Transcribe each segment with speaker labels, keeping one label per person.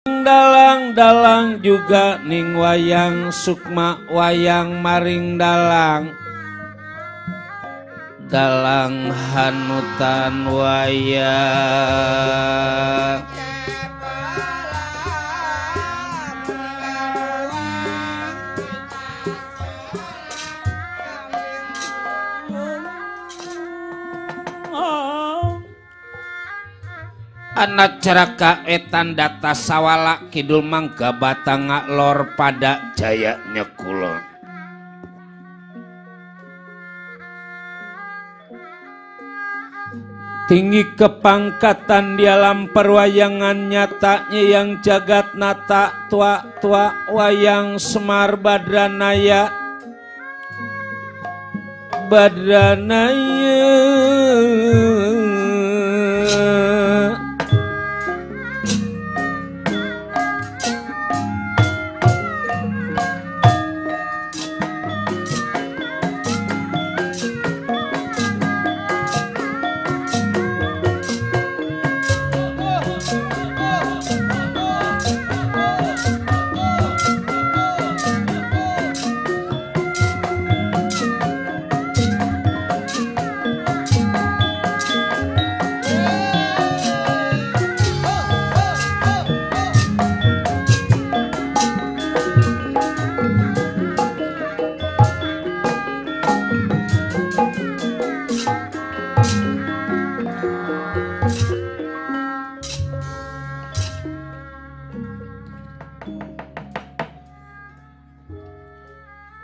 Speaker 1: dalang-dalang juga ning wayang sukma wayang maring dalang hanutan wayang anak ceraka etan data sawala kidul mangga batanga lor pada jaya nyekulon tinggi kepangkatan di alam perwayangan nyatanya yang jagat nata tua wayang Semar Badranaya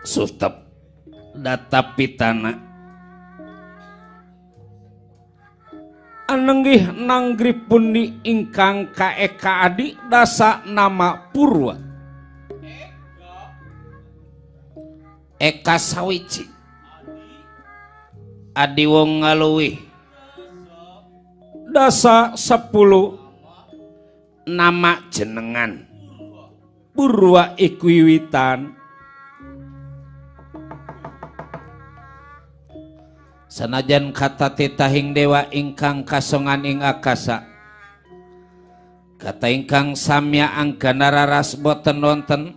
Speaker 1: sutep data pitana anenggih nanggrip pundi ingkang kaeka adi dasa nama Purwa Eka Sawici adi wong ngaluwih dasa 10 nama jenengan Purwa iku wiwitan sanajan kata titahing dewa ingkang kasongan ing akasa kata ingkang samya anggana raras boten wonten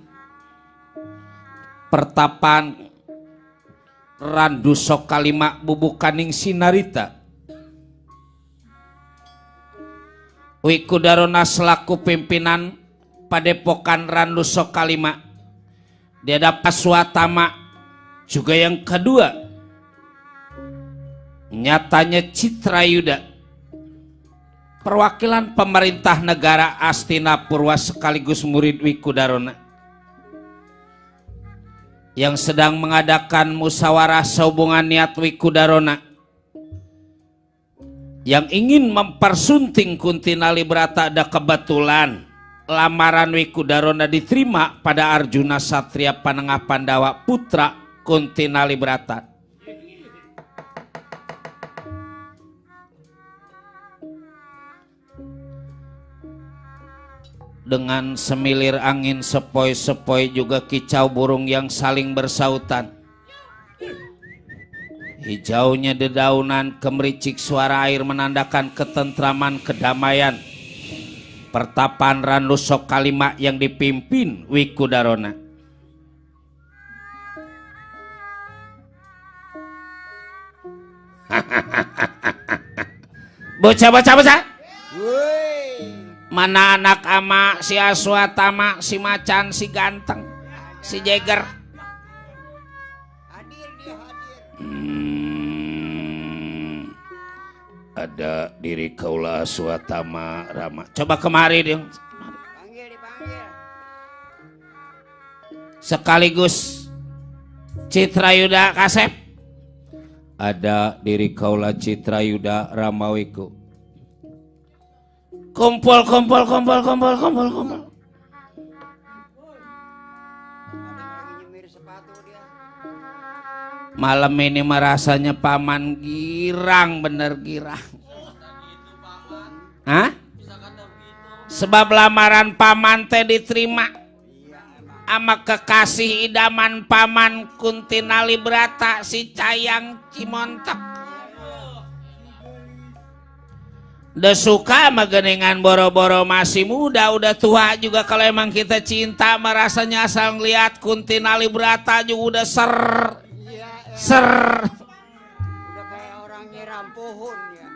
Speaker 1: pertapan randu sok kalima bubukaning sinarita Wikudarona selaku pimpinan padepokan randu sok kalima dia dapat Paswatama juga yang kedua nyatanya Citrayuda perwakilan pemerintah negara Astina Purwa sekaligus murid Wikudarona yang sedang mengadakan musyawarah sehubungan niat Wikudarona yang ingin mempersunting Kuntinali Brata. Ada kebetulan lamaran Wikudarona diterima pada Arjuna Satria Panengah Pandawa putra Kuntinali Brata. Dengan semilir angin sepoi-sepoi juga kicau burung yang saling bersautan. Hijaunya dedaunan kemericik suara air menandakan ketentraman kedamaian. Pertapaan randu sok kalima yang dipimpin Wikudarona. Bocah. Mana anak ama si Aswatama, si Macan, si Ganteng, si Jeger. Ada diri kaula Aswatama Rama. Coba kemari dia. Dipanggil. Sekaligus Citrayuda Kasep. Ada diri kaula Citrayuda Ramawiku. Kumpul. Malam ini merasanya paman girang, bener girang. Hah? Sebab lamaran paman teh diterima ama kekasih idaman paman Kuntinali Brata si Cayang Cimontek. Udah suka mah geningan boro-boro masih muda, udah tua juga kalau emang kita cinta merasanya asal ngeliat Kuntinali Brata juga udah ser.
Speaker 2: Udah kayak orang nyiram pohon ya.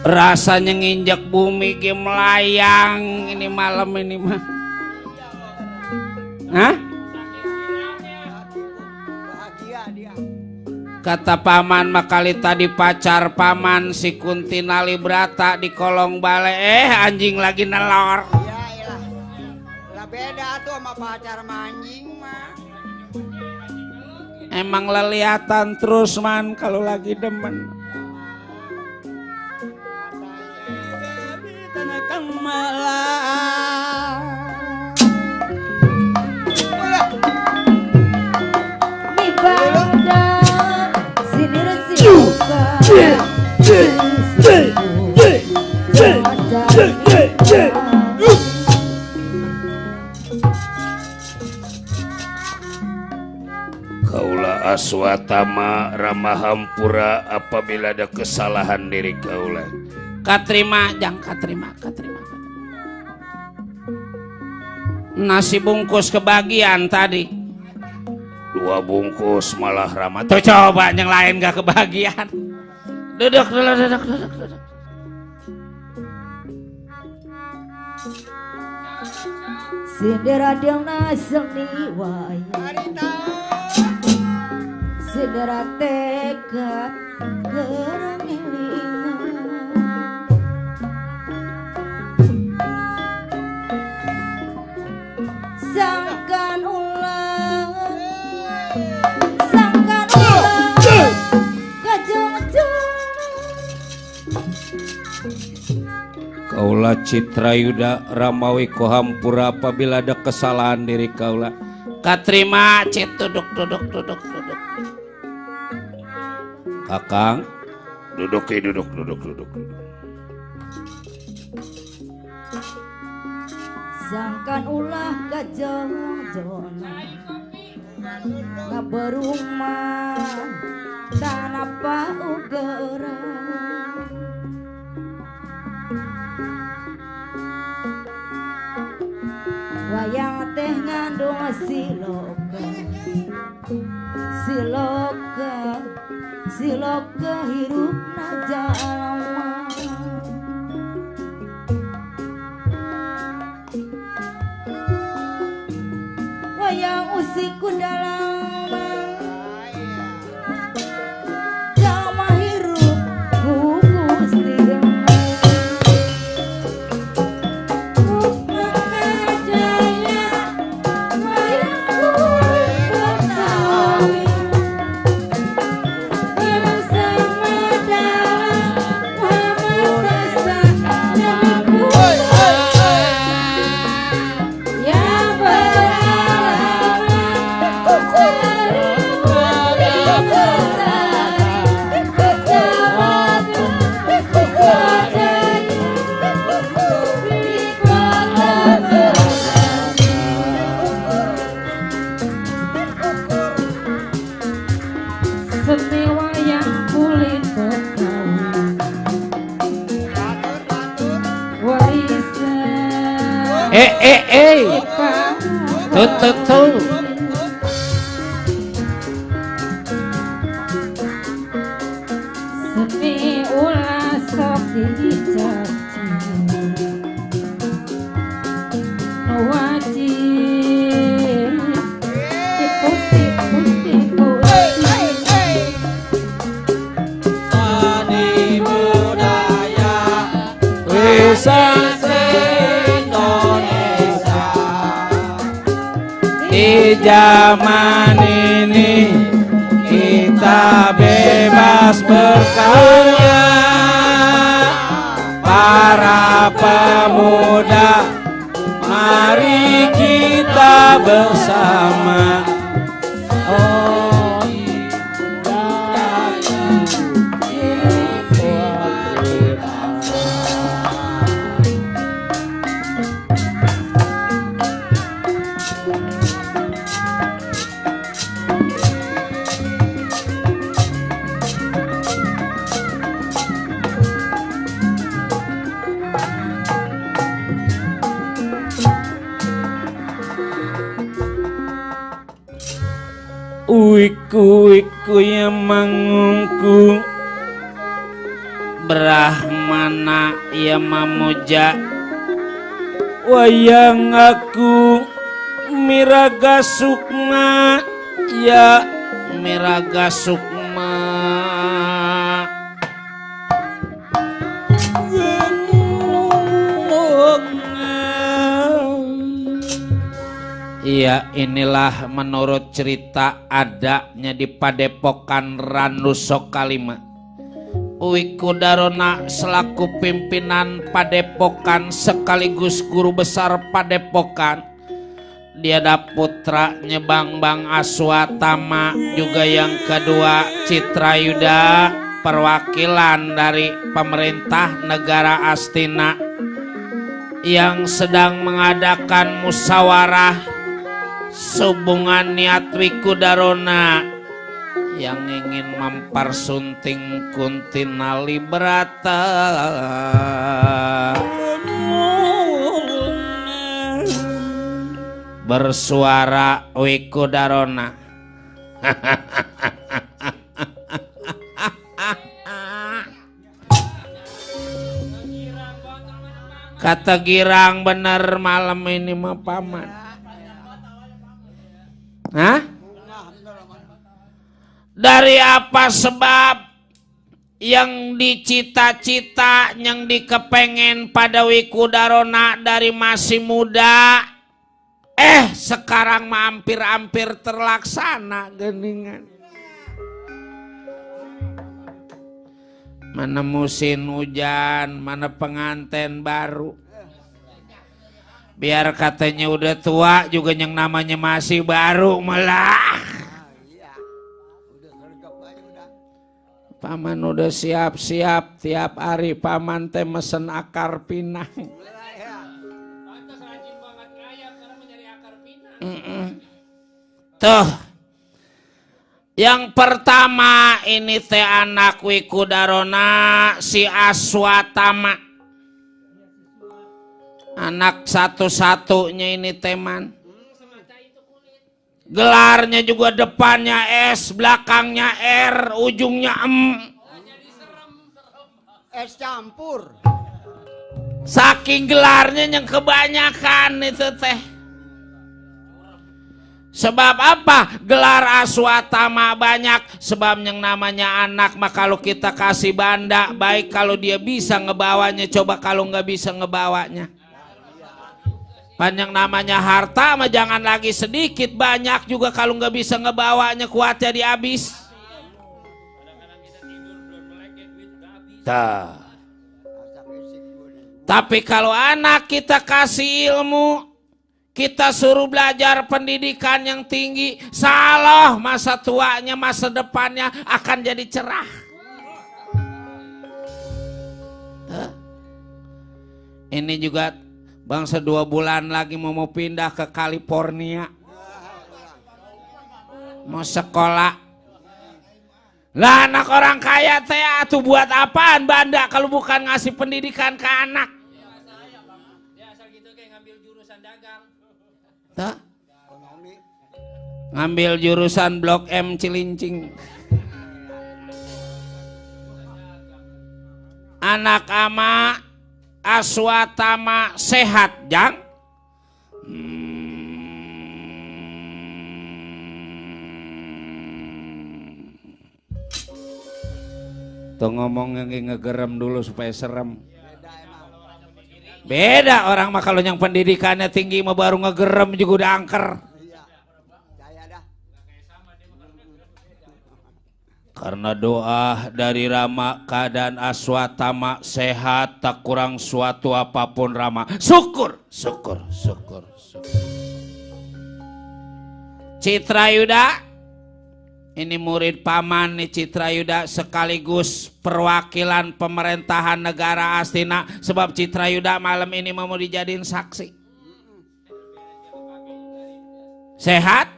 Speaker 1: Rasanya nginjak bumi ge melayang ini malam ini mah. Hah?
Speaker 2: Bahagia dia.
Speaker 1: Kata paman makali tadi pacar paman si Kuntinali Brata di kolong bale anjing lagi nelor.
Speaker 2: Iya ilah. Lah beda tuh sama pacar manjing mah.
Speaker 1: Emang leliatan terus man kalau lagi demen. Kaula aswatama ramahampura apabila ada kesalahan diri kaula. Katrima jang katrima. Nasi bungkus kebagian tadi 2 bungkus malah Rama. Tuh coba yang lain gak kebagian. Duduk.
Speaker 3: Sindera delna seni wayang Sindera teka kerangilingan Sangkan ulang
Speaker 1: Kaula Citrayuda Ramawi Kohampura apabila ada kesalahan diri kaula. Katrima Cit duduk. Kakang duduk.
Speaker 3: Sangkan ulah kajong-jona ngaberumah tanapa ugera wayang teh ngandung siloka hirupna jalma wayang usiku dalam jalma hirup gugus tiga
Speaker 1: Tuh.
Speaker 3: Sepi ulah sok dicaci wajib
Speaker 1: Sani budaya Di zaman ini kita bebas berkarya, para pemuda mari kita bersama. Wiku yang mangungku Brahmana yang memuja wayang aku miraga sukma ya miraga sukma Iya, inilah menurut cerita adanya di Padepokan Ranuso Kalima. Wiku Darona selaku pimpinan Padepokan sekaligus guru besar Padepokan. Dia ada putranya Bang Aswatama, juga yang kedua Citra Yuda, perwakilan dari pemerintah negara Astina yang sedang mengadakan musyawarah hubungan niat Wiku Darona yang ingin mempersunting Kuntinali Brata. Bersuara Wiku Darona. Kata girang bener malam ini mah paman. Hah? Dari apa sebab yang dicita-cita, yang dikepengen pada Wiku Darona dari masih muda, sekarang hampir-hampir terlaksana geningan. Mana musim hujan, mana pengantin baru. Biar katanya udah tua juga yang namanya masih baru malah. Paman udah siap-siap tiap hari paman teh mesen akar pinang. Tuh. Yang pertama ini teh anak Wiku Darona si Aswatama. Anak satu-satunya ini teman. Gelarnya juga depannya S, belakangnya R, ujungnya M.
Speaker 2: S campur.
Speaker 1: Saking gelarnya yang kebanyakan itu teh. Sebab apa? Gelar Aswatama banyak. Sebab yang namanya anak mah kalau kita kasih banda, baik kalau dia bisa ngebawanya, coba kalau nggak bisa ngebawanya. Panjang namanya harta mah jangan lagi sedikit, banyak juga kalau nggak bisa ngebawanya kuatnya dihabis. Tapi kalau anak kita kasih ilmu, kita suruh belajar pendidikan yang tinggi, salah masa tuanya, masa depannya akan jadi cerah. Ini juga bangsa 2 bulan lagi mau pindah ke California, mau sekolah. Lah anak orang kaya teh atuh buat apaan banda kalau bukan ngasih pendidikan ke anak?
Speaker 4: Ya asal gitu kayak ngambil jurusan dagang.
Speaker 1: Tuh. Ngambil jurusan Blok M Cilincing. Anak ama Aswatama sehat jang. Tuh ngomong yang ngegerem dulu supaya serem. Beda orang mah kalau yang pendidikannya tinggi mah baru ngegerem juga udah angker. Karena doa dari Rama keadaan Aswatama sehat, tak kurang suatu apapun Rama. Syukur, syukur, syukur, syukur. Citrayuda, ini murid paman nih Citrayuda, sekaligus perwakilan pemerintahan negara Astina. Sebab Citrayuda malam ini mau dijadiin saksi. Sehat?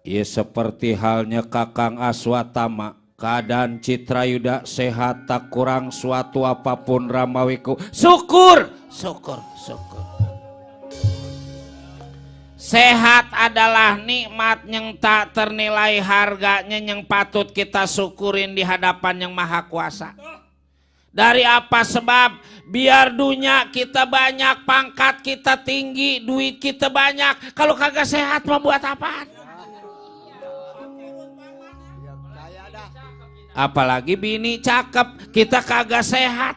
Speaker 1: Ya seperti halnya Kakang Aswatama, keadaan Citrayuda sehat, tak kurang suatu apapun Ramawiku. Syukur, syukur, syukur. Sehat adalah nikmat yang tak ternilai harganya, yang patut kita syukurin di hadapan yang Maha Kuasa. Dari apa sebab? Biar dunia kita banyak, pangkat kita tinggi, duit kita banyak, kalau kagak sehat mau buat apaan? Apalagi bini cakep, kita kagak sehat.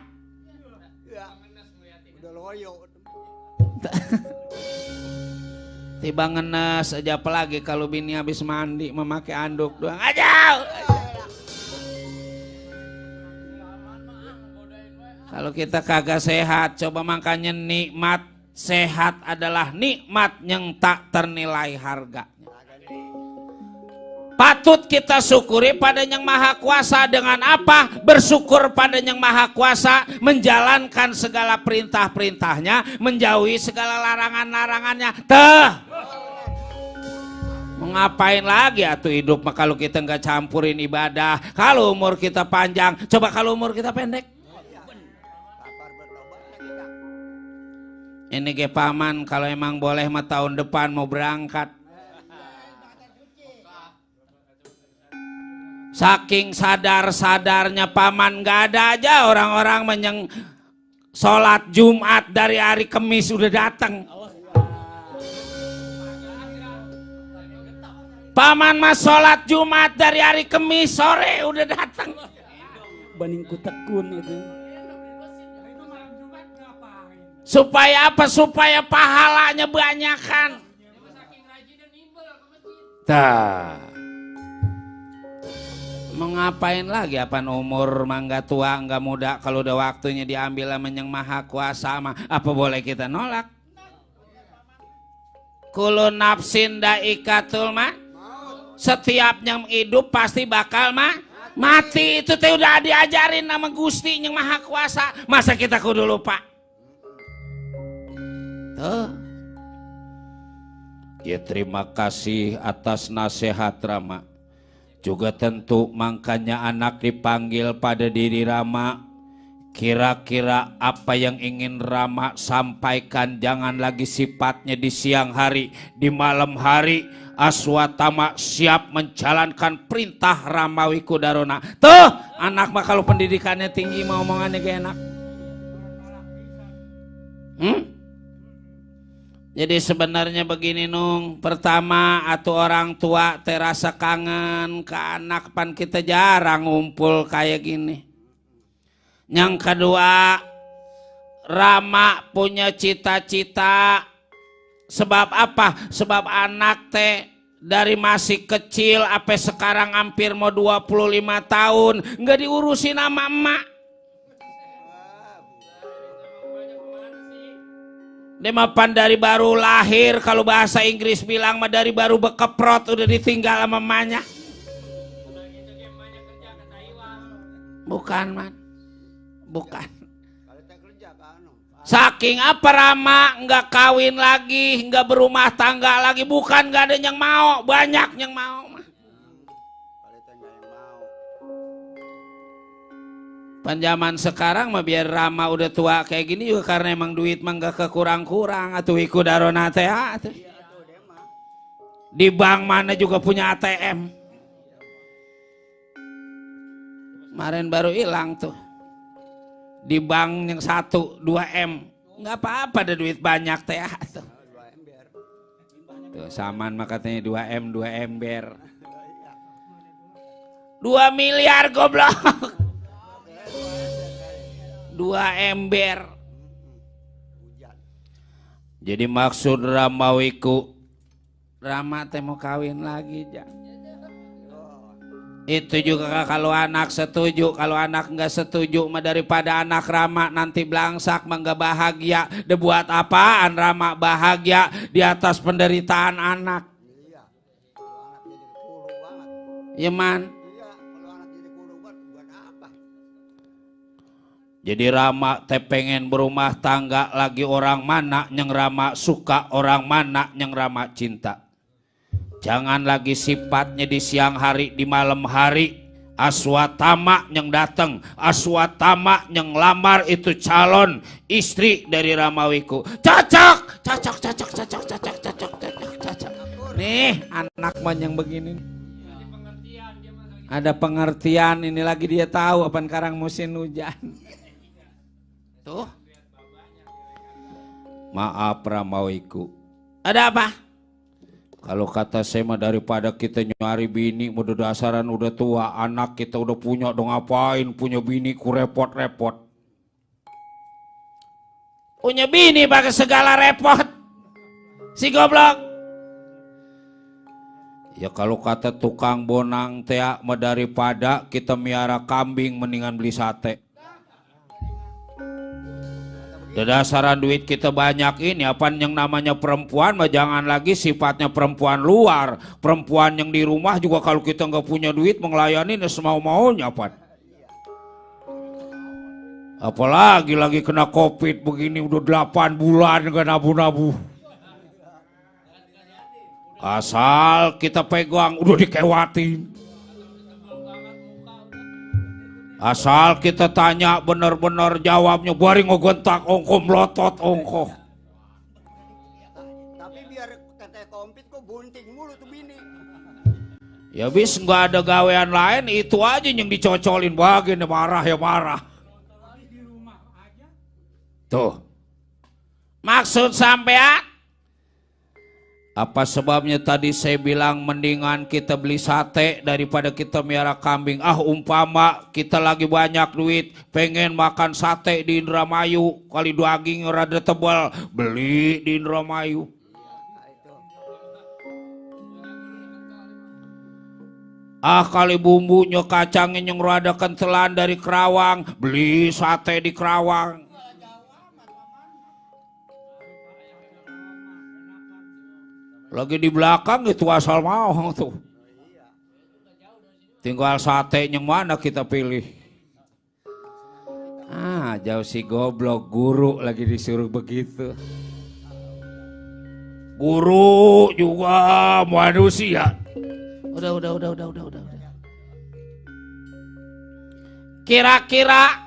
Speaker 1: Tiba ngenes aja, apalagi kalau bini habis mandi memakai anduk doang aja. Kalau kita kagak sehat, coba makanya nikmat sehat adalah nikmat yang tak ternilai harga. Patut kita syukuri pada Yang Maha Kuasa. Dengan apa? Bersyukur pada Yang Maha Kuasa, menjalankan segala perintah-perintahnya, menjauhi segala larangan-larangannya. Mau ngapain lagi atuh hidup mah kalau kita nggak campurin ibadah. Kalau umur kita panjang, coba kalau umur kita pendek. Ini ge paman kalau emang boleh mah tahun depan mau berangkat. Saking sadar-sadarnya paman, gak ada aja orang-orang yang sholat Jumat dari hari Kamis udah datang. Paman mas sholat Jumat dari hari Kamis sore udah datang.
Speaker 5: Baningku tekun itu.
Speaker 1: Supaya apa? Supaya pahalanya banyakan. Tah. Mengapain lagi apaan umur mangga tua enggak muda, kalau udah waktunya diambil sama Yang Maha Kuasa mah apa boleh kita nolak? Kullu nafsin daikatul mah, setiap yang hidup pasti bakal mati. Itu teh udah diajarin nama Gusti Yang Maha Kuasa, masa kita kudu lupa? Tuh. Ya terima kasih atas nasihat Rama. Juga tentu makanya anak dipanggil pada diri Rama. Kira-kira apa yang ingin Rama sampaikan, jangan lagi sifatnya di siang hari, di malam hari. Aswatama siap menjalankan perintah Rama Wikudarona. Tuh anak mah kalau pendidikannya tinggi mau omongannya gak enak. Jadi sebenarnya begini Nung, pertama atuh orang tua terasa kangen ke anak, pan kita jarang ngumpul kayak gini. Yang kedua, Rama punya cita-cita. Sebab apa? Sebab anak teh dari masih kecil sampai sekarang hampir mau 25 tahun nggak diurusin sama emak. Dia mapan dari baru lahir, kalau bahasa Inggris bilang mah dari baru bekeprot udah ditinggal sama emaknya. Bukan man, bukan. Saking apa Rama nggak kawin lagi, nggak berumah tangga lagi, bukan nggak ada yang mau, banyak yang mau. Panjaman sekarang mah biar Rama udah tua kayak gini juga karena emang duit mah gak kekurang-kurang atuh Wikudarona teh atuh. Di bank mana juga punya ATM. Kemarin baru hilang tuh. Di bank yang 1 2M. Nggak apa-apa ada duit banyak teh atuh. Tuh saman mah katanya 2M 2 ember. 2 miliar goblok. 2 ember. Jadi maksud Ramawiku, Rama teh mau kawin lagi ja. Itu juga kalau anak setuju, kalau anak nggak setuju mah daripada anak Rama nanti belangsak mah nggak bahagia. Buat apaan Rama bahagia di atas penderitaan anak?
Speaker 2: Iya. Kalau anak jadi kuru banget.
Speaker 1: Ya man.
Speaker 2: Iya, kalau anak jadi kuru banget buat apa?
Speaker 1: Jadi Rama teh pengen berumah tangga lagi orang mana yang Rama suka, orang mana yang Rama cinta. Jangan lagi sifatnya di siang hari, di malam hari. Aswatama yang datang, Aswatama yang lamar itu calon istri dari Ramawiku. Cocok, cocok, cocok, cocok, cocok, cocok, cocok, cocok. Nih anak man yang begini. Ada pengertian, ini lagi dia tahu apa sekarang musim hujan. Tuh. Maaf Ramawiku. Ada apa? Kalau kata saya mah daripada kita nyari bini udah dasaran udah tua, anak kita udah punya dong ngapain punya bini ku repot-repot. Punya bini pakai segala repot. Si goblok. Ya kalau kata tukang bonang teh mah daripada kita miara kambing mendingan beli sate. Dasaran duit kita banyak ini apa yang namanya perempuan mah jangan lagi sifatnya perempuan luar, perempuan yang di rumah juga kalau kita nggak punya duit melayani semau-maunya apa. Apalagi lagi kena covid begini udah 8 bulan nggak nabu-nabu. Asal kita pegang udah dikewatin. Asal kita tanya bener-bener jawabnya bari ngogontak ongko melotot ongko.
Speaker 2: Tapi biar kata komplit kok bunting mulu tuh bini.
Speaker 1: Ya bis nggak ada gawean lain itu aja yang dicocolin bagian marah ya marah. Tuh. Maksud sampean apa sebabnya tadi saya bilang mendingan kita beli sate daripada kita miara kambing. Umpama kita lagi banyak duit pengen makan sate di Indramayu kali daging rada tebal beli di Indramayu. Kali bumbunya kacangnya yang rada kentelan dari Kerawang beli sate di Kerawang. Lagi di belakang itu asal mau tuh. Tinggal sate yang mana kita pilih. Jauh si goblok guru lagi disuruh begitu. Guru juga manusia. Udah. Kira-kira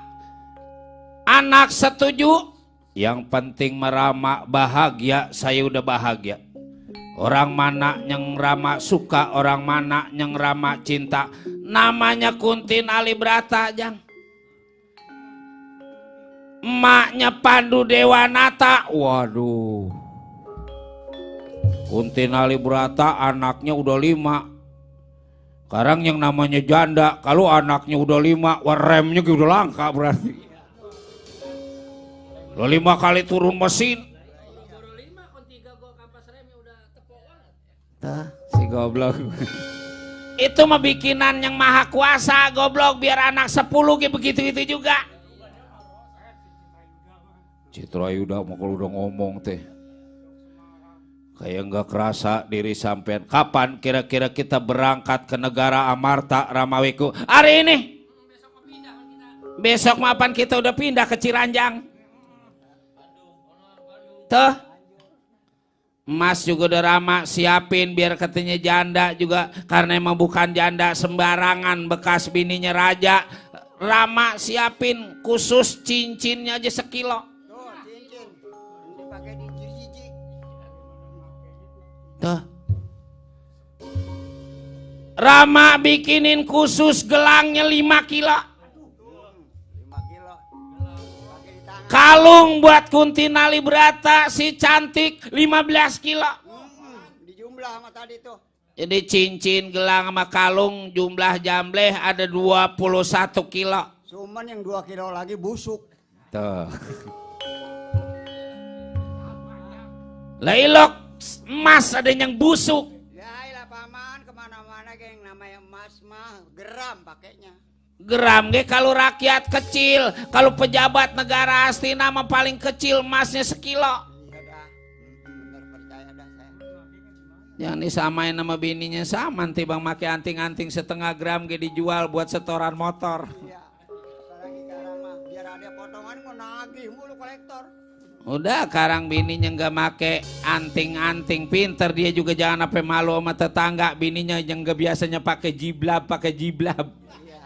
Speaker 1: anak setuju? Yang penting merama bahagia, saya udah bahagia. Orang mana yang Rama suka, orang mana yang Rama cinta. Namanya Kuntin Alibrata jang. Emaknya Pandu Dewanata. Waduh. Kuntin Alibrata anaknya udah 5. Sekarang yang namanya janda, kalau anaknya udah 5, remnya udah langka berarti. Lo 5 kali turun mesin. Si goblok. Itu mah bikinan yang maha kuasa goblok biar anak 10 kayak begitu itu juga. Citra Yuda mau kalau udah ngomong teh kayak nggak kerasa diri sampean. Kapan kira-kira kita berangkat ke negara Amarta Ramawiku? Hari ini. Besok mapan kita udah pindah ke Ciranjang. Tuh. Mas juga udah Rama siapin biar katanya janda juga karena emang bukan janda sembarangan bekas bininya raja. Rama siapin khusus cincinnya aja 1 kilo.
Speaker 2: Tuh cincin dipakai di jiji.
Speaker 1: Tuh. Rama bikinin khusus gelangnya 5 kilo.
Speaker 2: 5 kilo. Pakai di tangan.
Speaker 1: Kalung buat Kuntin Alibrata si cantik 15 kilo.
Speaker 2: Dijumlah sama tadi tuh.
Speaker 1: Jadi cincin, gelang sama kalung jumlah jambleh ada 21 kilo.
Speaker 2: Cuman yang 2 kilo lagi busuk.
Speaker 1: Tuh. Lah ilok emas ada yang busuk.
Speaker 2: Ya ilah paman kemarin mana-mana geng namanya emas mah geram pakainya.
Speaker 1: Geram ge kalau rakyat kecil, kalau pejabat negara Astina mah paling kecil emasnya sekilo.
Speaker 2: Iya dah, bener percaya dah saya.
Speaker 1: Jangan disamain sama bininya sama nanti bang make anting-anting setengah gram ge dijual buat setoran motor.
Speaker 2: Iya, apalagi sekarang mah biar ada potongan mau nagih mulu kolektor.
Speaker 1: Udah karang bininya nggak make anting-anting pinter dia juga jangan sampai malu sama tetangga bininya yang nggak biasanya pakai jiblab.
Speaker 2: Iya,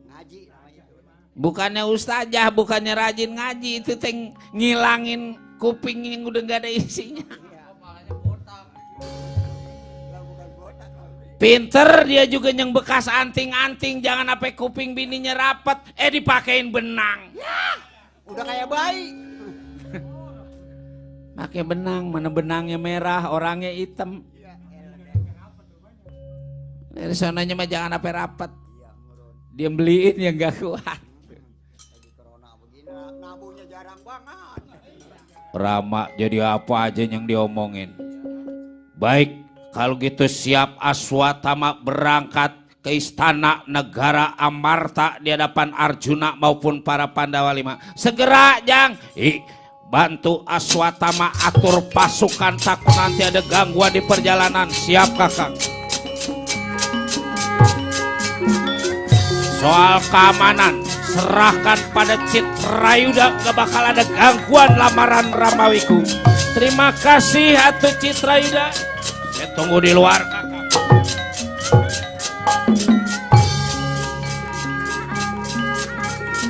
Speaker 2: ngaji namanya itu.
Speaker 1: Bukannya ustazah, bukannya rajin ngaji itu teh ngilangin kuping yang udah nggak ada isinya.
Speaker 2: Iya, malahnya botak. Lah bukan botak.
Speaker 1: Pinter dia juga yang bekas anting-anting jangan sampai kuping bininya rapet dipakein benang.
Speaker 2: Udah kayak bayi.
Speaker 1: Pakai benang, mana benangnya merah, orangnya hitam. Dari sananya mah jangan sampai rapet. Dia beliin yang gak kuat.
Speaker 2: Lagi corona begini nabungnya jarang banget.
Speaker 1: Rama jadi apa aja yang diomongin. Baik, kalau gitu siap Aswatama berangkat ke istana negara Amarta di hadapan Arjuna maupun para Pandawa 5. Segera Jang. Bantu Aswatama atur pasukan takut nanti ada gangguan di perjalanan. Siap kakak. Soal keamanan serahkan pada Citrayuda, gak bakal ada gangguan lamaran Ramawiku. Terima kasih Atu Citrayuda. Saya tunggu di luar kakak.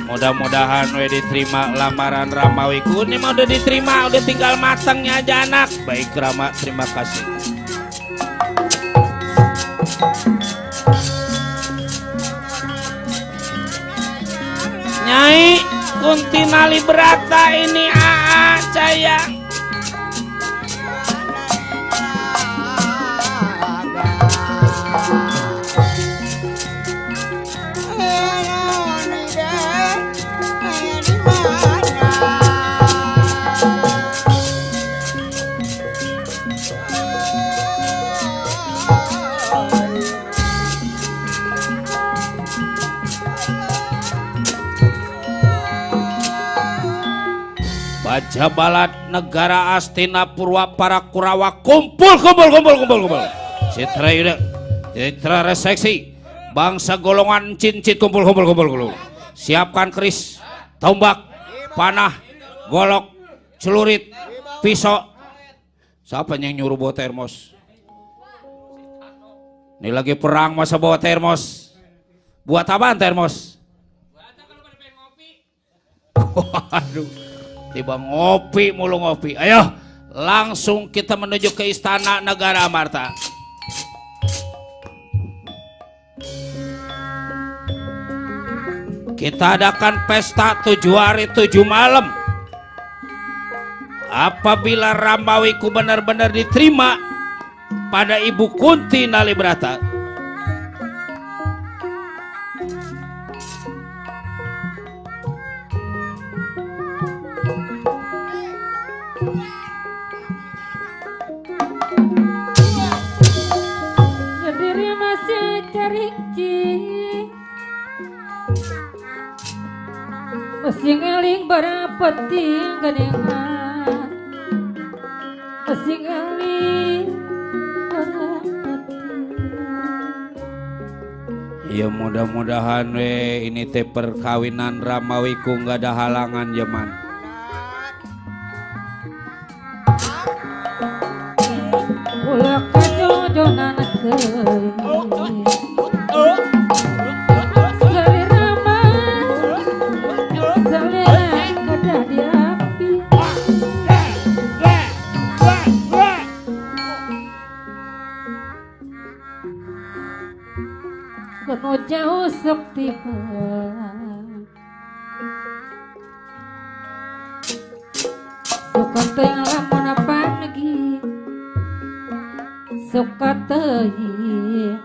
Speaker 1: Mudah-mudahan diterima lamaran Ramawiku. Ini mah udah diterima, udah tinggal matangnya aja anak. Baik Rama, terima kasih. Nyai Kuntinali Brata ini sayang. Bajabalat negara Astina Purwa para Kurawa kumpul. Citra reseksi bangsa golongan cincit kumpul. Siapkan keris, tombak, panah, golok, celurit, pisau. Siapa yang nyuruh bawa termos? Ini lagi perang masa bawa termos. Buat apaan termos? Waduh. Tiba ngopi mulu ngopi. Ayo langsung kita menuju ke istana negara Amarta. Kita adakan pesta 7 hari 7 malam. Apabila Ramawiku benar-benar diterima pada Ibu Kunti Nalibrata,
Speaker 3: Berdiri masih cariki, masih ngeling barapeting ganengan, masih ngeling barapeting.
Speaker 1: ya mudah-mudahan ini teh perkawinan Ramawiku nggak ada halangan zaman.
Speaker 3: Ulah kajodonan teuing. Salirama, salira kada diapi. Kono jauh sok tiba. Suka teuing lamun apa lagi. Suka teuing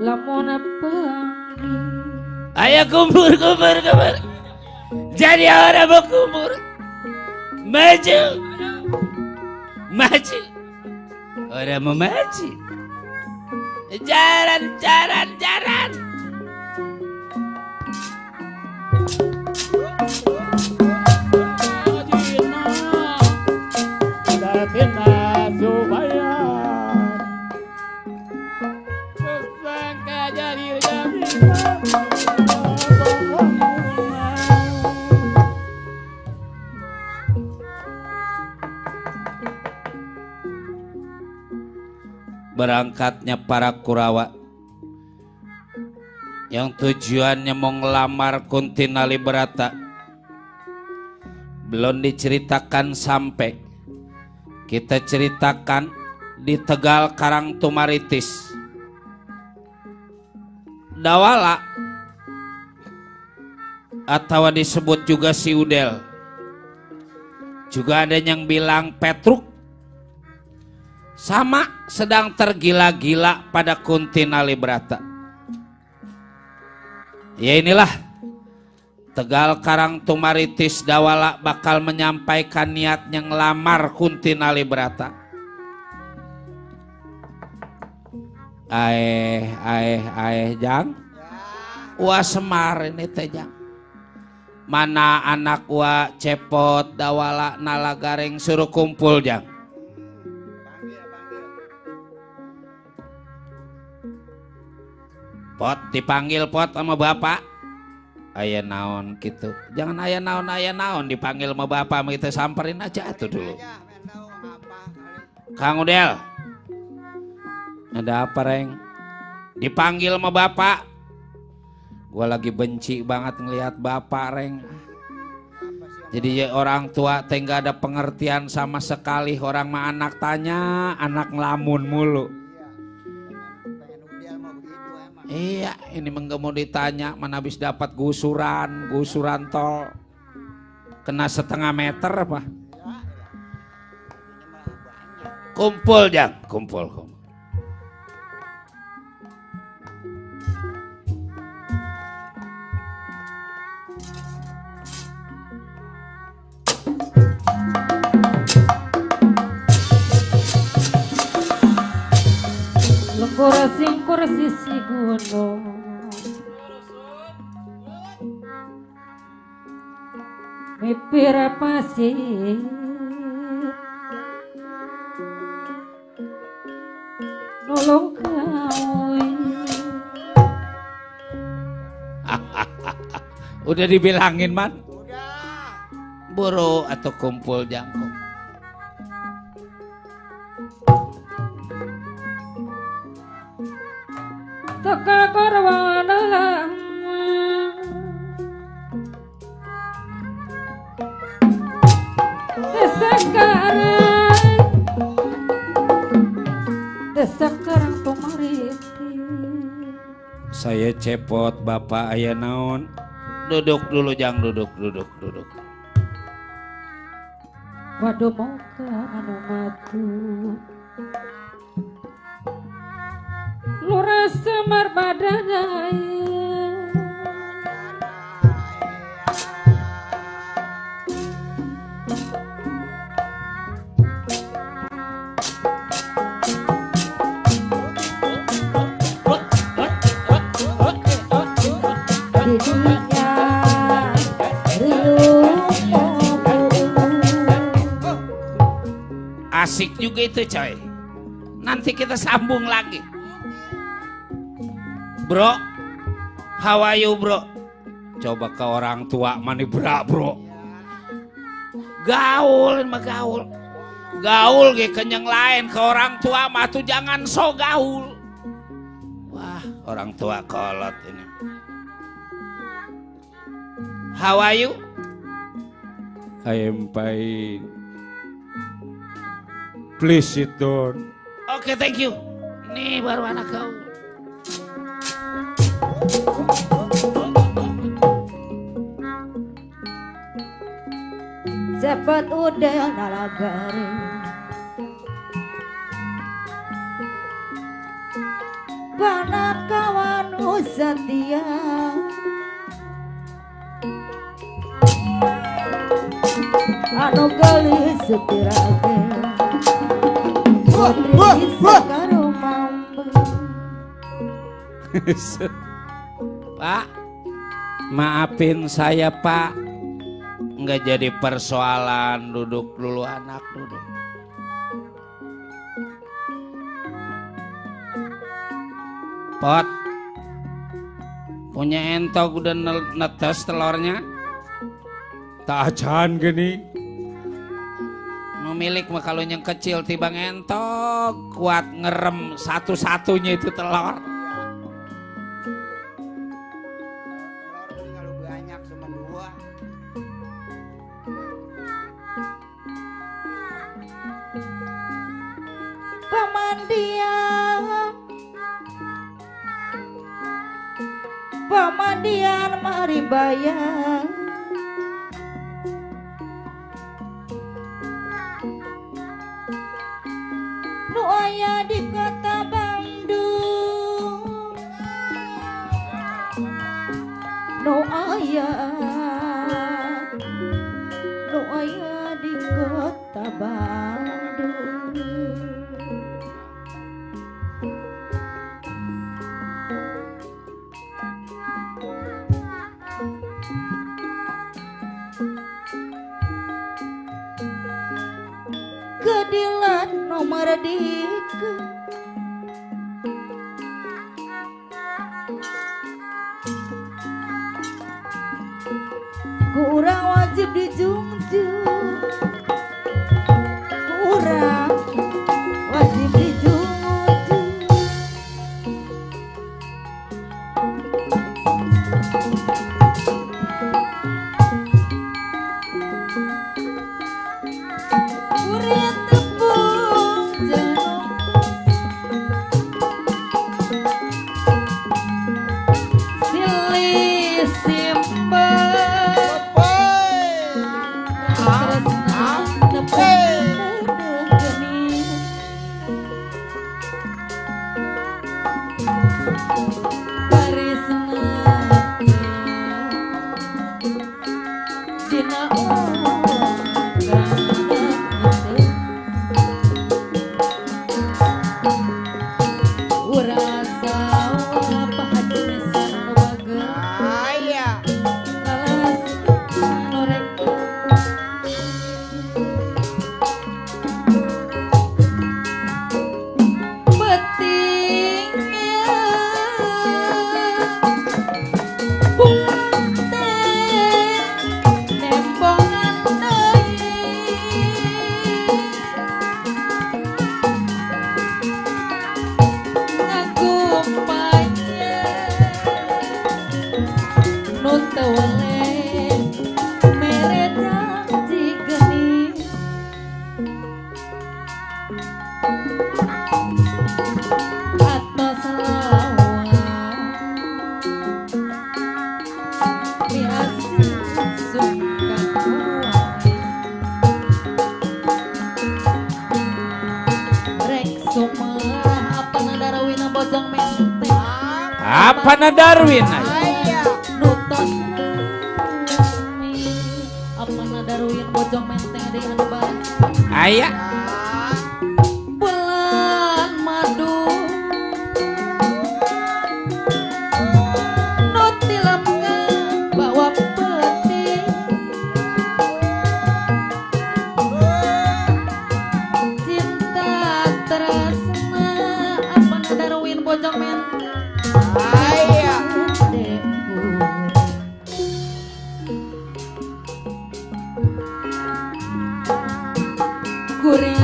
Speaker 3: lamun panggi.
Speaker 1: Ayo kumpul. Jadi orang mau kumpul. Maju. Orang mau maju. Jaran. Berangkatnya para Kurawa yang tujuannya mau ngelamar Kunti Nalibrata belum diceritakan sampai kita ceritakan di Tegal Karang Tumaritis. Dawala atau disebut juga si Udel, juga ada yang bilang Petruk, sama sedang tergila-gila pada Kunti Nalibrata. Ya inilah Tegal Karang Tumaritis Dawala bakal menyampaikan niatnya ngelamar Kunti Nalibrata. Jang. Wah Semar ini teh Jang. Mana anak wa Cepot Dawala Nalagareng suruh kumpul Jang. Pot dipanggil Pot sama bapak. Aya naon gitu. Jangan aya naon dipanggil sama bapak, kita samperin aja tuh dulu. Kang Udel. Ada apa Reng? Dipanggil sama bapak. Gua lagi benci banget ngelihat bapak Reng. Jadi orang tua teh nggak ada pengertian sama sekali. Orang mah anak tanya, anak ngelamun mulu. Iya, ini enggak mau ditanya, mana habis dapat gusuran tol. Kena 1/2 meter apa? Kumpul Jang, kumpul.
Speaker 3: Singkur sisi gunung mipir pasir nolong kau.
Speaker 1: Udah dibilangin man?
Speaker 2: Udah.
Speaker 1: Buru atau kumpul jangkung.
Speaker 3: Tegal Karwana lama Desa Karang Tumaritis.
Speaker 1: Saya Cepot, bapak aya naon? Duduk dulu Jang, duduk.
Speaker 3: Waduh mau ke anu matu Lurah Semar Badanaya.
Speaker 1: Asik juga itu coy. Nanti kita sambung lagi. Bro, how are you bro? Coba ke orang tua mani bro. Gaul mah gaul. Gaul ge kenyang lain ke orang tua mah tuh jangan so gaul. Wah, orang tua kolot ini. How are you? I am fine. Please sit down. Oke, thank you. Nih baru anak kau.
Speaker 3: Cepat udah nalagari Banak kawan setia anu gali setirage Putri Sekaro mampu
Speaker 1: Pak, maafin saya Pak, nggak jadi persoalan. Duduk dulu anak, duduk. Pot, punya entok udah netes telurnya?
Speaker 5: Tajan gini.
Speaker 1: Memilik mah kalau yang kecil tibang entok kuat ngerem satu-satunya itu telur.
Speaker 2: Telur kalau banyak cuma 2.
Speaker 3: Pamandian mari bayang nu aya di kota Bandung, nu aya di kota Bandung. Kedilat nomor dike kurang wajib dijunjung, kurang wajib dijunjung. Kurit tepung jenong silih simpel tresna nepeng geni karisna dina
Speaker 1: Apa na Darwin?
Speaker 3: Nutos resmi apa na Darwin bojong menteng di anu bareng.
Speaker 1: Aya.
Speaker 3: Bulan madu notilamnya bawa peti cinta tresna apa na Darwin bojong menteng. Kuring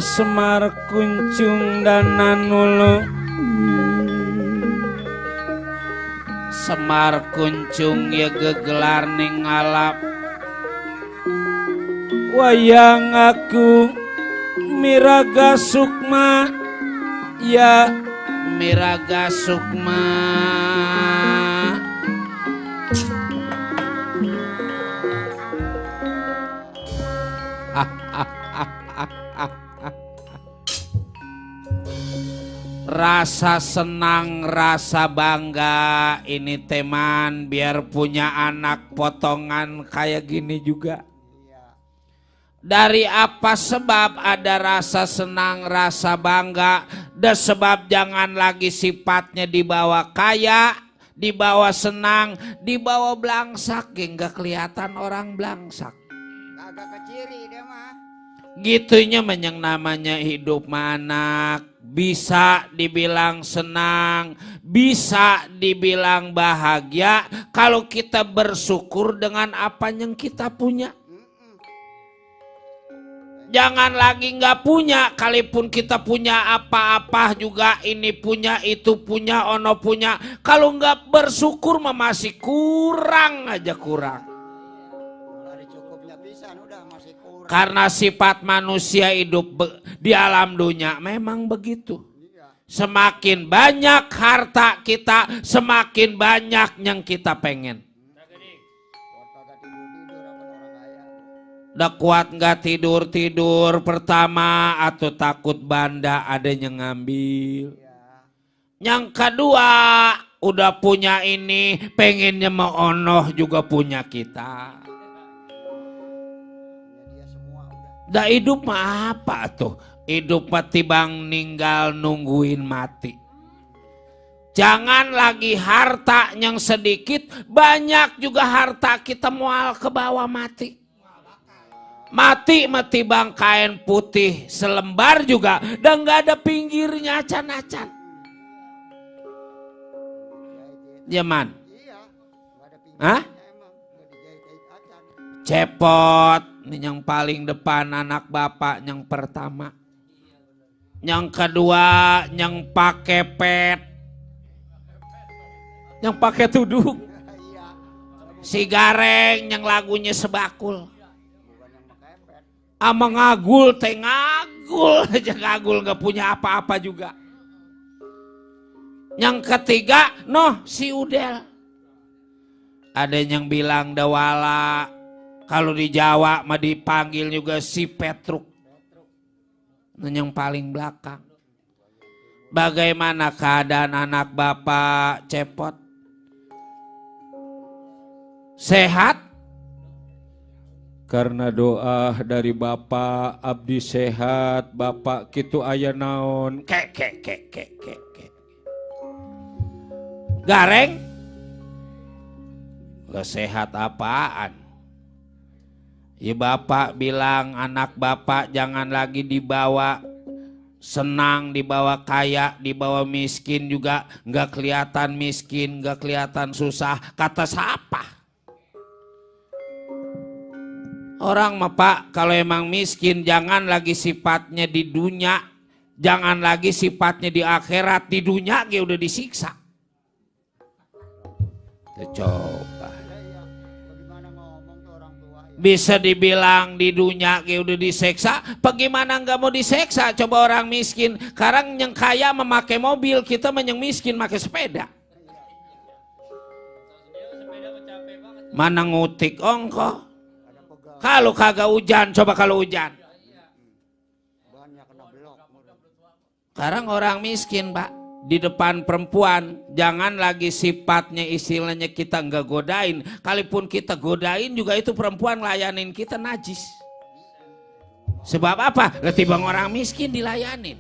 Speaker 1: Semar kuncung dan nanulu Semar kuncung ya gegelar ning ngalap wayang aku Miraga Sukma ya Miraga Sukma rasa senang, rasa bangga ini teman biar punya anak potongan kayak gini juga. Dari apa sebab ada rasa senang, rasa bangga, dan sebab jangan lagi sifatnya dibawa kaya, dibawa senang, dibawa belangsak, enggak kelihatan orang belangsak.
Speaker 2: Kagak keciri dia mah.
Speaker 1: Gitunya yang namanya hidup anak. Bisa dibilang senang, bisa dibilang bahagia kalau kita bersyukur dengan apa yang kita punya. Jangan lagi nggak punya, kalaupun kita punya apa-apa juga ini punya, itu punya, ono punya. Kalau nggak bersyukur mah masih kurang aja kurang. Karena sifat manusia hidup di alam dunia memang begitu. Semakin banyak harta kita, semakin banyak yang kita pengen. Udah kuat nggak tidur pertama atau takut banda ada yang ngambil. Yang kedua udah punya ini pengennya mau onoh juga punya kita. Dah hidup mah apa tuh? Hidup mati bang ninggal nungguin mati. Jangan lagi harta yang sedikit, banyak juga harta kita mual ke bawah mati. Mati bang kain putih selembar juga dan nggak ada pinggirnya acan-acan. Jaman. Hah? Cepot. Ini yang paling depan anak bapak yang pertama. Yang kedua yang pakai pet. Yang pakai tudung. Si Gareng yang lagunya sebakul. Ama ngagul teh ngagul aja ngagul gak punya apa-apa juga. Yang ketiga si Udel. Ada yang bilang Dawala. Kalau di Jawa mah dipanggil juga si Petruk. Yang paling belakang. Bagaimana keadaan anak bapak Cepot? Sehat? Karena doa dari Bapak abdi sehat, Bapak kitu aya naon kek. Gareng gak sehat apaan. Ya Bapak bilang anak Bapak jangan lagi dibawa senang, dibawa kaya, dibawa miskin juga nggak kelihatan miskin, nggak kelihatan susah. Kata siapa? Orang mah Pak kalau emang miskin jangan lagi sifatnya di dunia, jangan lagi sifatnya di akhirat. Di dunia dia udah disiksa. Coba. Bisa dibilang di dunia dia udah diseksa, bagaimana nggak mau diseksa? Coba orang miskin, sekarang yang kaya memakai mobil, kita yang miskin pakai sepeda. Mana ngutik ongko? Kalau kagak hujan, coba kalau hujan. Sekarang orang miskin Pak, di depan perempuan, jangan lagi sifatnya istilahnya kita nggak godain. Kalaupun kita godain juga itu perempuan layanin kita najis. Sebab apa? Ketimbang orang miskin dilayanin.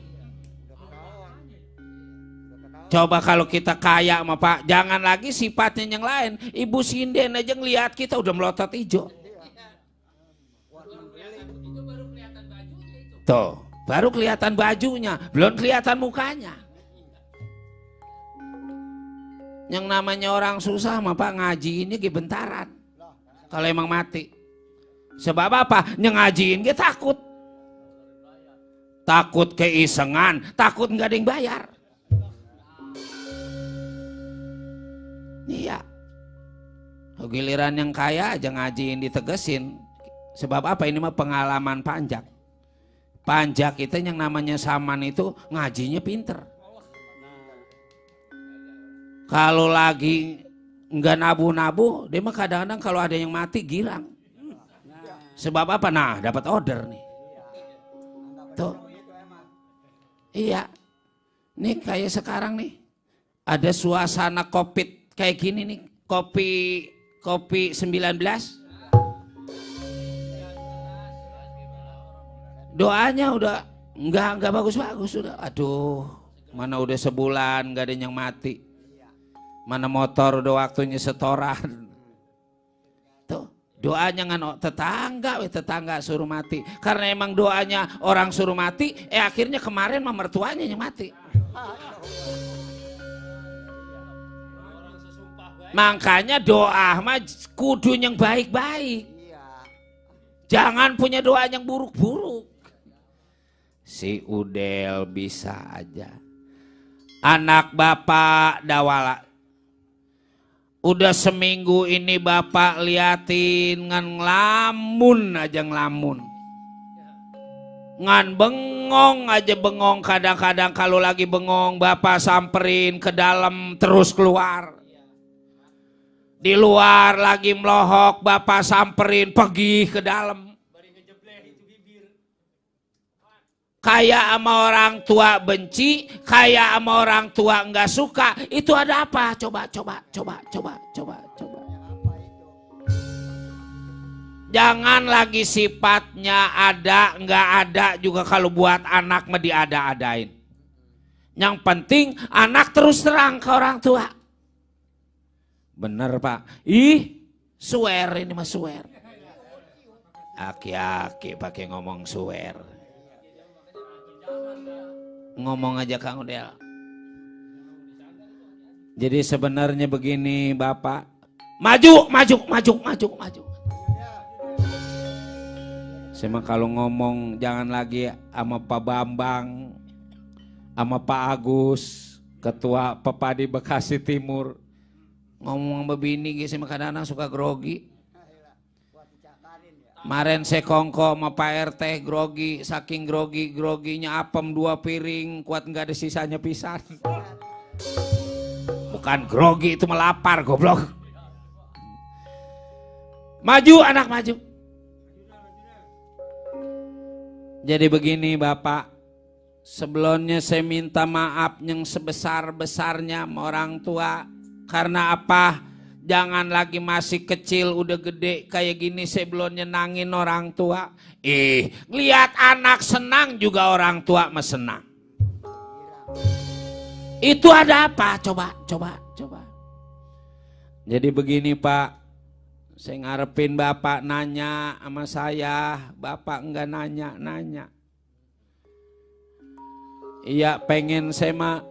Speaker 1: Coba kalau kita kaya mah Pak, jangan lagi sifatnya yang lain. Ibu sinden aja ngeliat kita udah melotot hijau. Tuh, baru kelihatan bajunya, belum kelihatan mukanya. Yang namanya orang susah mah Pak ngajiinnya gebentaran. Kalau emang mati. Sebab apa? Yang ngajiin dia takut. Takut keisengan, takut nggak ada yang bayar. Iya. Giliran yang kaya aja ngajiin ditegesin. Sebab apa? Ini mah pengalaman panjak. Panjak itu yang namanya Saman itu ngajinya pinter. Kalau lagi nggak nabu-nabu, dia mah kadang-kadang kalau ada yang mati girang. Sebab apa? Nah, dapat order nih. Tuh. Iya. Nih kayak sekarang nih. Ada suasana COVID kayak gini nih. Kopi 19. Doanya udah nggak bagus-bagus udah. Aduh, mana udah sebulan nggak ada yang mati. Mana motor udah waktunya setoran. Tuh, doanya ngan tetangga suruh mati. Karena emang doanya orang suruh mati, akhirnya kemarin mah mertuanya yang mati. Makanya doa mah kudu yang baik-baik. Jangan punya doa yang buruk-buruk. Si Udel bisa aja. Anak Bapak Dawala. Udah seminggu ini Bapak liatin ngan ngelamun aja ngelamun. Ngan bengong aja bengong. Kadang-kadang kalau lagi bengong Bapak samperin ke dalam terus keluar. Di luar lagi melohok Bapak samperin pergi ke dalam. Kayak sama orang tua benci, kayak sama orang tua nggak suka, itu ada apa? Coba. Jangan lagi sifatnya ada, nggak ada juga kalau buat anak mah diada-adain. Yang penting anak terus terang ke orang tua. Bener Pak? Swear ini mah swear. Aki-aki pakai ngomong swear. Ngomong aja Kang Udel. Jadi sebenarnya begini Bapak. Maju. Sama kalau ngomong jangan lagi sama Pak Bambang, sama Pak Agus, Ketua Pepadi Bekasi Timur. Ngomong begini gitu sama kadang-kadang suka grogi. Kemarin saya kongko sama Pak RT grogi, saking groginya apem 2 piring, kuat nggak ada sisanya pisan. Bukan grogi itu melapar goblok. Maju anak maju. Jadi begini Bapak, sebelumnya saya minta maaf yang sebesar-besarnya sama orang tua. Karena apa? Jangan lagi masih kecil udah gede kayak gini saya belum nyenangin orang tua. Lihat anak senang juga orang tua mah senang. Itu ada apa? Coba. Jadi begini Pak, saya ngarepin Bapak nanya sama saya, Bapak enggak nanya. Iya pengen saya mah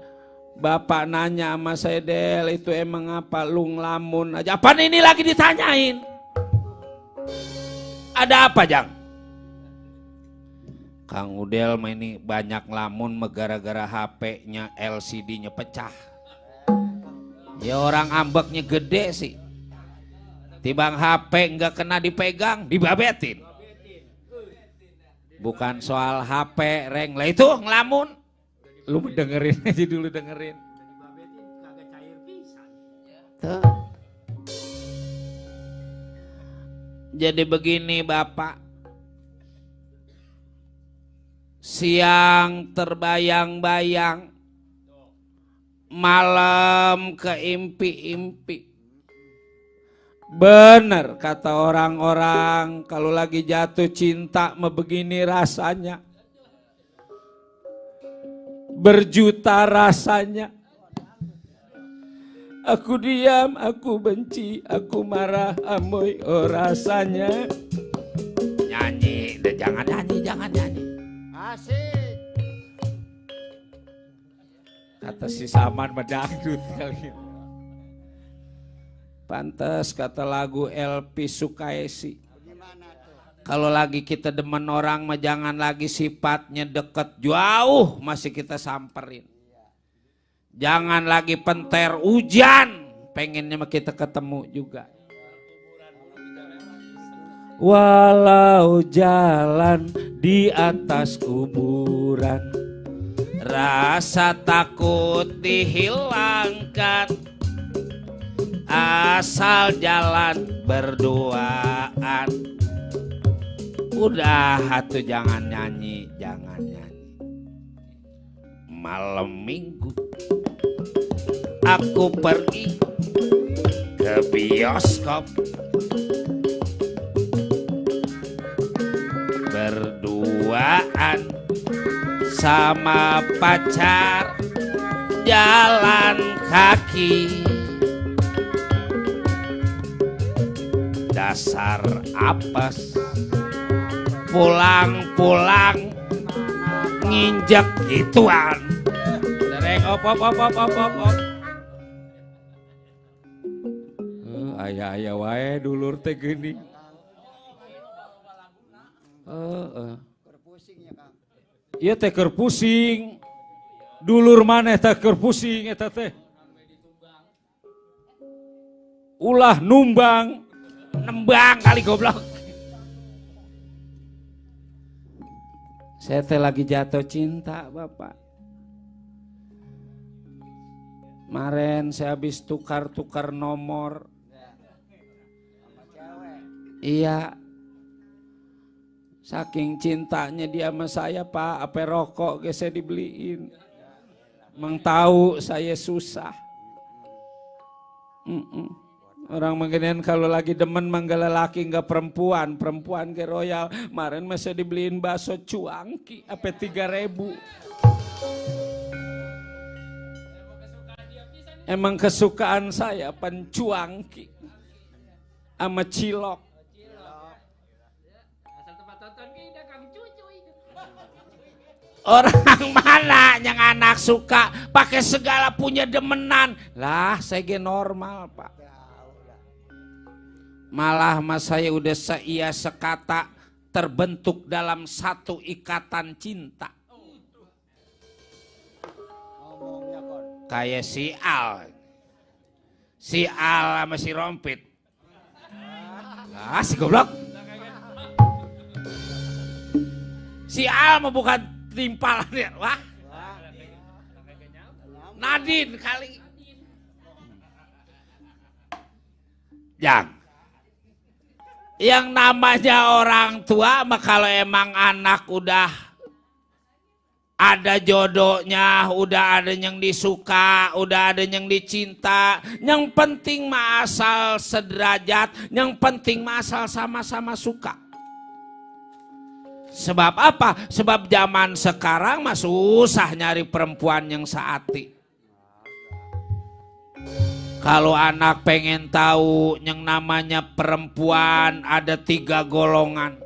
Speaker 1: Bapak nanya sama saya, Del itu emang apa lu ngelamun aja. Apaan ini lagi ditanyain? Ada apa Jang? Kang Udel mah ini banyak ngelamun gara-gara HP-nya LCD-nya pecah. Ya orang ambeknya gede sih. Tibang HP nggak kena dipegang, dibabetin. Bukan soal HP reng lah itu ngelamun. Lu dengerin aja dulu dengerin. Tuh. Jadi begini Bapak. Siang terbayang-bayang. Malam keimpi-impi. Bener kata orang-orang kalau lagi jatuh cinta mah begini rasanya. Berjuta rasanya. Aku diam, aku benci, aku marah, amoy, oh rasanya. Nyanyi, jangan nyanyi.
Speaker 2: Asik.
Speaker 1: Kata si Saman medangdut kali. Pantes kata lagu LP Sukaisi. Kalau lagi kita demen orang mah jangan lagi sifatnya deket jauh masih kita samperin. Jangan lagi penter hujan pengennya mah kita ketemu juga. Walau jalan di atas kuburan rasa takut dihilangkan asal jalan berduaan. Udah atuh jangan nyanyi. Malam minggu aku pergi ke bioskop berduaan sama pacar jalan kaki. Dasar apes pulang nginjek gituan. Dereng op. Aya wae dulur teh geuning. Iya teh keur pusing. Dulur maneh teh keur pusing eta teh. Ulah nembang kali goblok. Saya teh lagi jatuh cinta Bapak. Kemarin saya habis tukar nomor. Iya. Saking cintanya dia sama saya Pak, apa rokok ge saya dibeliin. Emang tahu saya susah. Orang mengenai kalau lagi demen manggala laki nggak perempuan ke royal. Kemarin masih dibeliin bakso cuangki, apa 3.000. Emang kesukaan saya pencuangki sama cilok. Orang mana yang anak suka pakai segala punya demenan. Lah saya ge normal Pak. Malah mas saya udah seia sekata terbentuk dalam satu ikatan cinta. Kayak si Al sama si Rompit. Si goblok. Si Al mah bukan timpalan ya. Wah. Nadine kali. Yang namanya orang tua mah kalau emang anak udah ada jodohnya, udah ada yang disuka, udah ada yang dicinta. Yang penting mah asal sederajat, yang penting mah asal sama-sama suka. Sebab apa? Sebab zaman sekarang mah susah nyari perempuan yang seati. Kalau anak pengen tahu yang namanya perempuan ada 3 golongan.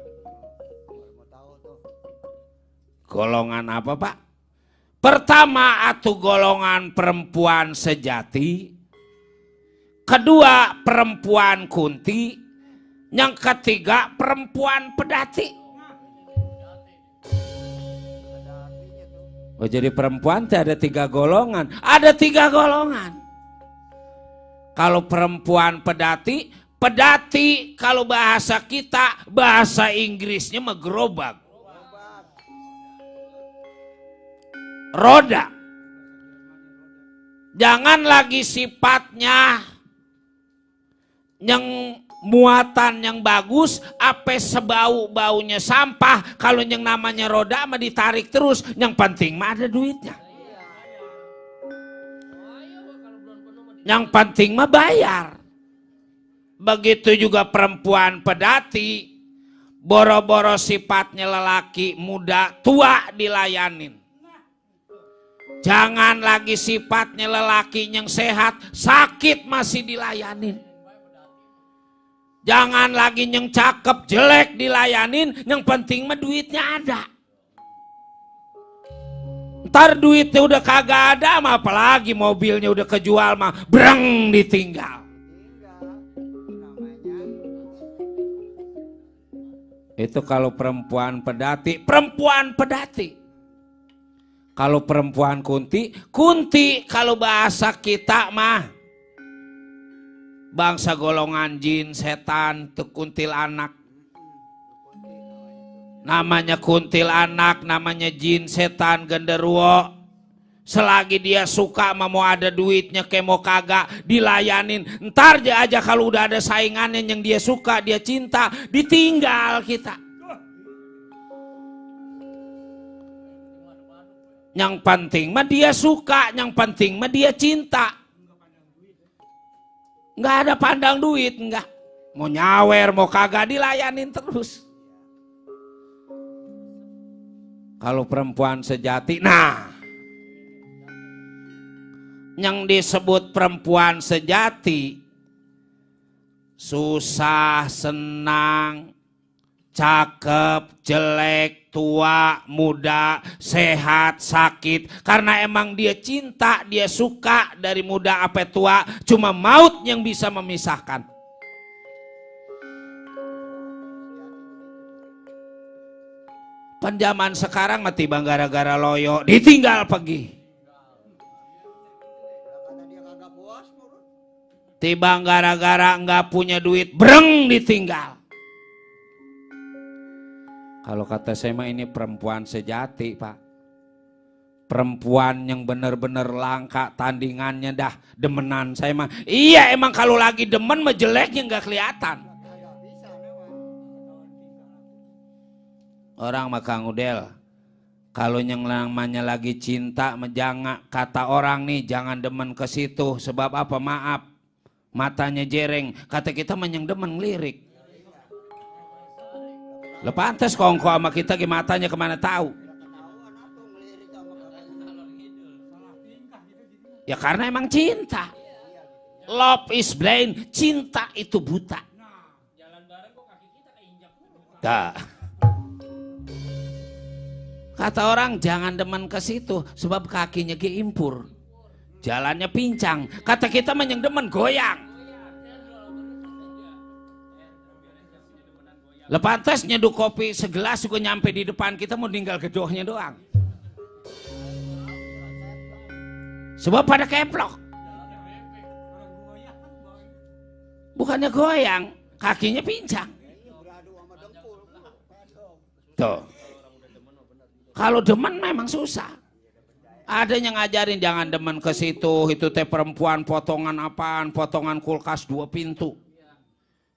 Speaker 1: Golongan apa, Pak? Pertama atuh golongan perempuan sejati. Kedua perempuan kunti. Yang ketiga perempuan pedati. Oh, jadi perempuan ada 3 golongan. Ada 3 golongan. Kalau perempuan pedati, pedati kalau bahasa kita, bahasa Inggrisnya mah gerobak. Roda. Jangan lagi sifatnya yang muatan yang bagus, apa sebau-baunya sampah. Kalau yang namanya roda mah ditarik terus, yang penting mah ada duitnya. Yang penting mah bayar. Begitu juga perempuan pedati, boro-boro sifatnya lelaki muda tua dilayanin. Jangan lagi sifatnya lelaki yang sehat, sakit masih dilayanin. Jangan lagi yang cakep, jelek dilayanin, yang penting mah duitnya ada. Ntar duitnya udah kagak ada mah, apalagi mobilnya udah kejual mah, breng ditinggal. Itu kalau perempuan pedati, perempuan pedati. Kalau perempuan kunti, kunti kalau bahasa kita mah bangsa golongan jin, setan, tuh kuntilanak. Namanya kuntilanak, namanya jin, setan, genderuwo. Selagi dia suka mau ada duitnya kayak mau kagak dilayanin. Ntar aja kalau udah ada saingannya yang dia suka, dia cinta, ditinggal kita. Yang penting mah dia suka, yang penting mah dia cinta. Nggak ada pandang duit, nggak. Mau nyawer, mau kagak dilayanin terus. Kalau perempuan sejati, nah, yang disebut perempuan sejati, susah, senang, cakep, jelek, tua, muda, sehat, sakit. Karena emang dia cinta, dia suka dari muda sampai tua. Cuma maut yang bisa memisahkan. Penjaman sekarang mati bang gara-gara loyo, ditinggal pergi. Tiba gara-gara nggak punya duit, breng ditinggal. Kalau kata saya mah ini perempuan sejati, Pak. Perempuan yang benar-benar langka, tandingannya dah demenan saya mah. Iya emang kalau lagi demen mah jeleknya nggak kelihatan. Orang mah Kang Udel, kalau yang namanya lagi cinta mah jangan, kata orang nih jangan demen ke situ. Sebab apa? Maaf, matanya jereng. Kata kita mah yang demen ngelirik. Lepantes kongko sama kita matanya kemana tahu. Ya karena emang cinta. Love is blind, cinta itu buta. Nah. Kata orang jangan demen ke situ sebab kakinya impur. Jalannya pincang. Kata kita mah yang demen goyang. Lepantes nyeduh kopi segelas juga nyampe di depan kita mau tinggal gedohnya doang. Sebab pada keplok. Bukannya goyang, kakinya pincang. Tuh. Kalau demen memang susah. Ada yang ngajarin jangan demen ke situ, itu teh perempuan potongan apaan, potongan kulkas 2 pintu.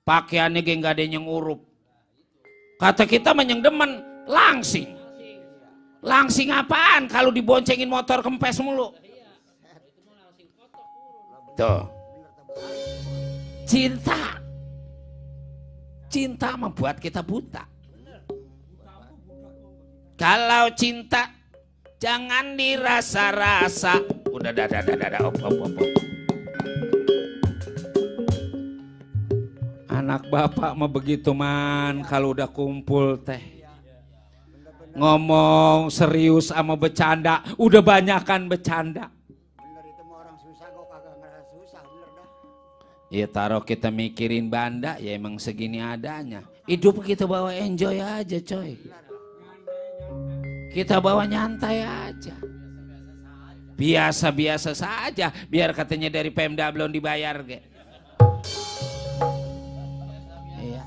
Speaker 1: Pakaiannya gak ada yang ngurup. Kata kita yang demen langsing. Langsing apaan kalau diboncengin motor kempes mulu? Tuh. Cinta membuat kita buta. Kalau cinta jangan dirasa-rasa. Udah, op. Anak bapak mah begitu man, kalau udah kumpul teh. Ngomong serius sama bercanda, udah banyakan bercanda.
Speaker 2: Bener itu mah orang susah kok kagak ngerasa susah, bener dah.
Speaker 1: Ya taruh kita mikirin banda, ya emang segini adanya. Hidup kita bawa enjoy aja coy. Kita bawa nyantai aja. Biasa-biasa saja, biar katanya dari Pemda belum dibayar ge. Iya.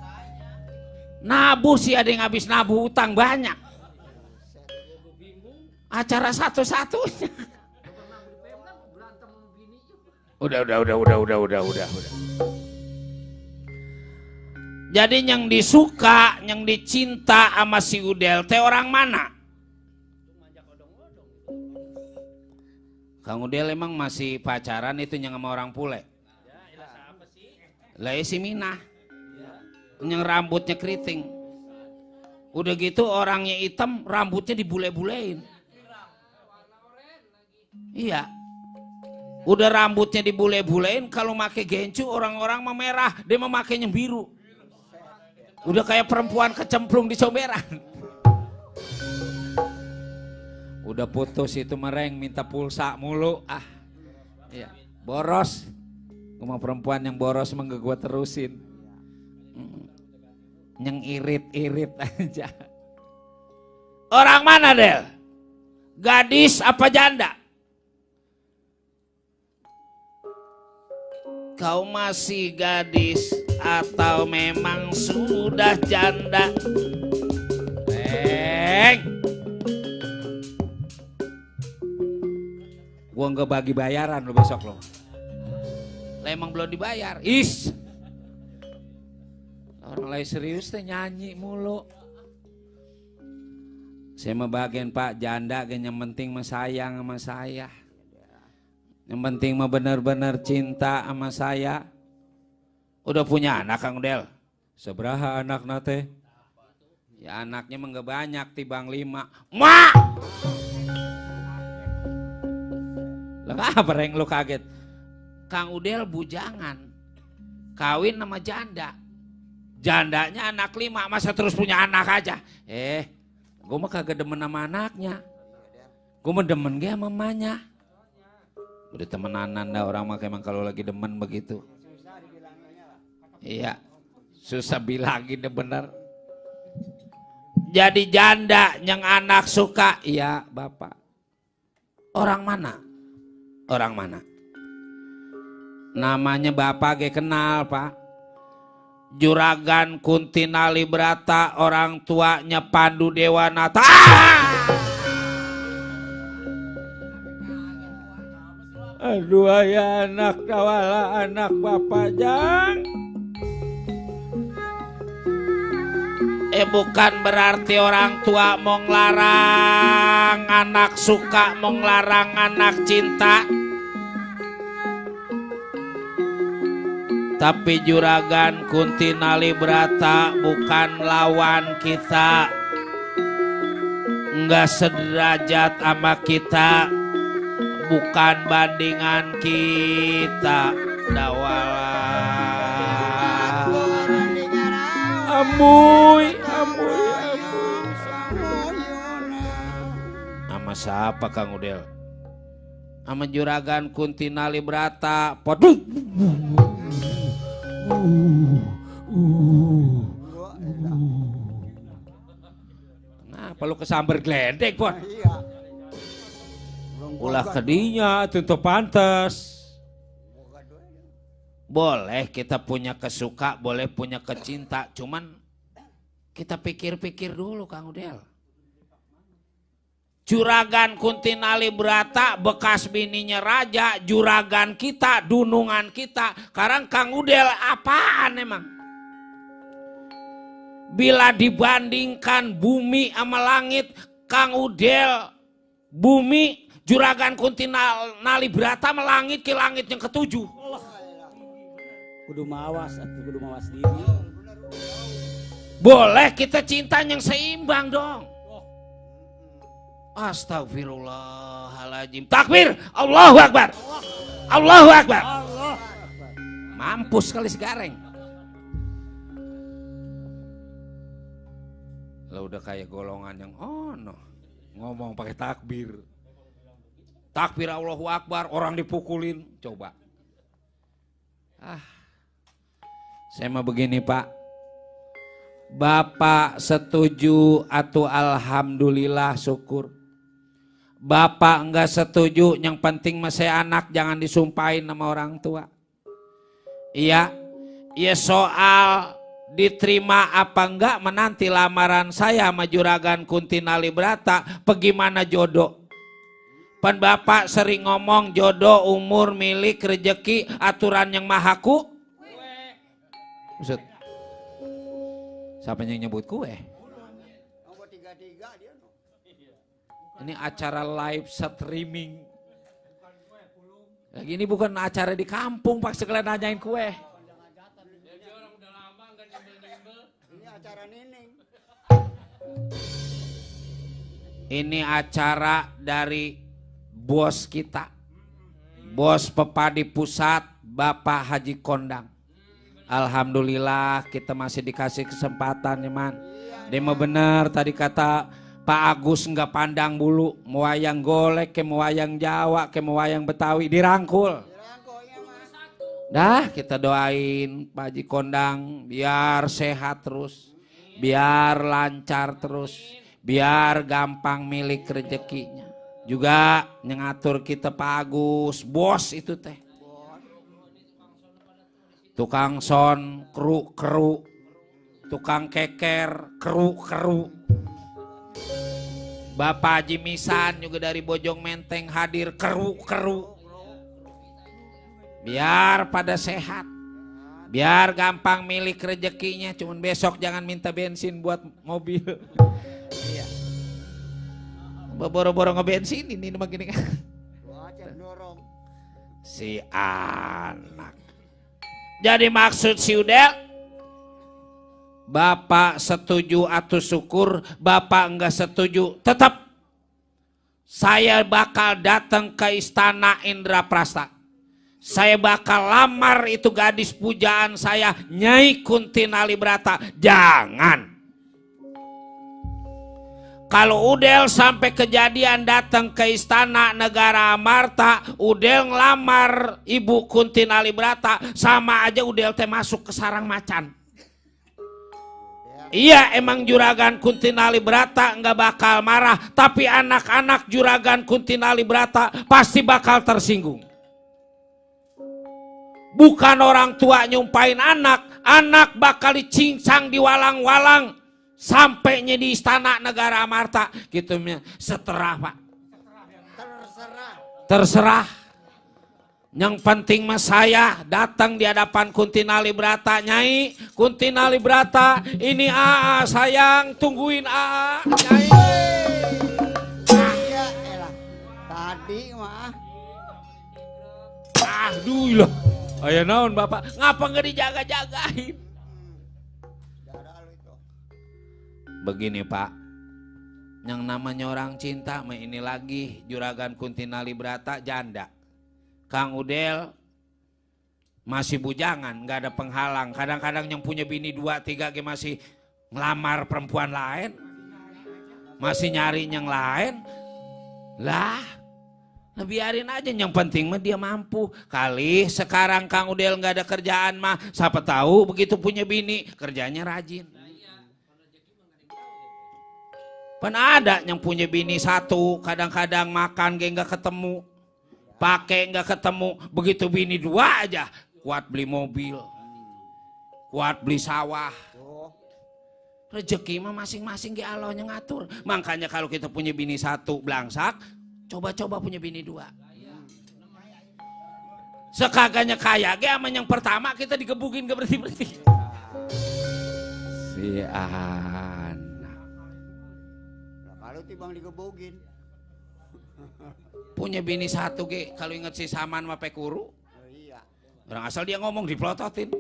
Speaker 1: Nabuh sih ada yang habis nabuh utang banyak. Acara satu-satunya. Udah. Jadi yang disuka, yang dicinta sama si Udel teh orang mana? Kang Udel emang masih pacaran itu yang sama orang Pule? Lah si Minah. Yang rambutnya keriting. Udah gitu orangnya hitam, rambutnya dibule-bulein. Iya. Udah rambutnya dibule-bulein, kalau make gencu orang-orang mah merah, dia memakainya biru. Udah kayak perempuan kecemplung di comberan. Udah putus itu mereng, minta pulsa mulu. Iya. Boros. Cuma perempuan yang boros emang gak gue terusin. Yang irit-irit aja. Orang mana Del? Gadis apa janda? Kau masih gadis atau memang sudah janda? Gua nggak bagi bayaran lo besok lo. Emang belum dibayar. Orang lain serius teh nyanyi mulu. Saya mau bagian Pak janda, yang penting mah sayang sama saya. Yang penting mah benar-benar cinta sama saya. Udah punya anak Kang Del? Seberapa anak nate? Ya anaknya mah nggak banyak, tibang 5. Mak! Lah apa reng lu kaget? Kang Udel bujangan, kawin sama janda. Jandanya anak 5, masa terus punya anak aja? Gue mah kagak demen sama anaknya. Gue mah demen ge sama mamanya. Udah temenanan dah orang mah emang kalau lagi demen begitu. Iya, susah bilangin deh bener. Jadi janda yang anak suka, iya bapak. Orang mana? Orang mana? Namanya bapak ge kenal pak. Juragan Kuntinali Brata, orang tuanya Pandu Dewanata. Aduh ya anak kawala anak bapak jang. Bukan berarti orang tua mau ngelarang anak suka, mau ngelarang anak cinta. Tapi Juragan Kuntinali Brata bukan lawan kita, enggak sederajat sama kita, bukan bandingan kita. Dawala amuy. Sama siapa Kang Udel? Sama Juragan Kuntinali Brata. Poduh. Kenapa lu kesambar geledek Pon? Ulah kedinya tentu pantas. Boleh kita punya kesuka, boleh punya kecinta, cuman kita pikir-pikir dulu Kang Udel. Juragan Kuntinali Brata bekas bininya raja, juragan kita, dunungan kita. Sekarang Kang Udel apaan emang? Bila dibandingkan bumi sama langit, Kang Udel, bumi, Juragan Kunti Nalibrata melangit ke langit yang ketujuh.
Speaker 5: Kudu mawas diri.
Speaker 1: Boleh kita cinta yang seimbang dong. Astagfirullahaladzim. Takbir, Allahu Akbar. Allahu Akbar. Mampus sekali segareng. Lah udah kayak golongan yang ngomong pakai takbir. Takbir Allahu Akbar, orang dipukulin. Coba. Saya mah begini Pak. Bapak setuju atau alhamdulillah syukur. Bapak enggak setuju, yang penting mah saya anak jangan disumpahin sama orang tua. Iya, ya soal diterima apa enggak menanti lamaran saya sama Juragan Kunti Nalibrata, bagaimana jodoh. Pan bapak sering ngomong jodoh, umur, milik, rezeki, aturan yang mahaku. Maksud, siapa yang nyebut kue? Ini acara live streaming. Lagi ini bukan acara di kampung, Pak, sekalian nanyain kue.
Speaker 2: Ini acara nining.
Speaker 1: Ini acara dari bos kita, bos Pepadi Pusat, Bapak Haji Kondang. Alhamdulillah kita masih dikasih kesempatan ya man. Dia mah bener tadi kata Pak Agus, nggak pandang bulu, mau wayang golek, ke mau wayang Jawa, ke mau wayang Betawi, dirangkul. Dah kita doain Pak Haji Kondang biar sehat terus, biar lancar terus, biar gampang milik rezekinya. Juga ngatur kita Pak Agus, bos itu teh. Tukang son, keru, tukang keker, keru. Bapak Haji Misan juga dari Bojong Menteng hadir, keru. Biar pada sehat, biar gampang milik rezekinya. Cuman besok jangan minta bensin buat mobil. Iya. Boro-boro ngebensin ini begini kan. Si anak. Jadi maksud si Udel, Bapak setuju atau syukur, Bapak enggak setuju, tetap saya bakal datang ke istana Indraprasta. Saya bakal lamar itu gadis pujaan saya, Nyai Kunti Nalibrata. Jangan. Kalau Udel sampai kejadian datang ke istana negara Amarta, Udel ngelamar Ibu Kunti Nalibrata, sama aja Udel teh masuk ke sarang macan. Iya emang Juragan Kunti Nalibrata nggak bakal marah, tapi anak-anak Juragan Kunti Nalibrata pasti bakal tersinggung. Bukan orang tua nyumpain anak bakal dicincang di walang-walang. Sampainya di istana negara Amarta gitu seterah Pak. Terserah. Yang penting mas saya datang di hadapan Kunti Nalibrata. Nyai Kunti Nalibrata, ini AA sayang, tungguin AA. Nyai.
Speaker 2: Iya elah. Tadi mah.
Speaker 1: Aduh lah. Ayo naon Bapak, ngapa nggak dijaga-jagain? Begini Pak, yang namanya orang cinta mah ini lagi Juragan Kunti Nalibrata janda. Kang Udel masih bujangan, nggak ada penghalang. Kadang-kadang yang punya bini 2, 3 masih ngelamar perempuan lain, masih nyari yang lain. Lah, biarin aja, yang penting mah dia mampu. Kali sekarang Kang Udel nggak ada kerjaan mah, siapa tahu begitu punya bini kerjanya rajin. Pan ada yang punya bini 1, kadang-kadang makan nggak ketemu, pakai nggak ketemu, begitu bini 2 aja, kuat beli mobil, kuat beli sawah. Rezeki mah masing-masing ge Allah yang ngatur. Makanya kalau kita punya bini 1 belangsak, coba-coba punya bini 2. Sekaganya kaya ge ama yang pertama kita digebukin ke berhenti-berhenti. Si
Speaker 2: tibang digebogin.
Speaker 1: Punya bini satu ge, kalau inget si Saman mah pekuru.
Speaker 2: Oh, iya.
Speaker 1: Orang asal dia ngomong dipelototin.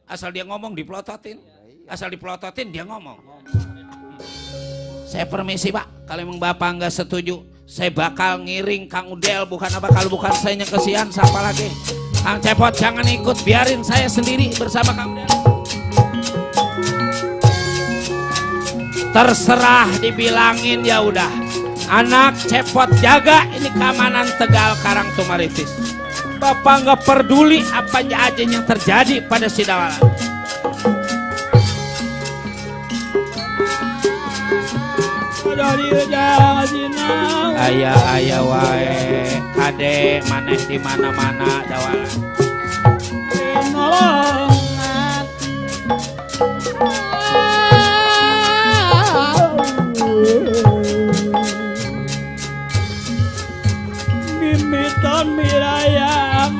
Speaker 1: Asal dia ngomong dipelototin. Asal dipelototin dia ngomong. Saya permisi Pak, kalau emang Bapak nggak setuju, saya bakal ngiring Kang Udel, bukan apa kalau bukan saya yang kesian, siapa lagi? Kang Cepot jangan ikut, biarin saya sendiri bersama Kang Udel. Terserah dibilangin ya udah. Anak Cepot jaga ini keamanan Tegal Karang Tumaritis. Bapak nggak peduli apa aja yang terjadi pada Sidawala. Ayah wae kade maneh di mana-mana dawala.
Speaker 5: Mimiton mirayang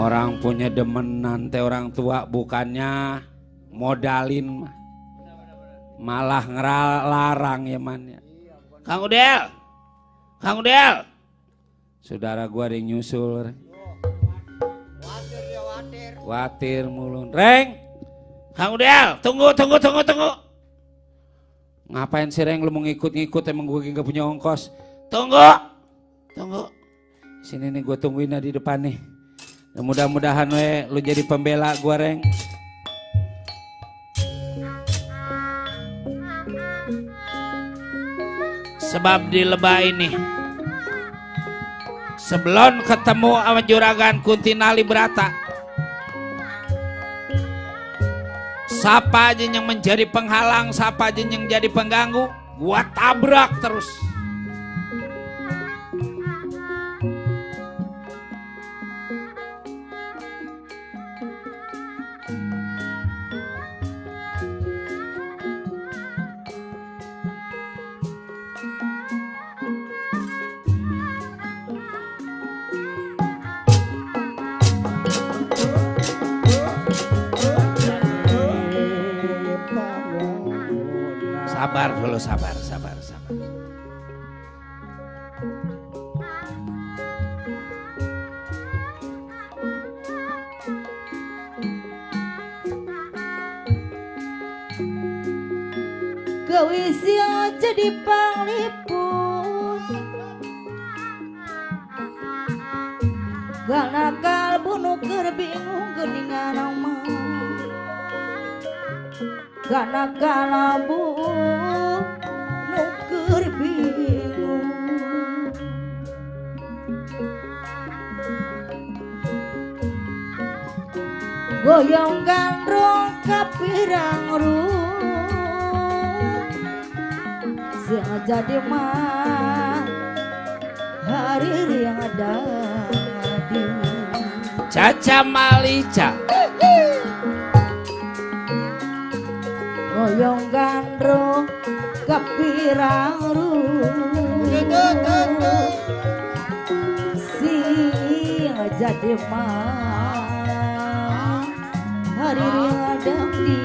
Speaker 1: Orang punya demenan teh orang tua bukannya modalin malah ngelarang ya man ya. Kang Udel, Kang Udel, saudara gua ada yang nyusul.
Speaker 2: Watir ya watir.
Speaker 1: Watir mulun, Reng, Kang Udel, tunggu. Ngapain sih Reng lu mau ngikut-ngikut emang gua gak punya ongkos. Tunggu. Sini nih gua tungguin di depan nih. Mudah-mudahan we lu jadi pembela gua Reng. Sebab di lebah ini sebelum ketemu sama juragan Kuntinali Brata, siapa aja yang menjadi penghalang, siapa aja yang jadi pengganggu, gua tabrak terus. Sabar dulu, sabar.
Speaker 3: Kewisya jadi panglipun, ganakal bunuh bingung geningan nama. Ganakal bunuh bingung, goyong gandrong kapirang yang jadi mah hari yang ada di
Speaker 1: Caca Malica
Speaker 3: goyong gandrong kapirang sing jadi mah hari yang ada di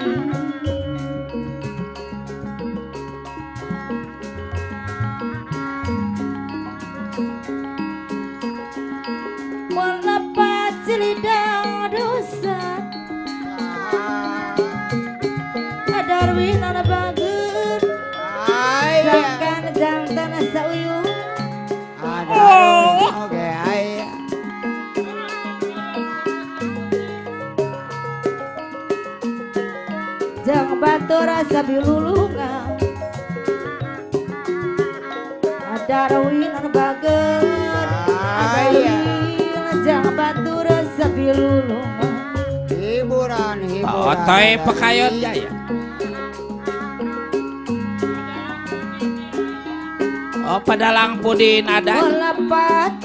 Speaker 3: lidang dosa Darwin ana bager sangkan jantan sauyu
Speaker 2: Oke aya
Speaker 3: jang batu rasa bilulungan Darwin ana bager jang batu rasa bilulungan
Speaker 2: hiburan
Speaker 1: otoy pekayot jaya. Oh padalang pudin ada
Speaker 3: melepat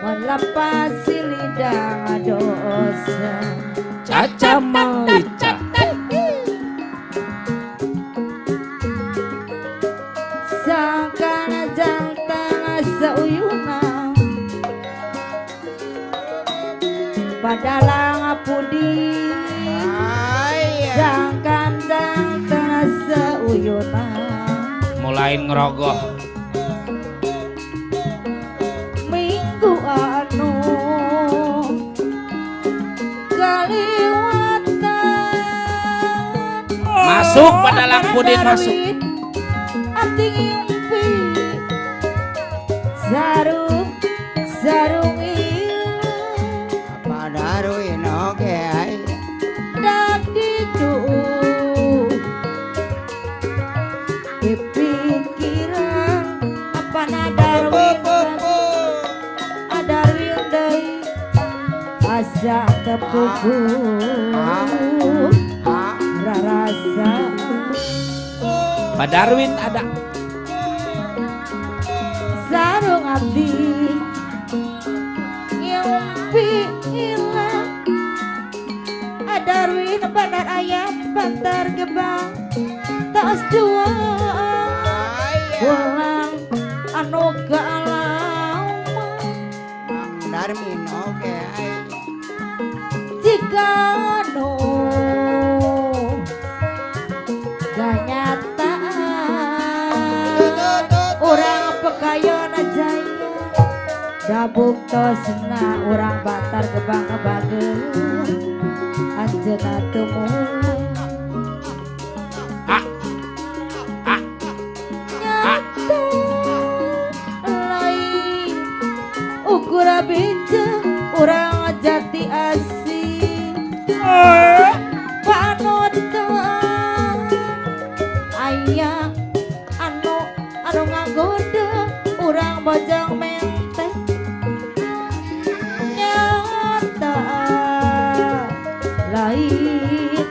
Speaker 3: melepas si lidang dosa
Speaker 1: Caca Malica
Speaker 3: sauyuna padalang apudi sangkan tang sauyuna
Speaker 1: mulai ngerogoh
Speaker 3: minggu anu kaliwatan
Speaker 1: masuk padalang pudin masuk
Speaker 3: ati ngimpi sarung sarung
Speaker 2: Padaruin oke ay.
Speaker 3: dak ditu dipikiran apa nadarwin adarwin deui asa tepuku rarasa
Speaker 1: Pak Darwin ada
Speaker 3: sarung abdi ngimpi ilang adarwin bandar ayam bantar gebang tas dua pulang anu galauma
Speaker 2: Mang Darmin oke ay.
Speaker 3: jika anu kenyataan orang pekayon jaya dabuk tosna orang bantar gebang ngebageun anjeunna teu mulai nyata lain ukur bijak urang jati asih panutan aya anu ngagoda urang bojong menteh nyata lain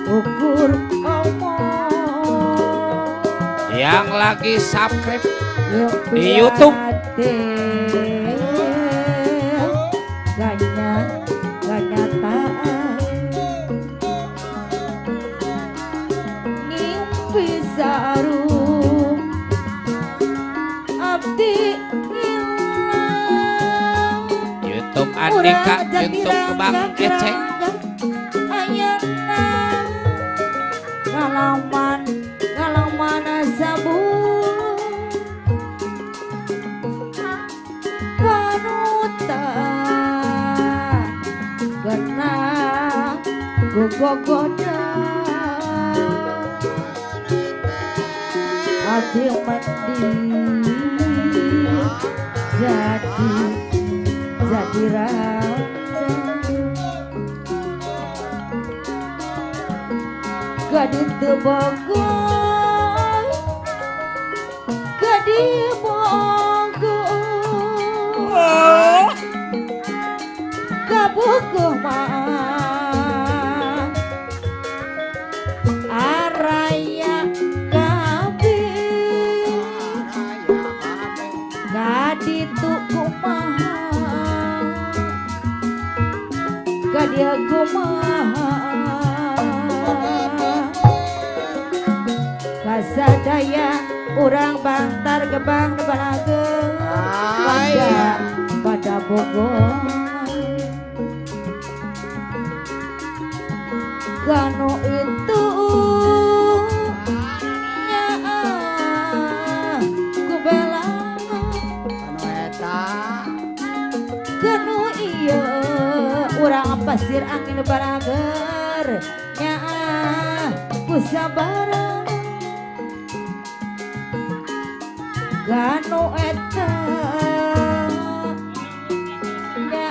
Speaker 3: ukur omong
Speaker 1: yang lagi subscribe di YouTube
Speaker 3: kenyataan ngimpi sarung abdi hilang
Speaker 1: YouTube Andika YouTube Bang Eceng
Speaker 3: ayana ngalaman sabun panutan kena gogogoda hati mandi jadi randa gadi tebogor gadi bogor kabukuh mah araya kabeh gadi tukumaha gadi kumaha kasadaya urang bantar gebang nebalageun pada Bogor kanu itu nya ku belang
Speaker 2: Anu eta
Speaker 3: kanu ieu urang pasir angin barager nya ku sabarang kanu eta nya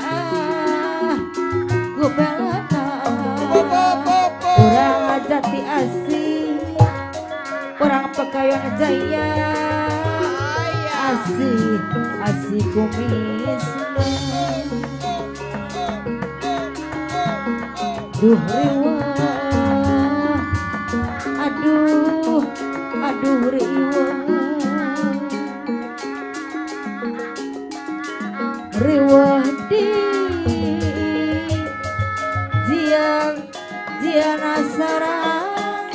Speaker 3: ku belang orang jati asih orang pekayon jaya asih kumis duh riwah aduh riwah di jiana sarang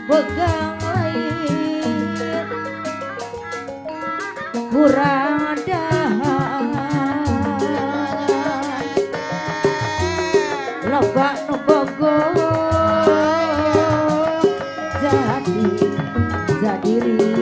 Speaker 3: begang lain kurang dahar lobak nu bogo jadi rindu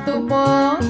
Speaker 3: tunggu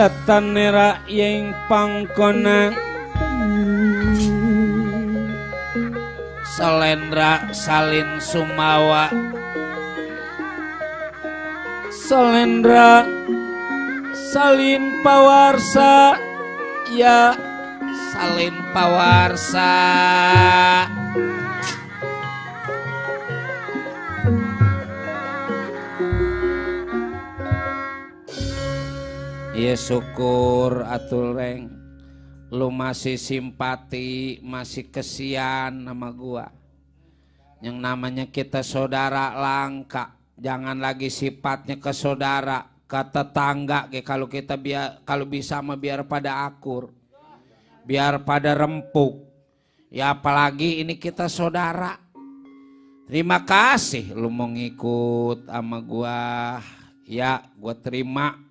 Speaker 1: Datanera yang pangkona Salendra salin sumawa Salendra salin pawarsa ya salin pawarsa ya syukur atul reng lu masih simpati masih kesian sama gua yang namanya kita saudara langka jangan lagi sifatnya ke saudara ke tetangga kalau kita kalau bisa mah biar pada akur biar pada rempuk ya apalagi ini kita saudara terima kasih lu mau ngikut sama gua ya gua terima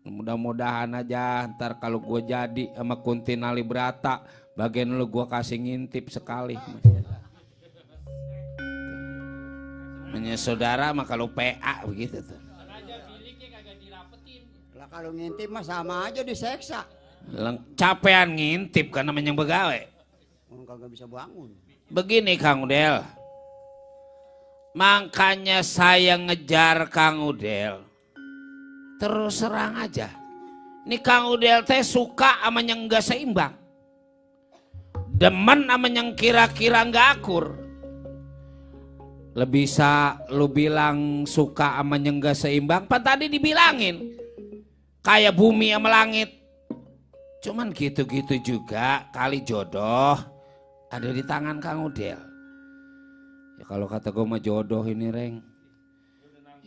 Speaker 1: mudah-mudahan aja ntar kalau gue jadi sama Kunti Nalibrata bagian lu gue kasih ngintip sekali hanya saudara mah kalau PA begitu tuh
Speaker 2: lah kalau ngintip mah sama aja diseksa
Speaker 1: capean ngintip kan namanya begawe
Speaker 2: kagak bisa bangun
Speaker 1: begini Kang Udel makanya saya ngejar Kang Udel terus serang aja. Ini Kang Udel teh suka sama yang enggak seimbang. Demen sama yang kira-kira enggak akur. Lebih bisa lu bilang suka sama yang enggak seimbang, pan tadi dibilangin. Kayak bumi sama langit. Cuman gitu-gitu juga kali jodoh ada di tangan Kang Udel. Ya kalau kata gue mah jodoh ini reng.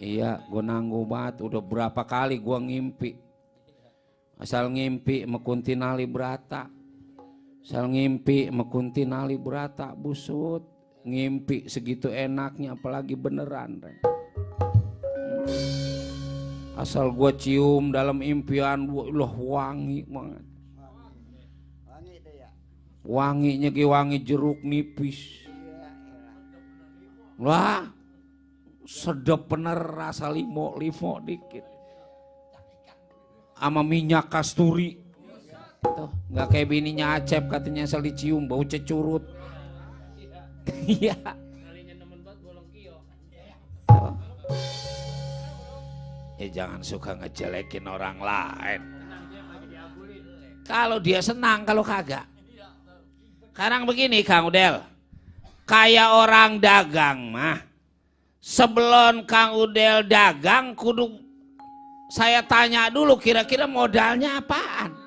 Speaker 1: Iya, gue nanggung banget. Udah berapa kali gue ngimpi. Asal ngimpi sama Kunti Nalibrata. Asal ngimpi sama Kunti Nalibrata. Busut. Ngimpi segitu enaknya apalagi beneran. Asal gue cium dalam impian. Loh wangi banget.
Speaker 2: Wangi itu ya?
Speaker 1: Wanginya kayak wangi jeruk nipis. Wah. Sedap bener rasa limo dikit sama minyak kasturi tuh nggak kayak bininya Acep katanya asal dicium bau cecurut iya jangan suka ngejelekin orang lain kalau dia senang kalau kagak Sekarang begini Kang Udel, kayak orang dagang mah, sebelum Kang Udel dagang kudu saya tanya dulu kira-kira modalnya apaan.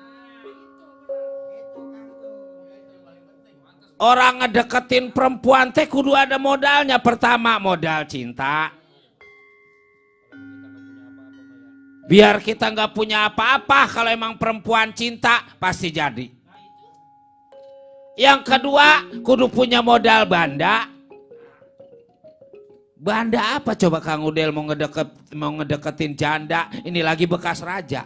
Speaker 1: Orang ngedeketin perempuan teh kudu ada modalnya. Pertama modal cinta. Biar kita nggak punya apa-apa, kalau emang perempuan cinta pasti jadi. Yang kedua, kudu punya modal banda. Banda apa coba Kang Udel mau ngedeketin janda, ini lagi bekas raja.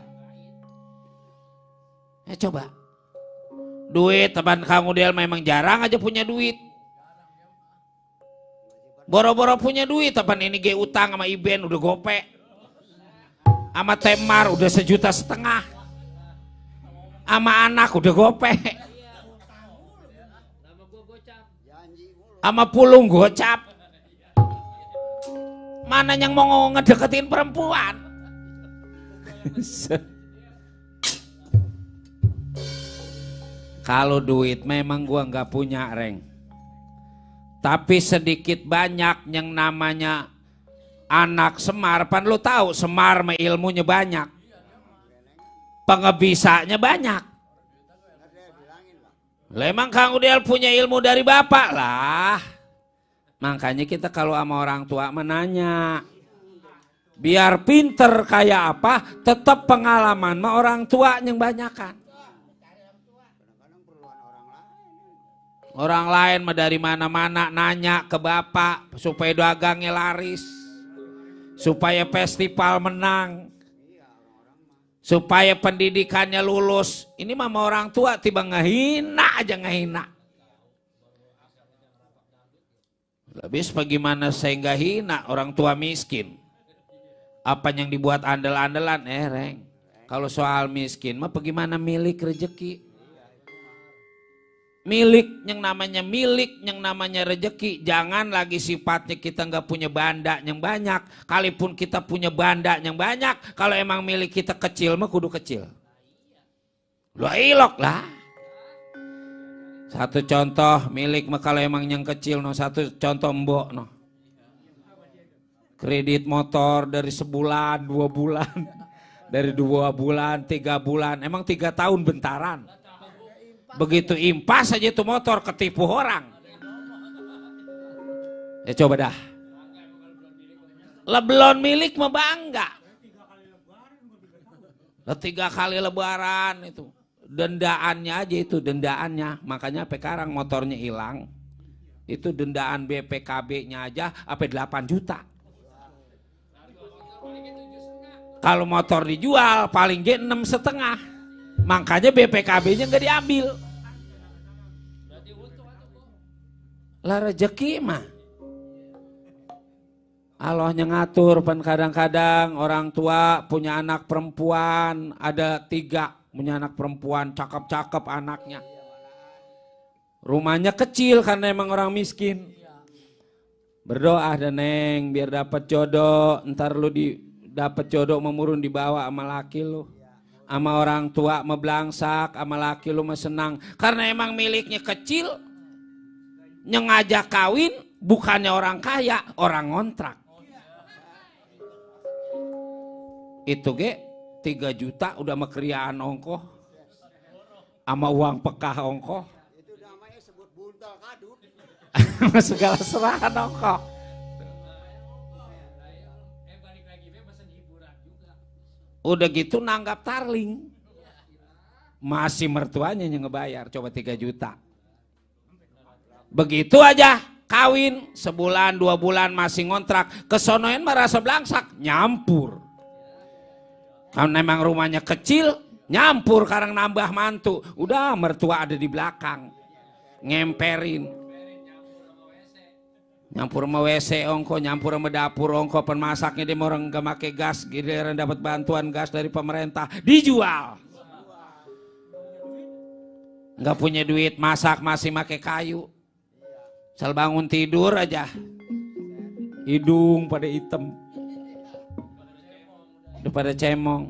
Speaker 1: Coba. Duit, teman Kang Udel memang jarang aja punya duit. Boro-boro punya duit, teman ini ge utang sama Iben udah gope. Sama Temar udah 1,5 juta. Sama anak udah gope. Sama pulung gocap. Mana yang mau ngedeketin perempuan? Kalau duit memang gua nggak punya, Reng. Tapi sedikit banyak yang namanya anak Semar. Pan lu tahu Semar mah ilmunya banyak. Pengebisanya banyak. Memang Kang Udel punya ilmu dari bapak lah. Makanya kita kalau sama orang tua menanya. Biar pinter kayak apa, tetap pengalaman mah orang tua yang banyakan. Orang lain mah dari mana-mana nanya ke bapak supaya dagangnya laris. Supaya festival menang. Supaya pendidikannya lulus. Ini mah orang tua tiba ngehina aja ngehina. Habis bagaimana saya nggak hina orang tua miskin. Apa yang dibuat andel-andelan Reng. Kalau soal miskin mah bagaimana milik rezeki. Milik yang namanya rezeki. Jangan lagi sifatnya kita nggak punya banda yang banyak. Kalaupun kita punya banda yang banyak, kalau emang milik kita kecil mah kudu kecil. Lu ilok lah. Satu contoh milik mah kalau emang yang kecil no. Satu contoh mbok no. Kredit motor dari sebulan, 2 bulan. Dari 2 bulan, 3 bulan. Emang 3 tahun bentaran. Begitu impas aja itu motor ketipu orang. Ya coba dah. Belum milik mah bangga. 3 kali lebaran itu. Dendaannya aja itu dendaannya. Makanya sekarang motornya hilang. Itu dendaan BPKB-nya aja sampai 8 juta. Kalau motor dijual paling G 6,5. Makanya BPKB-nya nggak diambil. Lah rezeki mah Allahnya ngatur. Pan kadang-kadang orang tua punya anak perempuan ada 3, punya anak perempuan cakep-cakep anaknya. Rumahnya kecil karena emang orang miskin. Berdoa dan neng biar dapat jodoh. Ntar lu dapat jodoh memurun dibawa sama laki lu. Sama orang tua meblangsak, sama laki lu mah senang. Karena emang miliknya kecil, yang ngajak kawin bukannya orang kaya, orang ngontrak. Itu 3 juta udah mekriaan ongkoh. Sama uang pekah ongkoh.
Speaker 2: Itu namanya sebut buntal kadut.
Speaker 1: Segala serahan ongkoh. Udah gitu nanggap tarling. Masih mertuanya yang ngebayar. Coba 3 juta. Begitu aja kawin. Sebulan 2 bulan masih ngontrak. Kesonoin merasa belangsak. Nyampur. Karena memang rumahnya kecil. Nyampur karena nambah mantu. Udah mertua ada di belakang. Ngemperin. Nyampur sama WC ongko, nyampur sama dapur ongko, pemasaknya dia orang gak make gas, giliran dapat bantuan gas dari pemerintah, dijual. Gak punya duit masak masih make kayu. Sel bangun tidur aja, hidung pada hitam, udah pada cemong.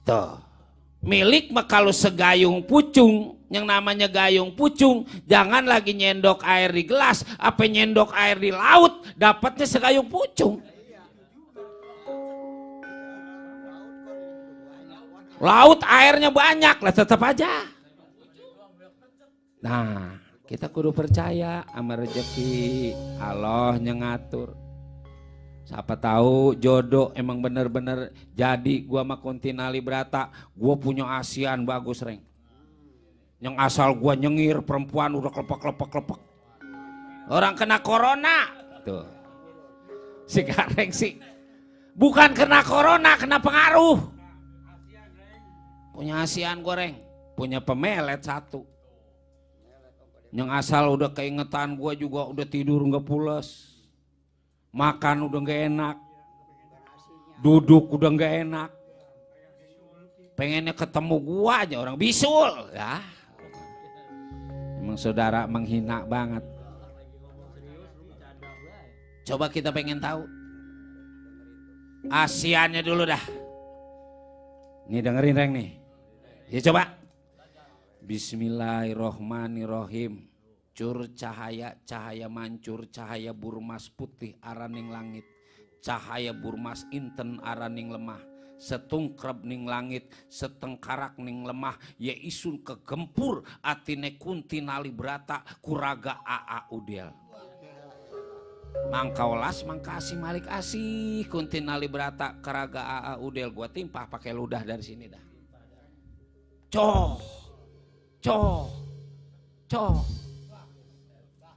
Speaker 1: Tuh, Milik mah kalau segayung pucung, yang namanya gayung pucung, jangan lagi nyendok air di gelas, apa nyendok air di laut, dapatnya segayung pucung. Laut airnya banyak lah, tetap aja. Nah, kita kudu percaya sama rezeki, Allah yang ngatur. Siapa tahu jodoh emang bener-bener jadi. Gua mah Kuntinali Brata, gua punya ASEAN bagus reng. Yang asal gua nyengir perempuan udah klepek. Orang kena corona tuh. Si Gareng sih bukan kena corona, kena pengaruh. Punya ASEAN goreng, punya pemelet satu. Yang asal udah keingetan gua juga udah tidur nggak pules. Makan udah gak enak, duduk udah gak enak, pengennya ketemu gua aja orang bisul ya. Emang saudara menghina banget. Coba kita pengen tahu ASEAN-nya dulu dah. Nih dengerin reng nih. Ya coba. Bismillahirrohmanirrohim. Cur cahaya, cahaya mancur, cahaya burmas putih araning langit, cahaya burmas inten araning lemah, setungkrep ning langit, setengkarak ning lemah, ya isun kegempur atine Kuntinali Brata kuraga aa udel. Mangkaulas mangkasih malik asih Kuntinali Brata kuraga aa udel. Gua timpah pakai ludah dari sini dah. Coh.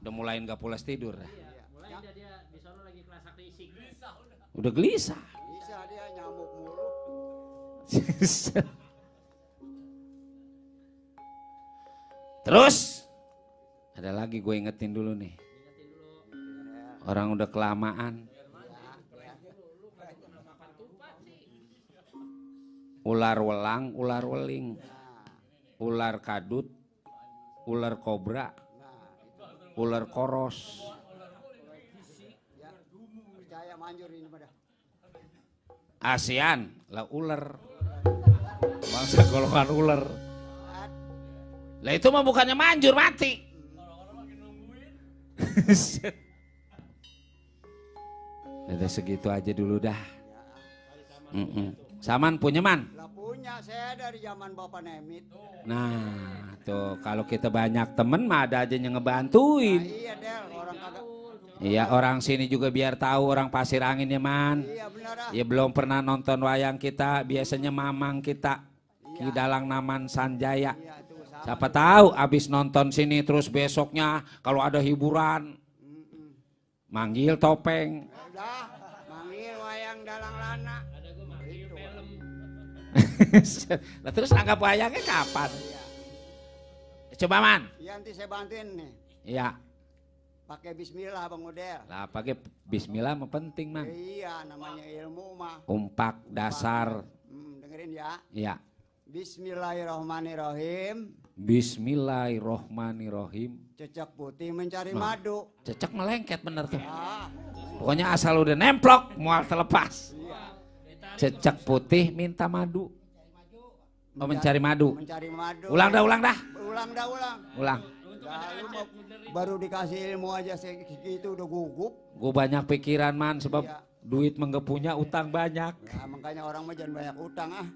Speaker 1: Udah mulai nggak pulas tidur.
Speaker 4: Mulai dia di sono lagi kelas akrisik.
Speaker 1: Udah gelisah.
Speaker 2: Bisa dia nyamuk mulu.
Speaker 1: Terus ada lagi gue ingetin dulu nih. Orang udah kelamaan. Ular welang, ular weling, ular kadut, ular kobra, ular koros.
Speaker 2: Percaya manjur ini pada.
Speaker 1: ASEAN lah ular. Bangsa golongan ular. Lah itu mah bukannya manjur mati. Udah segitu aja dulu dah. Saman punya man?
Speaker 2: Lah punya saya dari zaman Bapak Nemit.
Speaker 1: Nah, tuh kalau kita banyak temen mah ada aja yang ngebantuin.
Speaker 2: Nah, iya Del, orang kagak.
Speaker 1: Iya, orang sini juga biar tahu orang Pasir Angin ya man.
Speaker 2: Iya benar ah.
Speaker 1: Ya belum pernah nonton wayang kita, biasanya mamang kita. Ki Dalang Naman Sanjaya.
Speaker 2: Iya itu sama.
Speaker 1: Siapa tahu abis nonton sini terus besoknya kalau ada hiburan manggil topeng.
Speaker 2: Udah, manggil wayang dalang lana.
Speaker 4: Ada gue manggil film.
Speaker 1: Nah, terus anggap wayangnya kapan? Coba man.
Speaker 2: Iya nanti saya bantuin nih.
Speaker 1: Iya.
Speaker 2: Pakai bismillah Bang Udel.
Speaker 1: Lah pakai bismillah mah penting man.
Speaker 2: Iya namanya ilmu mah.
Speaker 1: Umpak dasar.
Speaker 2: Dengerin ya.
Speaker 1: Iya.
Speaker 2: Bismillahirrahmanirrahim.
Speaker 1: Bismillahirrohmanirrohim.
Speaker 2: Cecak putih mencari madu.
Speaker 1: Cecek melengket bener tuh.
Speaker 2: Ah,
Speaker 1: Pokoknya asal udah nemplok mual terlepas. Cecak putih minta madu. Oh, mencari madu.
Speaker 2: mencari madu.
Speaker 1: Ulang dah.
Speaker 2: Ulang.
Speaker 1: Ulang.
Speaker 2: Lalu baru dikasih ilmu aja segitu udah gugup.
Speaker 1: Gue banyak pikiran man sebab
Speaker 2: Iya.
Speaker 1: duit mengge punya utang banyak.
Speaker 2: Ya, makanya orang mah jangan banyak utang ah.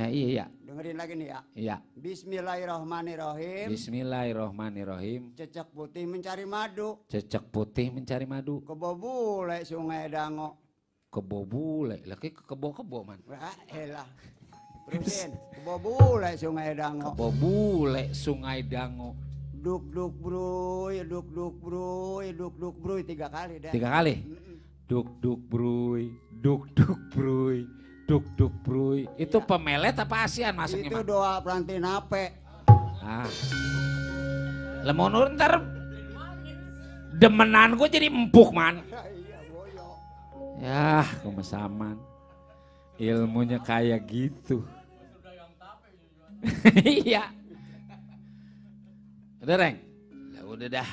Speaker 1: Iya.
Speaker 2: Dengerin lagi nih ya.
Speaker 1: Iya.
Speaker 2: Bismillahirrahmanirrahim.
Speaker 1: Bismillahirrohmanirrohim.
Speaker 2: Cecak putih mencari madu.
Speaker 1: Cecek putih mencari madu.
Speaker 2: Kebobule sungai Dango.
Speaker 1: Kebo bule. Lagi ke kebo man.
Speaker 2: Wah, elah. Terusin. Kebobule sungai Dango.
Speaker 1: Kebo bule Sungai Dango.
Speaker 2: Duk duk bruy, duk duk bruy, duk duk bruy 3 kali dah.
Speaker 1: 3 kali. Duk duk bruy, duk duk bruy, duk duk bruy. Itu pemelet apa ASEAN masuknya?
Speaker 2: Itu
Speaker 1: Man?
Speaker 2: doa pelantin ape.
Speaker 1: Ah. Lemonur ntar demenan gue jadi empuk man.
Speaker 2: Iya boyo.
Speaker 1: Ya kemesaman. Ilmunya kayak gitu. Iya. Udah Reng? Ya udah dah.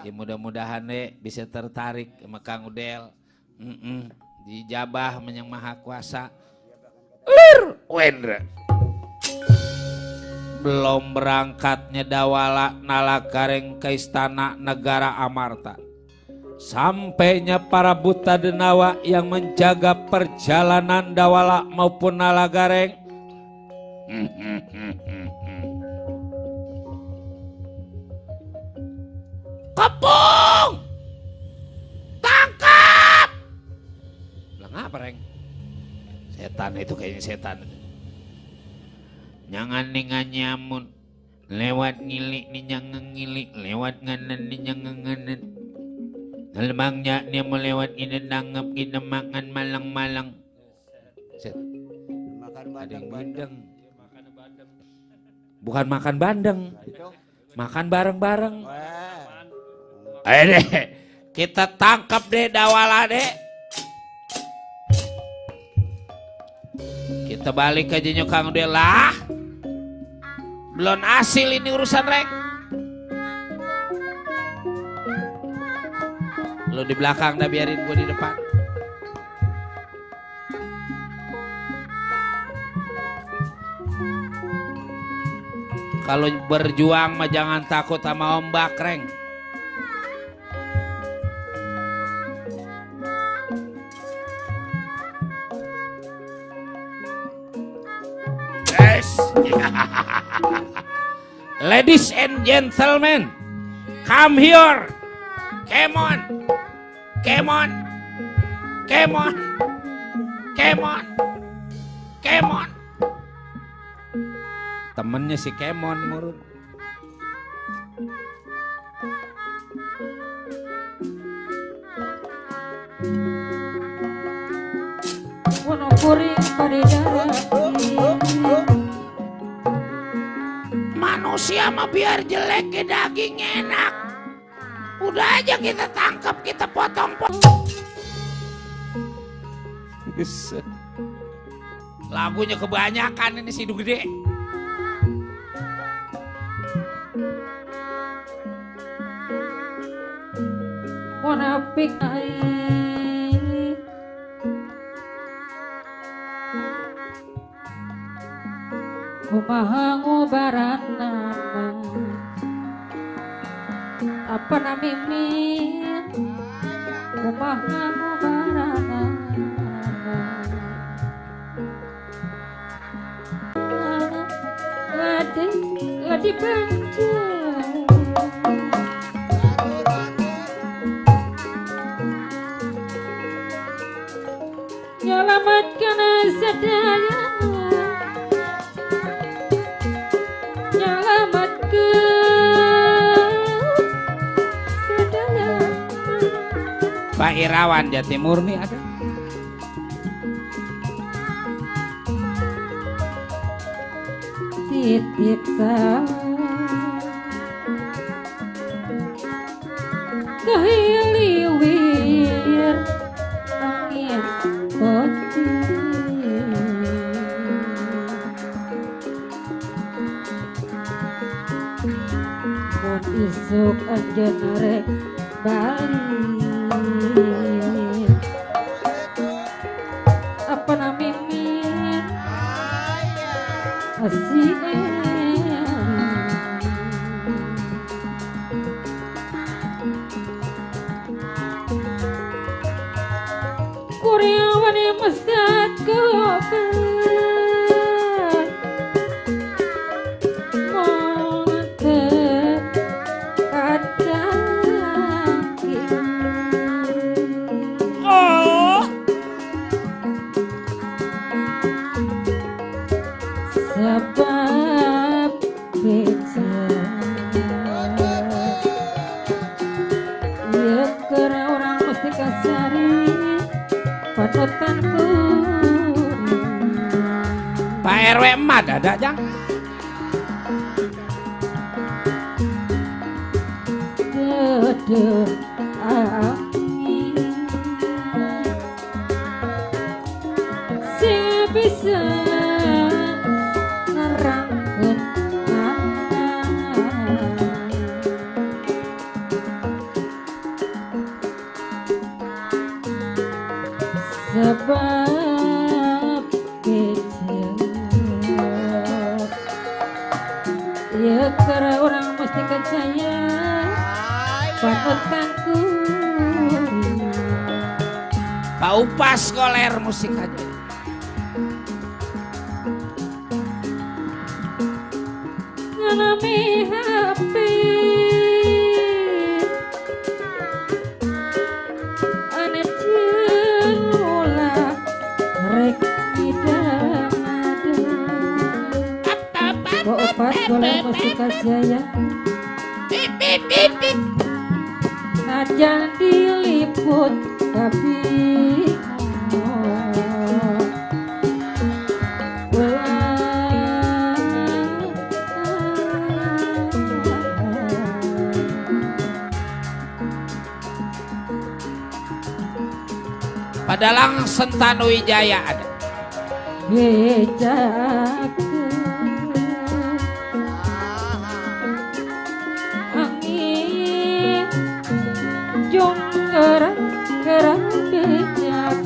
Speaker 1: Ya mudah-mudahan deh bisa tertarik sama Kang Udel. Dijabah menyang Maha Kuasa. Lir Wendra. sebelum berangkatnya Dawala Nalagareng ke istana negara Amarta. Sampainya para buta denawa yang menjaga perjalanan Dawala maupun Nalagareng. Kepung! Tangkap! Lah ngapa, Reng? Setan itu kayaknya setan. Jangan ningan nyamun. Lewat ngilik ni jangan ngilik. Lewat nganan ni jangan nganan. Dalbangnya dia melewat ini nanggap kita makan malang-malang.
Speaker 2: Makan bandeng-bandeng.
Speaker 1: Bukan makan bandeng. Makan bareng-bareng.
Speaker 2: Wah.
Speaker 1: Ayo deh, kita tangkap deh Dawala deh. Kita balik aja nyokang dia lah. Belum hasil ini urusan Reng. Lu di belakang dah, biarin gue di depan. Kalau berjuang mah jangan takut sama ombak, Reng. Yes. Ladies and gentlemen, come here. Come on. Come on. Come on. Come on. Come on. Temennya si Kemon murun.
Speaker 3: Wono kuring paridara.
Speaker 1: Manusia mah biar jelek ke daging enak. Udah aja kita tangkap, kita potong-potong. Lagunya kebanyakan ini si Gede.
Speaker 3: Munafik ai. Kumaha ngobarana. Apa namimin? Kumaha ngobarana. Ladi banjir. Nyelamatkan sadaya. Nyelamatkan sadaya.
Speaker 1: Pak Irawan Jatimurni ada.
Speaker 3: Titip kahiliwir angin putih mun isuk anjeun rek balik apa namimin asih Kuryawan yang mesat kopen montek kadang
Speaker 1: Oh,
Speaker 3: sebab beja ya kera orang mesti kasari panutanku
Speaker 1: Pak RW emak ada jang.
Speaker 3: Dede angin sing bisa nerangkeun sebab kecil Kera orang mesti kejaya panutanku
Speaker 1: Pak Upas Goler musik aja.
Speaker 3: ngalami happy ane cula rek tidak ada Pak Upas Goler mesti kejaya najan diliput tapi
Speaker 1: Padalang Sentanu Wijaya ada.
Speaker 3: Angin jong kerang bejak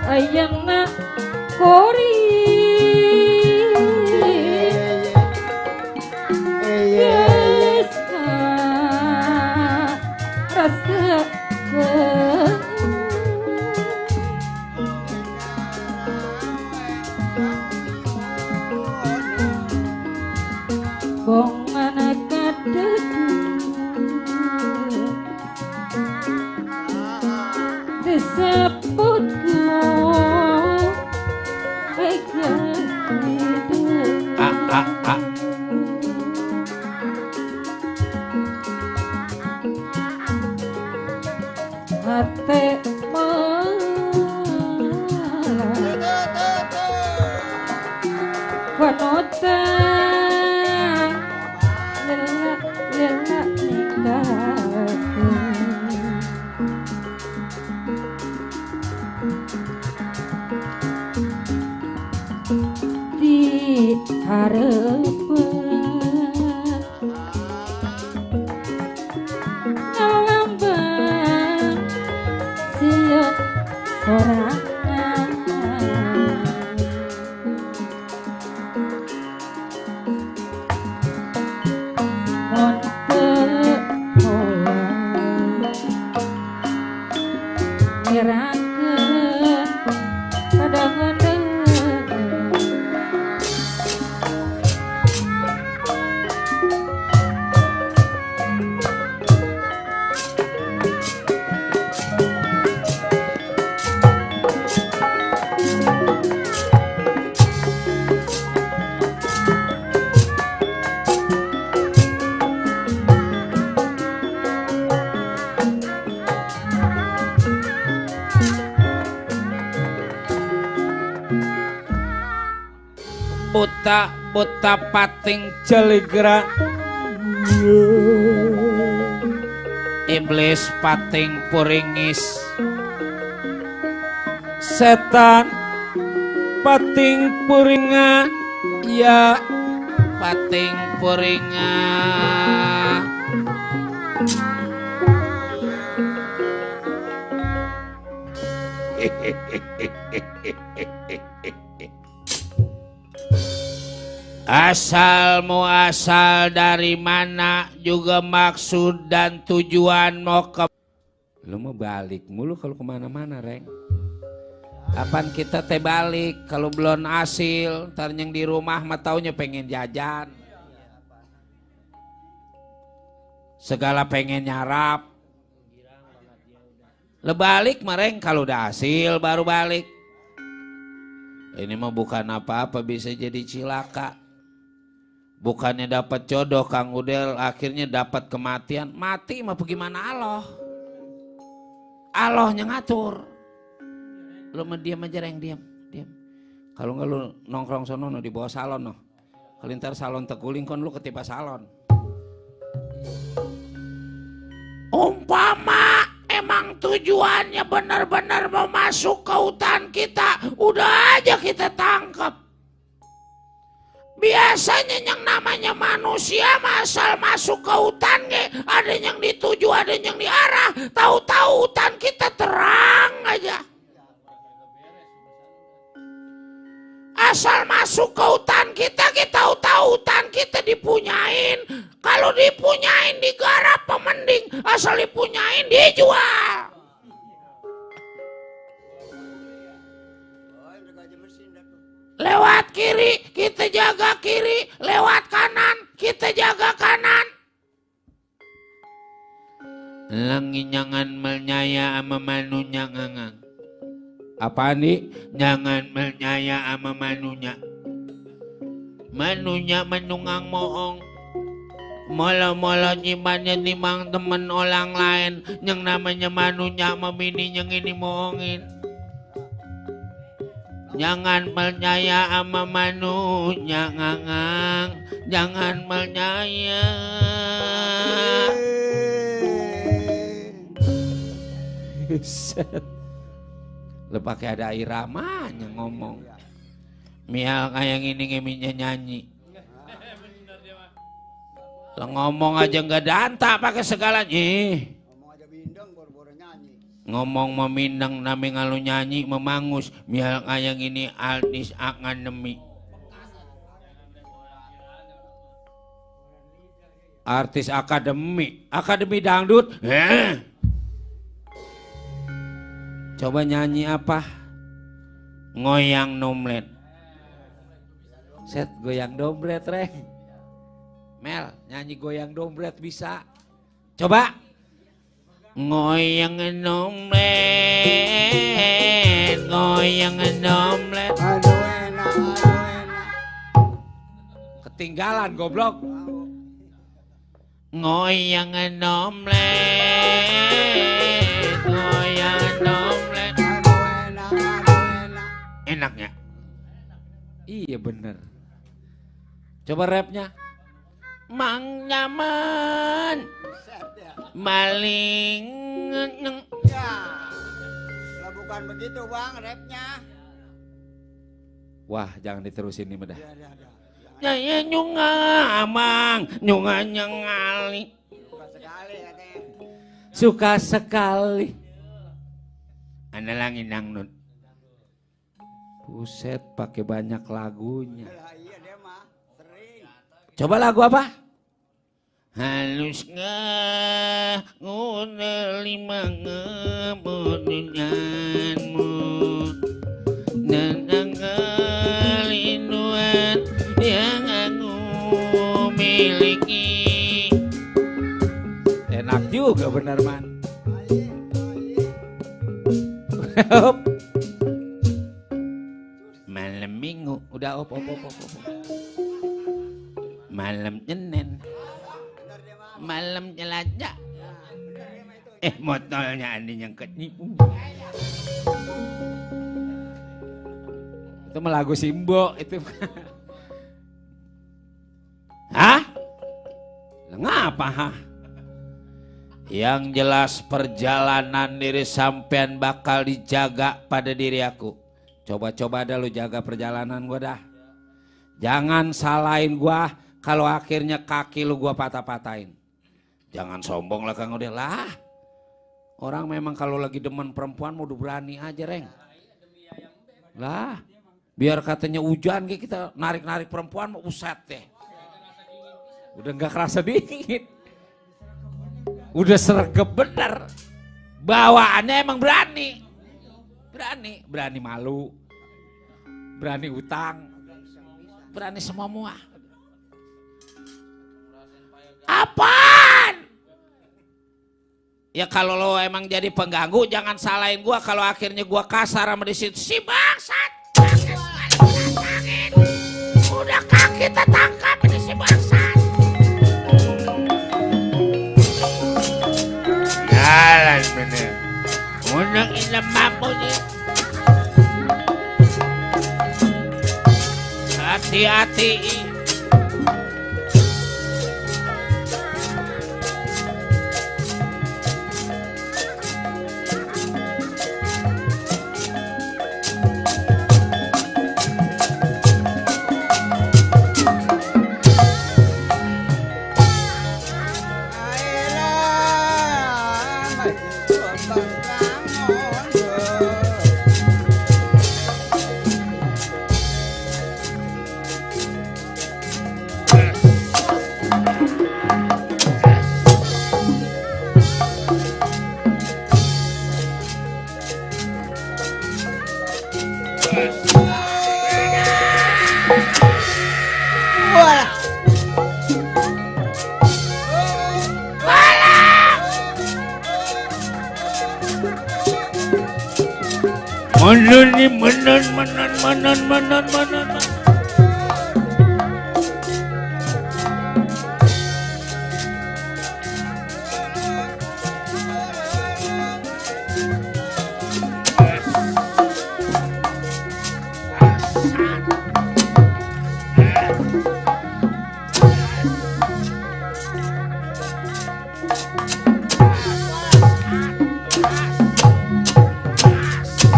Speaker 3: ayana kori bong anak kadeku disebutku hati panutan lelak nikahku di harapan ngalambang siap sorangan
Speaker 1: buta pating jeligra iblis pating puringis setan pating puringan ya pating puringan asal muasal dari mana juga maksud dan tujuan mau ke lu mau balik mulu kalau kemana-mana Reng. Apaan kita teh balik kalau belum hasil ntar yang di rumah mah taunya pengen jajan segala pengen nyarap le balik Reng kalau udah hasil baru balik. Ini mah bukan apa-apa bisa jadi cilaka. Bukannya dapat jodoh Kang Udel akhirnya dapat kematian. Mati mah bagaimana Allah? Allahnya ngatur. Lu mah diam aja Reng, diam. Kalau nggak lu nongkrong sono di bawah salon noh. Kelintar salon teguling kon lu ketipa salon. Umpama emang tujuannya benar-benar mau masuk ke hutan kita, udah aja kita tangkap. Biasanya yang namanya manusia asal masuk ke hutan ada yang dituju, ada yang diarah. Tahu-tahu hutan kita terang aja. masuk ke hutan kita tahu hutan kita dipunyain. Kalau dipunyain digarap mending, asal dipunyain dijual. Lewat kiri kita jaga kiri, lewat kanan kita jaga kanan. Langi jangan menyaya ama manunya ngangang. Apa nih? Jangan menyaya ama manunya. Manunya menungang moong. Molo-molo nyimannya timang temen orang lain. Yang namanya manunya memini yang ini moongin. Jangan percaya sama manunya ngangang. Jangan percaya. Lu pakai ada iramanya ngomong. Mial kayak gini ngeminya nyanyi. Lo ngomong aja nggak danta pakai segalanya. Ngomong memindang nami ngalu nyanyi memangus. Mial kayak gini artis akademi. Artis akademi dangdut. Coba nyanyi apa? Ngoyang nomlet. Set goyang dompret reng. Mel nyanyi goyang dompret bisa. Coba. Ngoyang nomlet. Ngoyang nomlet.
Speaker 2: Aduh enak, aduh enak.
Speaker 1: Ketinggalan goblok. Ngoyang nomlet. Goyang nomlet.
Speaker 2: Aduh enak, aduh enak.
Speaker 1: Enaknya? Iya bener. Coba rapnya. Mang nyaman. Maling.
Speaker 2: Ya, lah bukan begitu bang rapnya.
Speaker 1: Wah jangan diterusin nih bedah.
Speaker 2: Ya,
Speaker 1: Nyunga amang. Nyunga nyengali.
Speaker 2: suka sekali katanya.
Speaker 1: Suka sekali. Analangin dangdut. Buset pakai banyak lagunya.
Speaker 2: Lah iya dia mah sering.
Speaker 1: Coba lagu apa? Halus nguneli mengemudianmu dan kerinduan yang aku miliki. Enak juga benar man. Malam minggu udah op. Malam Senin. Malam jelajah. Motornya ada yang ketipu. Itu mah lagu Simbo itu. Hah? Ngapa hah? Yang jelas perjalanan diri sampean bakal dijaga pada diri aku. Coba-coba dah lu jaga perjalanan gua dah. Jangan salahin gua kalau akhirnya kaki lu gua patah-patahin. Jangan sombong lah Kang Udin lah. Orang memang kalau lagi demen perempuan mau berani aja reng. Lah biar katanya hujan kita narik-narik perempuan mau uset deh. Udah gak kerasa dingin. Udah sergep bener. Bawaannya emang berani. Berani malu. Berani utang. Berani semua. Apaan? Ya kalau lo emang jadi pengganggu jangan salahin gua kalau akhirnya gua kasar sama di situ. Si bangsat. Udah kaki kita tangkap ini si bangsat. Jalan bener. Udah ini mampu nih. Hati-hati.
Speaker 2: Wah.
Speaker 1: Menon nih menon.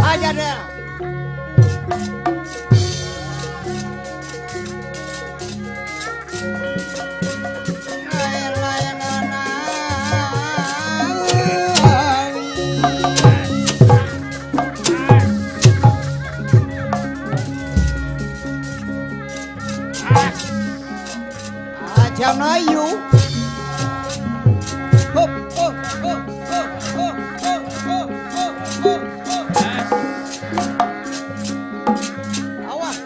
Speaker 2: Aja deh. Aja Melayu. Hop, hop, hop, hop, hop, hop, hop, hop, hop. Awas.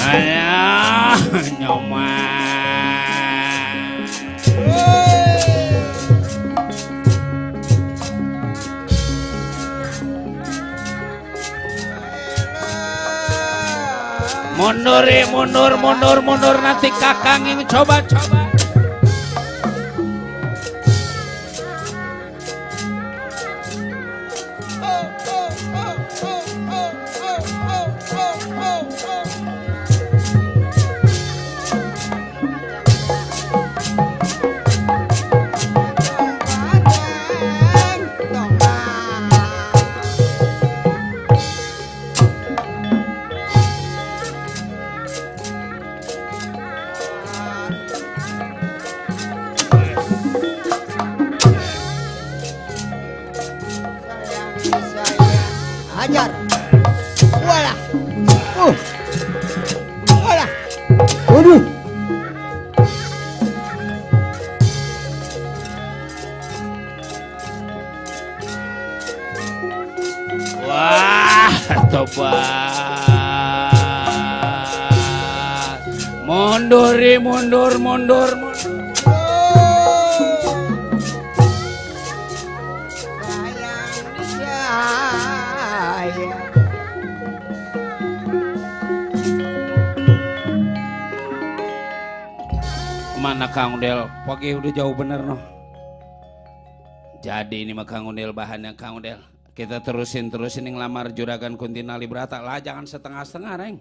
Speaker 1: Ayah, nyoman. Mundur nanti kakang yang coba-coba.
Speaker 2: Hajar. Walah. Walah. Waduh.
Speaker 1: Wah, tobat. Mundur. Mana Kang Udel? Pagi udah jauh bener noh. Jadi ini mah Kang Udel bahannya Kang Udel. Kita terusin yang lamar juragan Kuntinali Brata lah, jangan setengah-setengah Reng.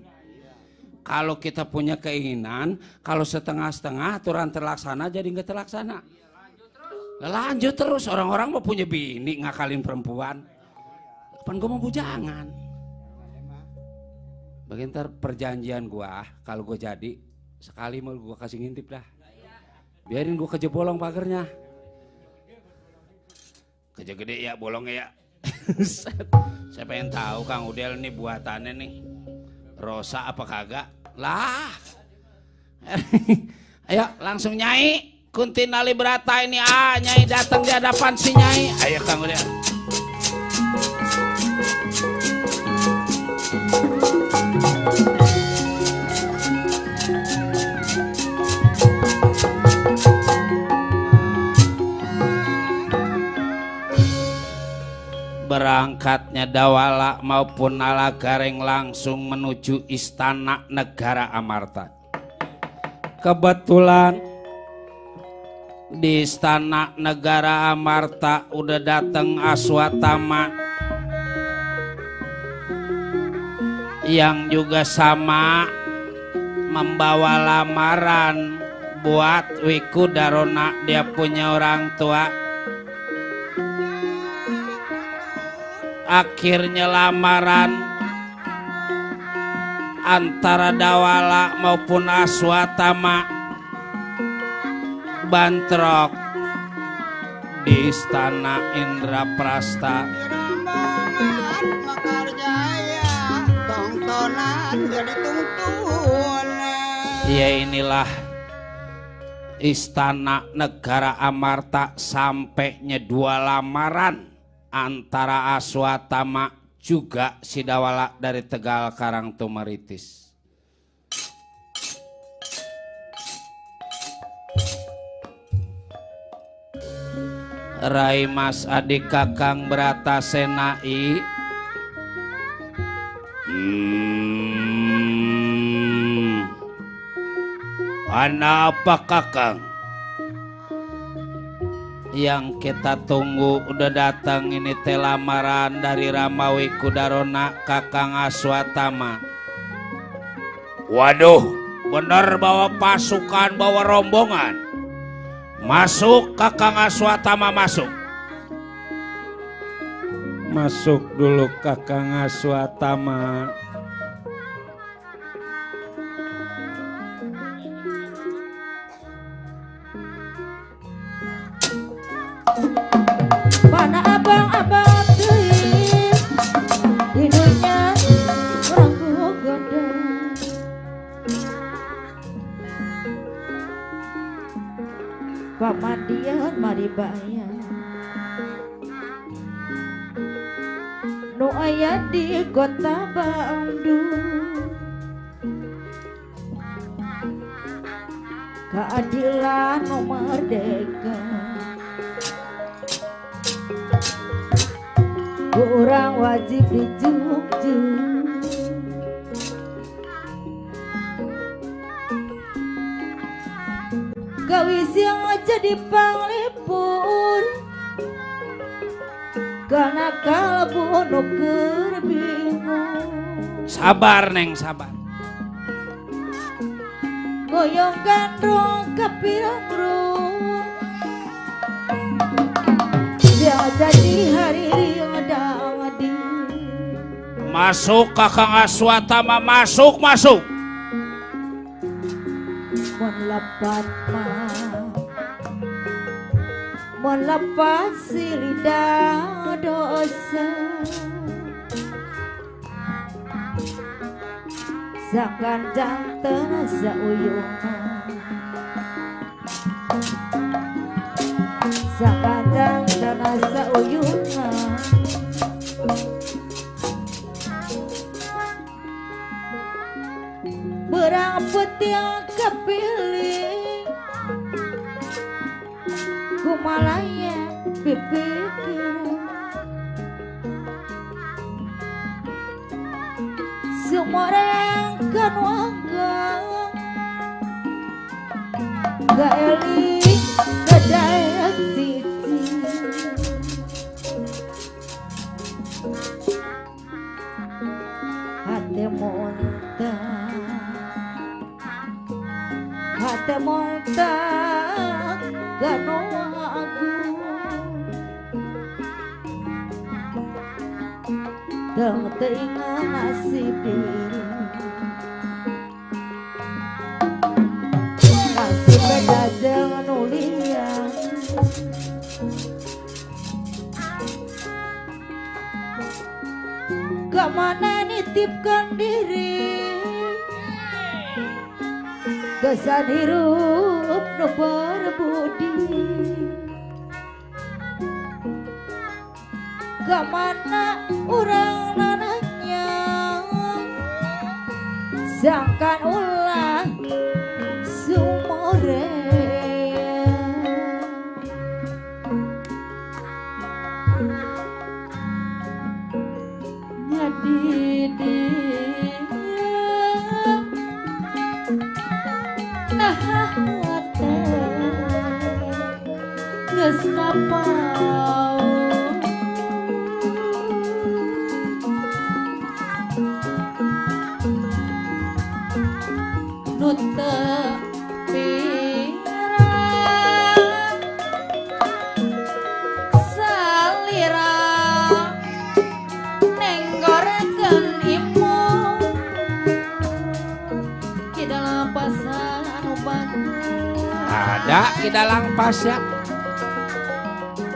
Speaker 1: Kalau kita punya keinginan, kalau setengah-setengah aturan terlaksana jadi nggak terlaksana. Lanjut terus, orang-orang mau punya bini ngakalin perempuan. Kapan gue mau bujangan? Bagian ntar perjanjian gua, kalau gue jadi sekali mau gue kasih ngintip dah. Biarin gue kejebolong pagernya. Kerja gede ya bolongnya ya. Saya pengen tahu Kang Udel nih buatannya nih Rosa apa kagak lah. Ayo langsung Nyai Kuntinali Brata ini Nyai datang di hadapan si Nyai. Ayo Kang Udel. Berangkatnya Dawala maupun Nalagareng langsung menuju istana negara Amarta. Kebetulan di istana negara Amarta udah datang Aswatama yang juga sama membawa lamaran buat Wikudarona, dia punya orang tua. Akhirnya lamaran antara Dawala maupun Aswatama bantrok di istana Indraprasta.
Speaker 2: naonan jadi tungtun.
Speaker 1: Ya inilah istana negara Amarta sampainya dua lamaran antara Aswatama juga Sidawala dari Tegal Karang Tumaritis. Rai Mas adik Kakang Bratasenai. Ana apa Kakang? Yang kita tunggu udah datang ini teh lamaran dari Ramawi Kudarona Kakang Aswatama. Waduh, bener bawa pasukan, bawa rombongan. Masuk Kakang Aswatama, masuk. Masuk dulu Kakang Aswatama.
Speaker 3: Mana abang-abang teuing hidunya orang gogoda. Pamandian mari bayar nu aya di kota Bandung. Keadilan nu merdeka orang wajib dijuk-juk. Gawis yang jadi panglipur karena kalbu nu keur bingung.
Speaker 1: Sabar Neng, sabar.
Speaker 3: Goyong gandrung kapirang-rung yang jadi hari riodawadi.
Speaker 1: Masuk Kakang Aswatama, masuk, masuk.
Speaker 3: Mon lepat mah, mon lepat si lidah dosa. Sang ganjang terasa uyungan, sang ganjang terasa uyungan. Berang yang kepilih kumalaya pipikir semua orang kan wanggang gak eling kedayak titi hati montang hati montang gano aku dong teringat nasib diri nasib beda dengan ulian kemana nitipkan diri kesan hirup nu berbudi kemana orang nananya sangkan ulah sumore nyadidi nah hati geus kapau nu teu pirang salira nenggorekeun imun di dalam pasar anu bagus
Speaker 1: Ada di dalam pasya.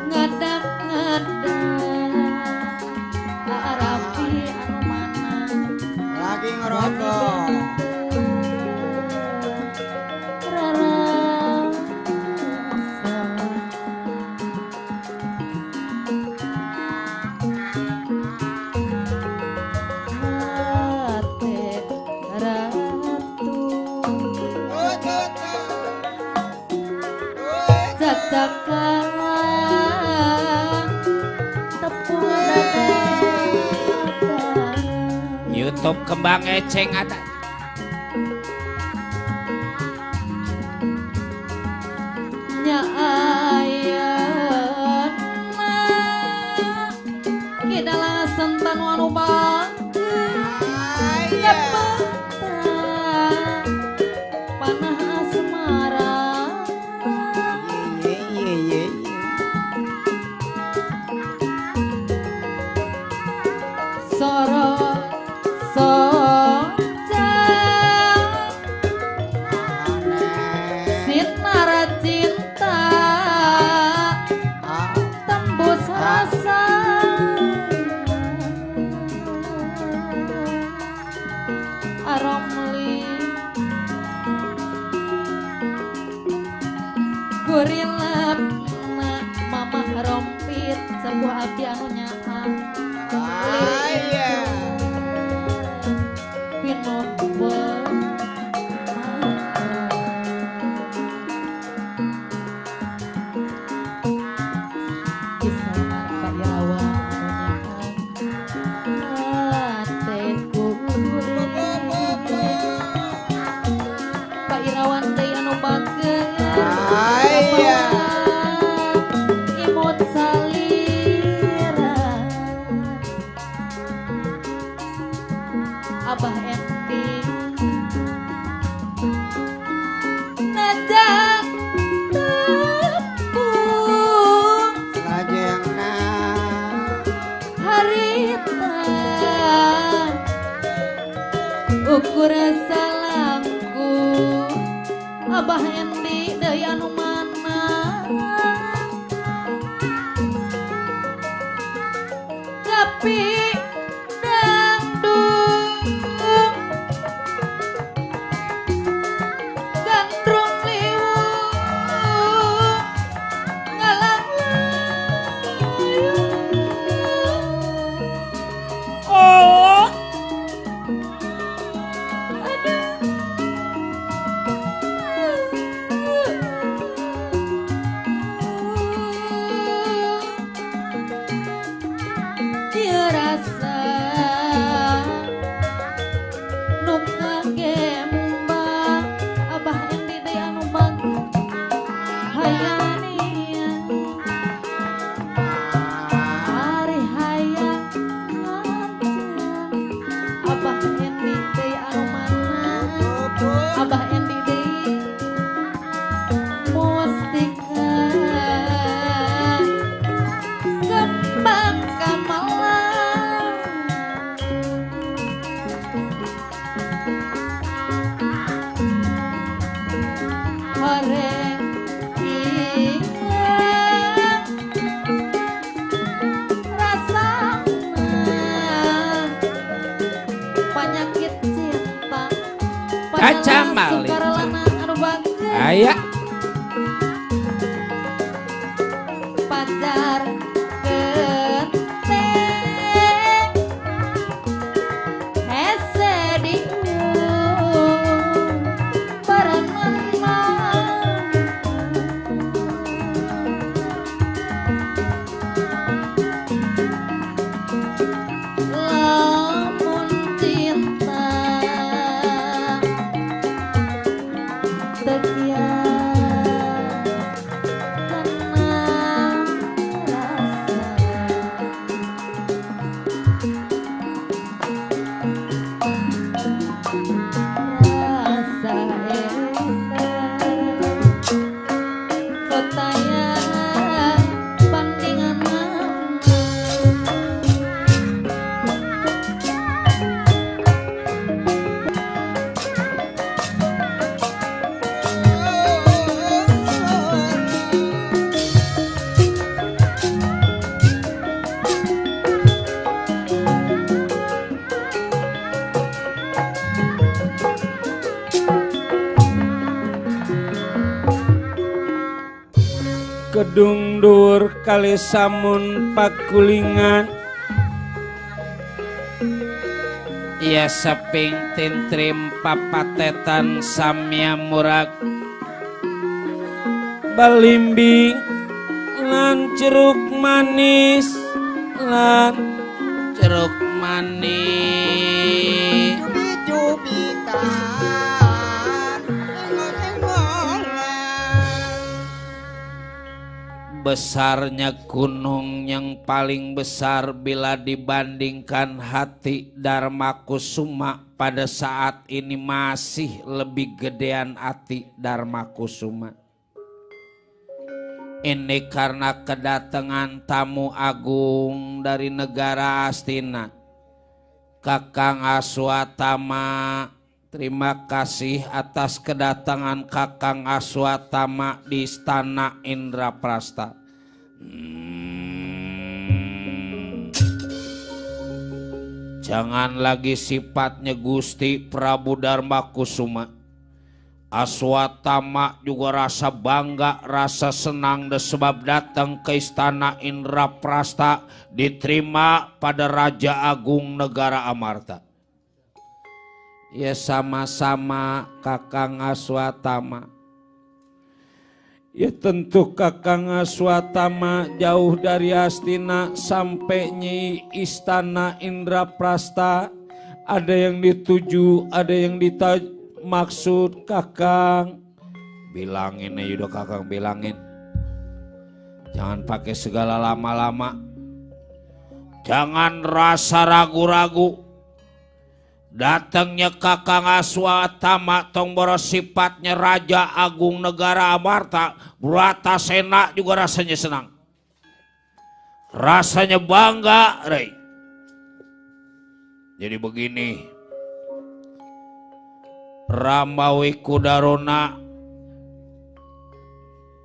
Speaker 3: ngadak-ngadak arapi anu mana
Speaker 2: Lagi
Speaker 1: top kembang eceng ada.
Speaker 3: Nya ayeuna kidalah sentan wanu
Speaker 2: Aya.
Speaker 3: panah asmara
Speaker 2: Ye.
Speaker 3: sorot soca sinara cinta tembus rasa aromli gurilap mama rompit sebuah abdi anu nyaha
Speaker 2: Aya.
Speaker 3: Pak Irawan teh anu bageun
Speaker 2: Aya.
Speaker 3: imut salira Abah Endi najak tepung
Speaker 2: Lajengna.
Speaker 3: harita ukur salamku Abah Endi deui anu mana tapi dangdung gandrung liwung ngalang
Speaker 5: Oh,
Speaker 3: Ieu rasa nu kagembang Abah Endi deui anu bagus hayania hari hayang nganceng Abah Endi deui anu mana Abah Endi deui mustika kembang kamalang horeng ingat rasana penyakit cinta
Speaker 1: Caca Malik.
Speaker 3: sukarelana anu bageun
Speaker 1: Aya.
Speaker 3: pacar genteng hese diung barengan lamun cinta tekian tenang rasa rasa endah ketayangan bandingan
Speaker 5: gedung dur kali samun pakulingan.
Speaker 1: Ia seping tintrim papatetan samya murag
Speaker 5: Balimbing lan jeruk manis lan
Speaker 1: jeruk maning
Speaker 2: Cubit-cubitan
Speaker 1: besarnya gunung yang paling besar bila dibandingkan hati Darmakusuma pada saat ini masih lebih gedean hati Darmakusuma. Ini karena kedatangan tamu agung dari negara Astina, Kakang Aswatama. Terima kasih atas kedatangan Kakang Aswatama di Istana Indraprasta. Jangan lagi sifatnya Gusti Prabu Darmakusuma. Aswatama juga rasa bangga, rasa senang sebab datang ke Istana Indraprasta diterima pada Raja Agung Negara Amarta. Ya sama-sama Kakang Aswatama. Ya tentu Kakang Aswatama jauh dari Astina sampai nyi Istana Indraprasta. Ada yang dituju, ada yang maksud Kakang. Bilangin aja udah Kakang bilangin. Jangan pakai segala lama-lama. Jangan rasa ragu-ragu. Datangnya Kakang Aswatama tong boros sifatnya Raja Agung Negara Amarta, Bratasena juga rasanya senang. Rasanya bangga, Rey. Jadi begini, Ramawi Kudarona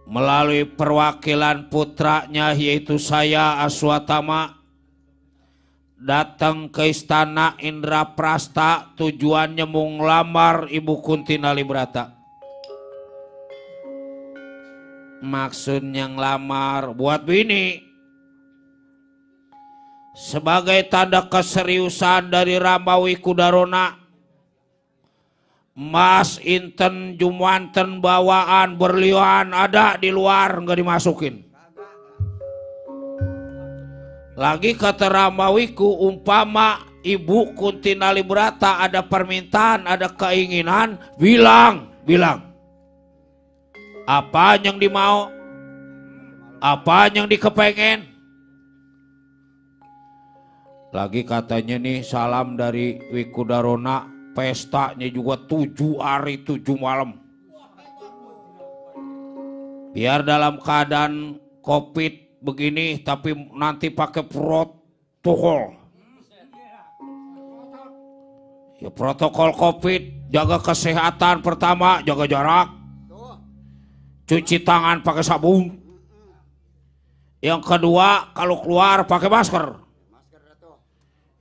Speaker 1: melalui perwakilan putranya yaitu saya Aswatama datang ke Istana Indraprasta tujuannya mau ngelamar Ibu Kunti Nalibrata. Maksudnya ngelamar buat bini. Sebagai tanda keseriusan dari Ramawi Kudarona, Mas Inten Jumwanten bawaan berlian ada di luar nggak dimasukin. Lagi kata Ramawiku, umpama Ibu Kunti Nalibrata ada permintaan, ada keinginan, bilang. Apa yang dimau, apa yang dikepengen. Lagi katanya nih salam dari Wikudarona, pestanya juga 7 hari 7 malam. Biar dalam keadaan COVID begini tapi nanti pakai protokol. Ya protokol COVID, jaga kesehatan pertama, jaga jarak. Cuci tangan pakai sabun. Yang kedua, kalau keluar pakai masker.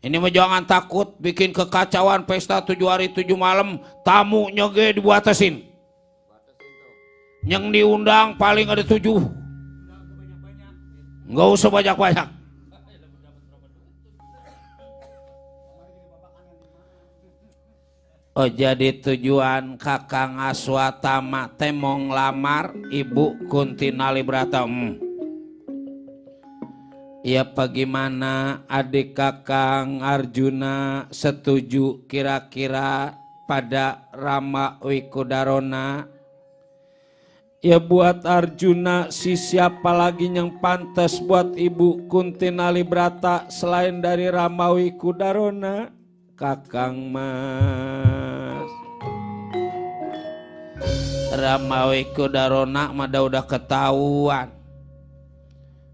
Speaker 1: Ini mah jangan takut bikin kekacauan pesta 7 hari 7 malam, tamunya ge dibatasin. Yang diundang paling ada 7. Nggak usah banyak-banyak. Oh jadi tujuan Kakang Aswatama teh mau ngelamar Ibu Kunti Nalibrata. Ya bagaimana adik Kakang Arjuna setuju kira-kira pada Ramawi Kudarona? Ya buat Arjuna si siapa lagi yang pantas buat Ibu Kunti Nalibrata selain dari Ramawi Kudarona? Kakang Mas. Ramawi Kudarona mah udah ketahuan.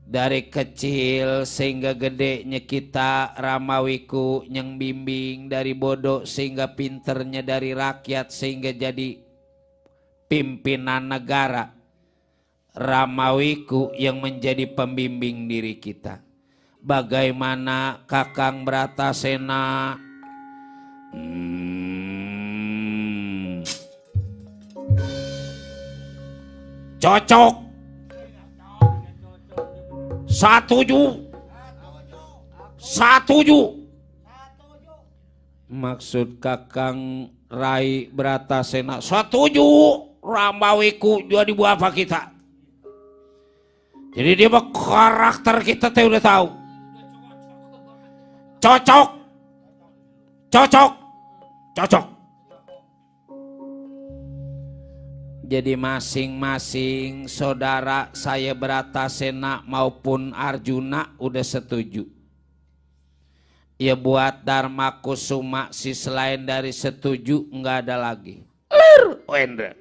Speaker 1: Dari kecil sehingga gedenya kita Ramawiku yang bimbing dari bodoh sehingga pinternya dari rakyat sehingga jadi pimpinan negara. Ramawiku yang menjadi pembimbing diri kita. Bagaimana Kakang Bratasena? Cocok. Satuju. Maksud Kakang Rai Bratasena setuju. Ramawiku jadi apa kita. Jadi dia mah karakter kita teh udah tahu. Cocok cocok. Jadi masing-masing saudara saya Bratasena maupun Arjuna udah setuju. Ya buat Dharma Kusuma si selain dari setuju nggak ada lagi. Wendra.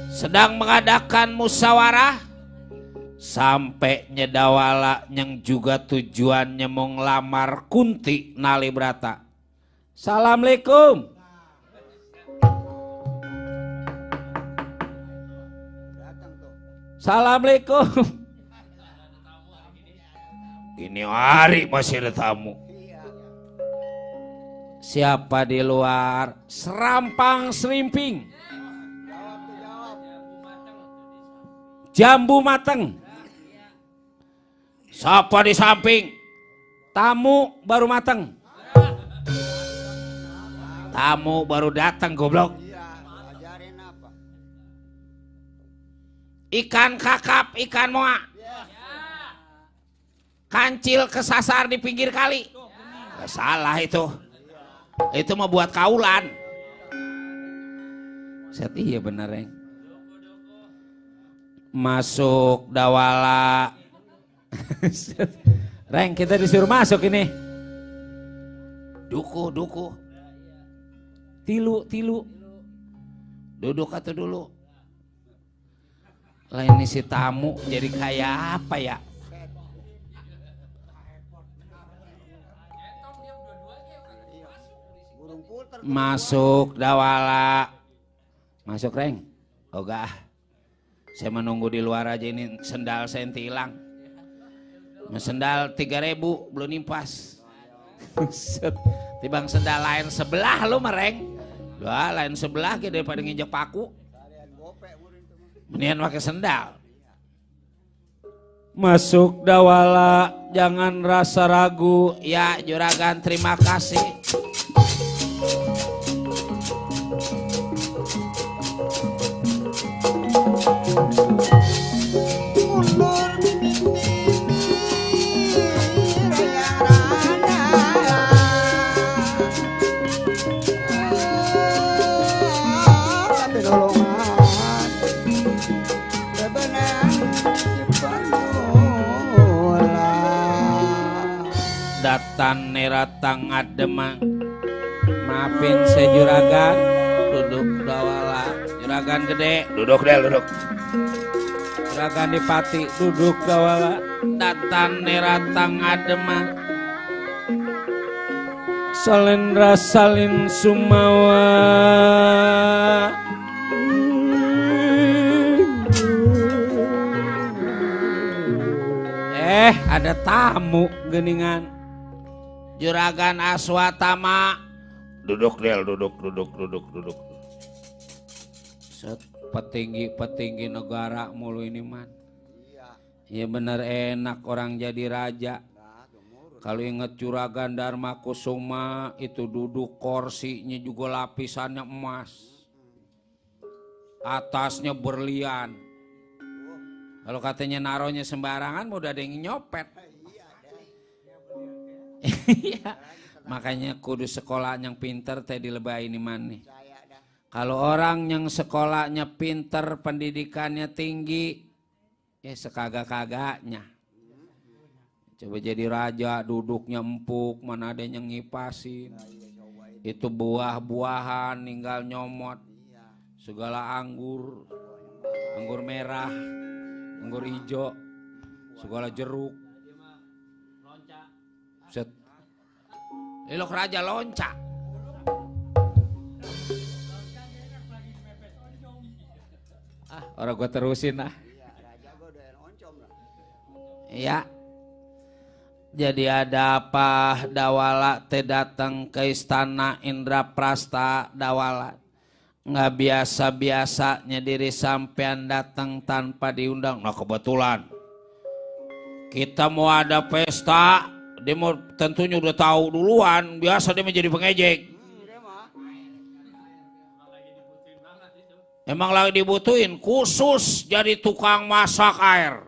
Speaker 1: Sedang mengadakan musyawarah sampai Nyedawala yang juga tujuannya mau ngelamar Kunti Nalibrata. Assalamualaikum. Assalamualaikum. Ini hari masih ada tamu. Siapa di luar? Serampang Serimping. Jambu mateng. Siapa di samping? Tamu baru mateng. Tamu baru datang goblok. Ikan kakap, ikan moa. Kancil kesasar di pinggir kali. Gak salah itu. Itu mau buat kaulan. Set iya bener Reng. Masuk Dawala. Reng kita disuruh masuk ini. Duku. Tilu. Duduk atau dulu. Lah ini si tamu jadi kayak apa ya? Masuk Dawala. Masuk Reng. Oga. Saya menunggu di luar aja ini sendal saya hilang. Sendal 3.000 belum nimpas. Tibang sendal lain sebelah lu mereng. Wah lain sebelah gitu daripada nginjek paku. Mendingan pakai sendal. Masuk Dawala, jangan rasa ragu. Ya juragan terima kasih. Datan neratang ademang. Maafin saya juragan. Duduk Dawala. Juragan gede. Duduk. Juragan Dipati. Duduk Dawala. Datan neratang ademang. Salendra salin sumawa. Ada tamu geningan. Juragan Aswatama. Duduk. Set, petinggi negara mulu ini man. Iya bener enak orang jadi raja. Kalau inget Juragan Dharma Kusuma itu duduk kursinya juga lapisannya emas. Atasnya berlian. Kalau katanya naronya sembarangan udah ada yang nyopet. Iya. Makanya kudu sekolah yang pinter teh dilebay ini mana. Kalau orang yang sekolahnya pinter, pendidikannya tinggi, ya sekagak-kagaknya. Coba jadi raja, duduknya empuk, mana ada yang ngipasin. Itu buah-buahan, ninggal nyomot. Segala anggur merah, anggur hijau, segala jeruk. Set. Elok raja lonca. Orang gua terusin lah. Iya. Jadi ada apa Dawala teh datang ke istana Indraprasta Dawala. Nggak biasa-biasanya diri sampean datang tanpa diundang. Nah kebetulan kita mau ada pesta. Dia mau tentunya udah tahu duluan, biasa dia menjadi pengejek. Emang lagi dibutuhin khusus jadi tukang masak air.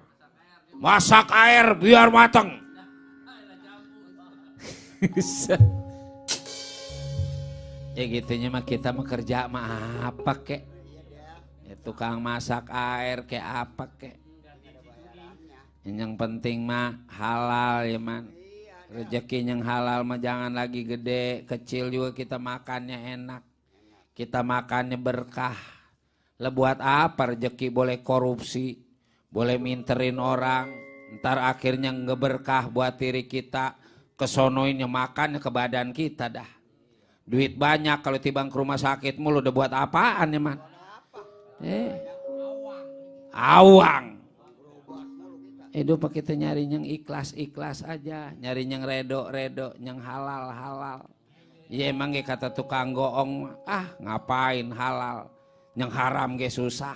Speaker 1: Masak air biar mateng. Ya gitunya mah kita mah kerja mah apa kek. Ya, tukang masak air kek apa kek. Yang penting mah halal ya man. Rezeki yang halal mah jangan lagi gede, kecil juga kita makannya enak. Kita makannya berkah. Lah buat apa rezeki boleh korupsi, boleh minterin orang, ntar akhirnya nggak berkah buat diri kita, kesonoinnya makannya ke badan kita dah. Duit banyak kalau tibang ke rumah sakit mulu udah buat apaan ya man? Awang. Hidup kita nyari yang ikhlas aja, nyari yang redo, yang halal. Ya emang kata tukang goong, ngapain halal, yang haram ge susah.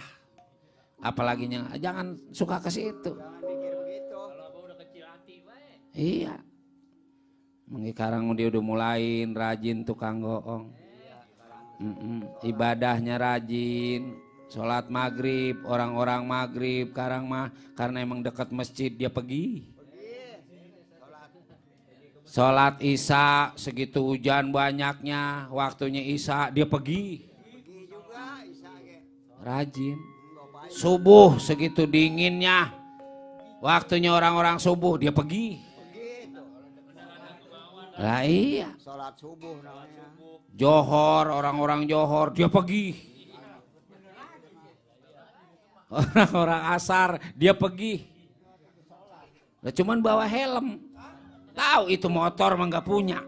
Speaker 1: Apalagi yang jangan suka ke situ.
Speaker 2: Jangan mikir begitu.
Speaker 4: Kalau abah udah kecil hati baik.
Speaker 1: Iya. Sekarang dia udah mulain rajin tukang goong. Ibadahnya rajin. Sholat maghrib, orang-orang maghrib, sekarang mah karena emang dekat masjid dia pergi. Sholat isya segitu hujan banyaknya, waktunya isya dia pergi. Rajin. Subuh segitu dinginnya, waktunya orang-orang subuh dia pergi. Lah iya.
Speaker 2: Sholat subuh namanya.
Speaker 1: Johor, orang-orang Johor dia pergi. Orang-orang asar dia pergi. Lah cuman bawa helm. Tahu itu motor mah nggak punya.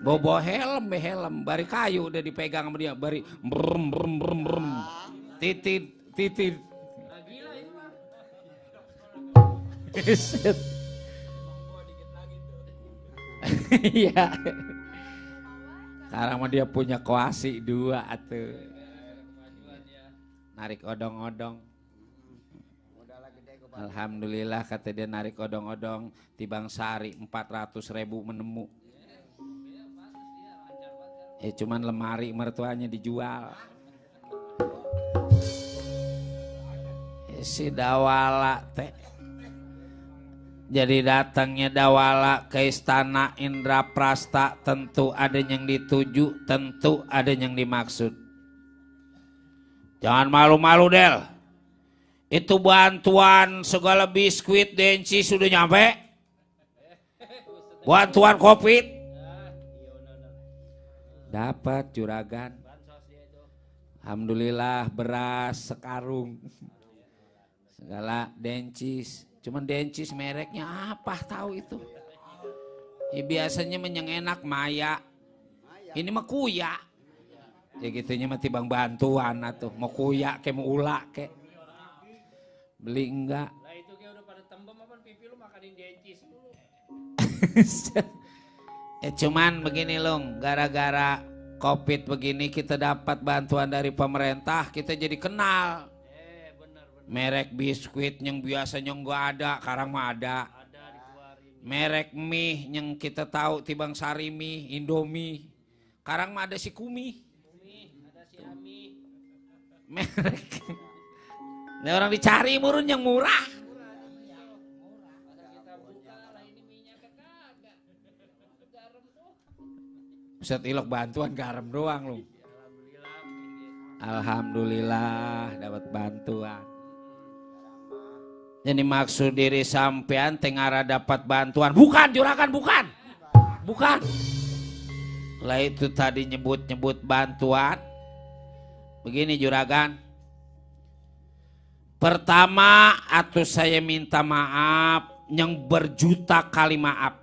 Speaker 1: Bawa helm, bari kayu udah dipegang sama dia, bari brum. Titit. Iya. Sekarang mah dia punya koasi 2 atuh. Narik odong-odong. Alhamdulillah kata dia narik odong-odong tibang sehari 400.000 menemu. Cuman lemari mertuanya dijual. Si Dawala teh. Jadi datangnya Dawala ke istana Indraprasta tentu ada yang dituju, tentu ada yang dimaksud. Jangan malu-malu Del. Itu bantuan segala biskuit denci sudah nyampe. Bantuan COVID. Dapat juragan. Alhamdulillah beras sekarung. Segala dencis. Cuman dencis mereknya apa tahu itu. Ya, biasanya yang enak Maya. Ini mah Kuya. Ya gitunya mah tibang bantuan atuh. Mau kuya ke mau ula ke. Beli enggak.
Speaker 4: Lah itu kayak udah pada tembem apa pipi lu makanin dencis dulu.
Speaker 1: Cuman begini Lung, gara-gara COVID begini kita dapat bantuan dari pemerintah, kita jadi kenal.
Speaker 4: Bener.
Speaker 1: Merek biskuit yang biasanya enggak ada, sekarang mah ada. Merek mie yang kita tahu tibang sari mie, Indomie. Sekarang mah ada si Kumi. Merek. Ini orang dicari murun yang murah. Ustaz Ilok bantuan garam doang lu. Alhamdulillah dapat bantuan. Jadi maksud diri sampean tengara dapat bantuan. Bukan juragan, bukan. Lah itu tadi nyebut bantuan. Begini juragan. Pertama atuh saya minta maaf yang berjuta kali maaf.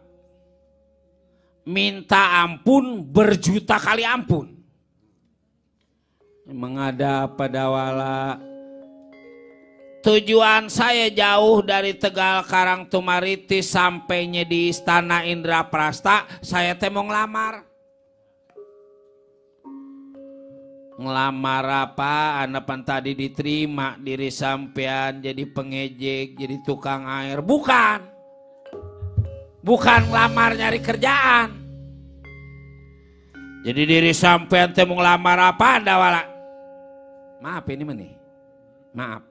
Speaker 1: Minta ampun berjuta kali ampun. Emang ada apa Dawala? Tujuan saya jauh dari Tegal Karangtumaritis sampainya di Istana Indraprasta. Saya teh mau ngelamar. Ngelamar apa? Anapan tadi diterima diri sampean jadi pengejek, jadi tukang air. Bukan ngelamar nyari kerjaan. Jadi diri sampean teh mau ngelamar apa Dawala? Maaf ini mah nih. Maaf.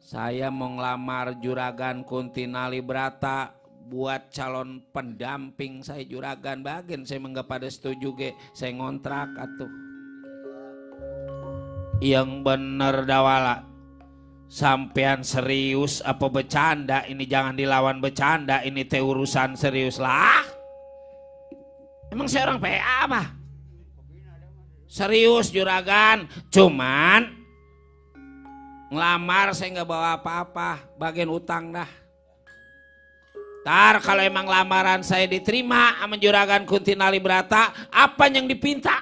Speaker 1: Saya mau ngelamar Juragan Kuntinali Brata buat calon pendamping saya juragan bagian saya enggak pada setuju ge saya ngontrak atuh. Yang bener dawala. Sampean serius apa bercanda? Ini jangan dilawan bercanda, ini teh urusan serius lah. Emang saya orang PA apa? Serius juragan, cuman ngelamar saya nggak bawa apa-apa, bagian utang dah. Ntar kalau emang lamaran saya diterima sama juragan Kuntinali Brata, apa yang dipinta?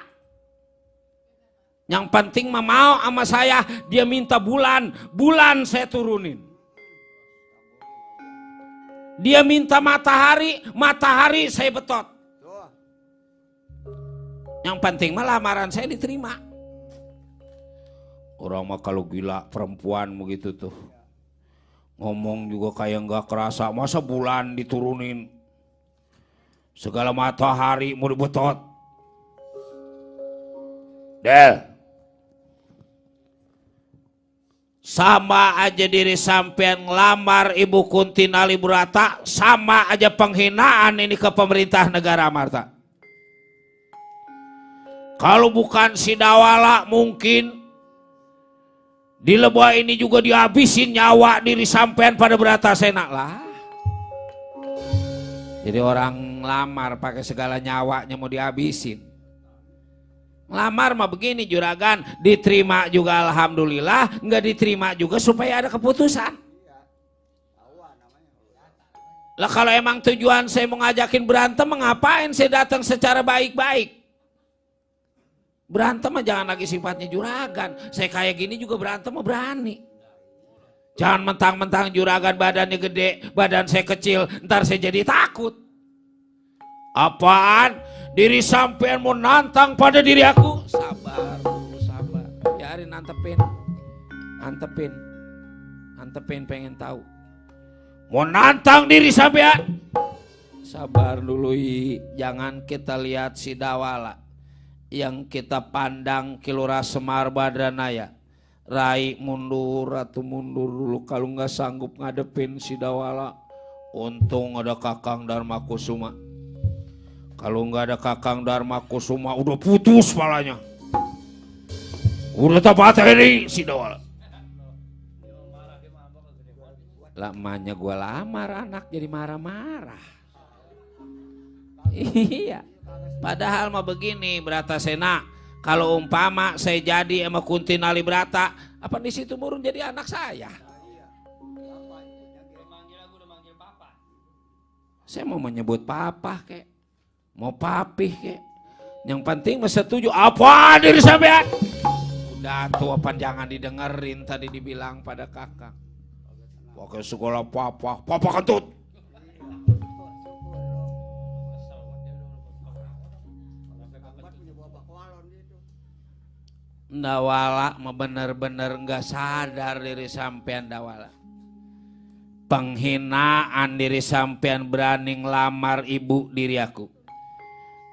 Speaker 1: Yang penting mah mau sama saya, dia minta bulan saya turunin. Dia minta matahari saya betot. Yang penting mah lamaran saya diterima. Orang mah kalau gila perempuan begitu tuh. Ngomong juga kayak nggak kerasa, masa bulan diturunin. Segala matahari mau dibetot. Del. Sama aja diri sampean ngelamar Ibu Kuntinali Brata, sama aja penghinaan ini ke pemerintah negara Amarta. Kalau bukan si Dawala mungkin di Lebah ini juga dihabisin nyawa diri sampean pada Bratasena lah. Jadi orang ngelamar pakai segala nyawanya mau dihabisin. Ngelamar mah begini juragan, diterima juga alhamdulillah, nggak diterima juga supaya ada keputusan. Lah kalau emang tujuan saya mau ngajakin berantem, ngapain saya datang secara baik-baik? Berantem mah jangan lagi sifatnya juragan. Saya kayak gini juga berantem mah berani. Jangan mentang-mentang juragan badannya gede, badan saya kecil, ntar saya jadi takut. Apaan? Diri sampean mau nantang pada diri aku? Sabar dulu, sabar. Biarin antepin pengen tahu. Mau nantang diri sampean? Sabar dulu, jangan kita lihat si Dawala. Yang kita pandang Kilura Semar Badranaya. Rai mundur atau mundur dulu kalau nggak sanggup ngadepin si Dawala. Untung ada Kakang Dharma Kusuma. Kalau nggak ada Kakang Dharma Kusuma udah putus palanya. Udah tabat ini si Dawala. Lamanya gue lamar anak jadi marah-marah. Iya. Padahal mah begini Bratasena, kalau umpama saya jadi sama Kuntinali Brata, apa di situ murun jadi anak saya? Saya mau menyebut papa kek, mau papih kek. Yang penting mah setuju. Apa diri sampean? Udah tua jangan didengerin tadi dibilang pada kakak. Pakai sekolah papa kentut. Dawala mah bener-bener nggak sadar diri sampean Dawala. Penghinaan diri sampean berani ngelamar ibu diri aku.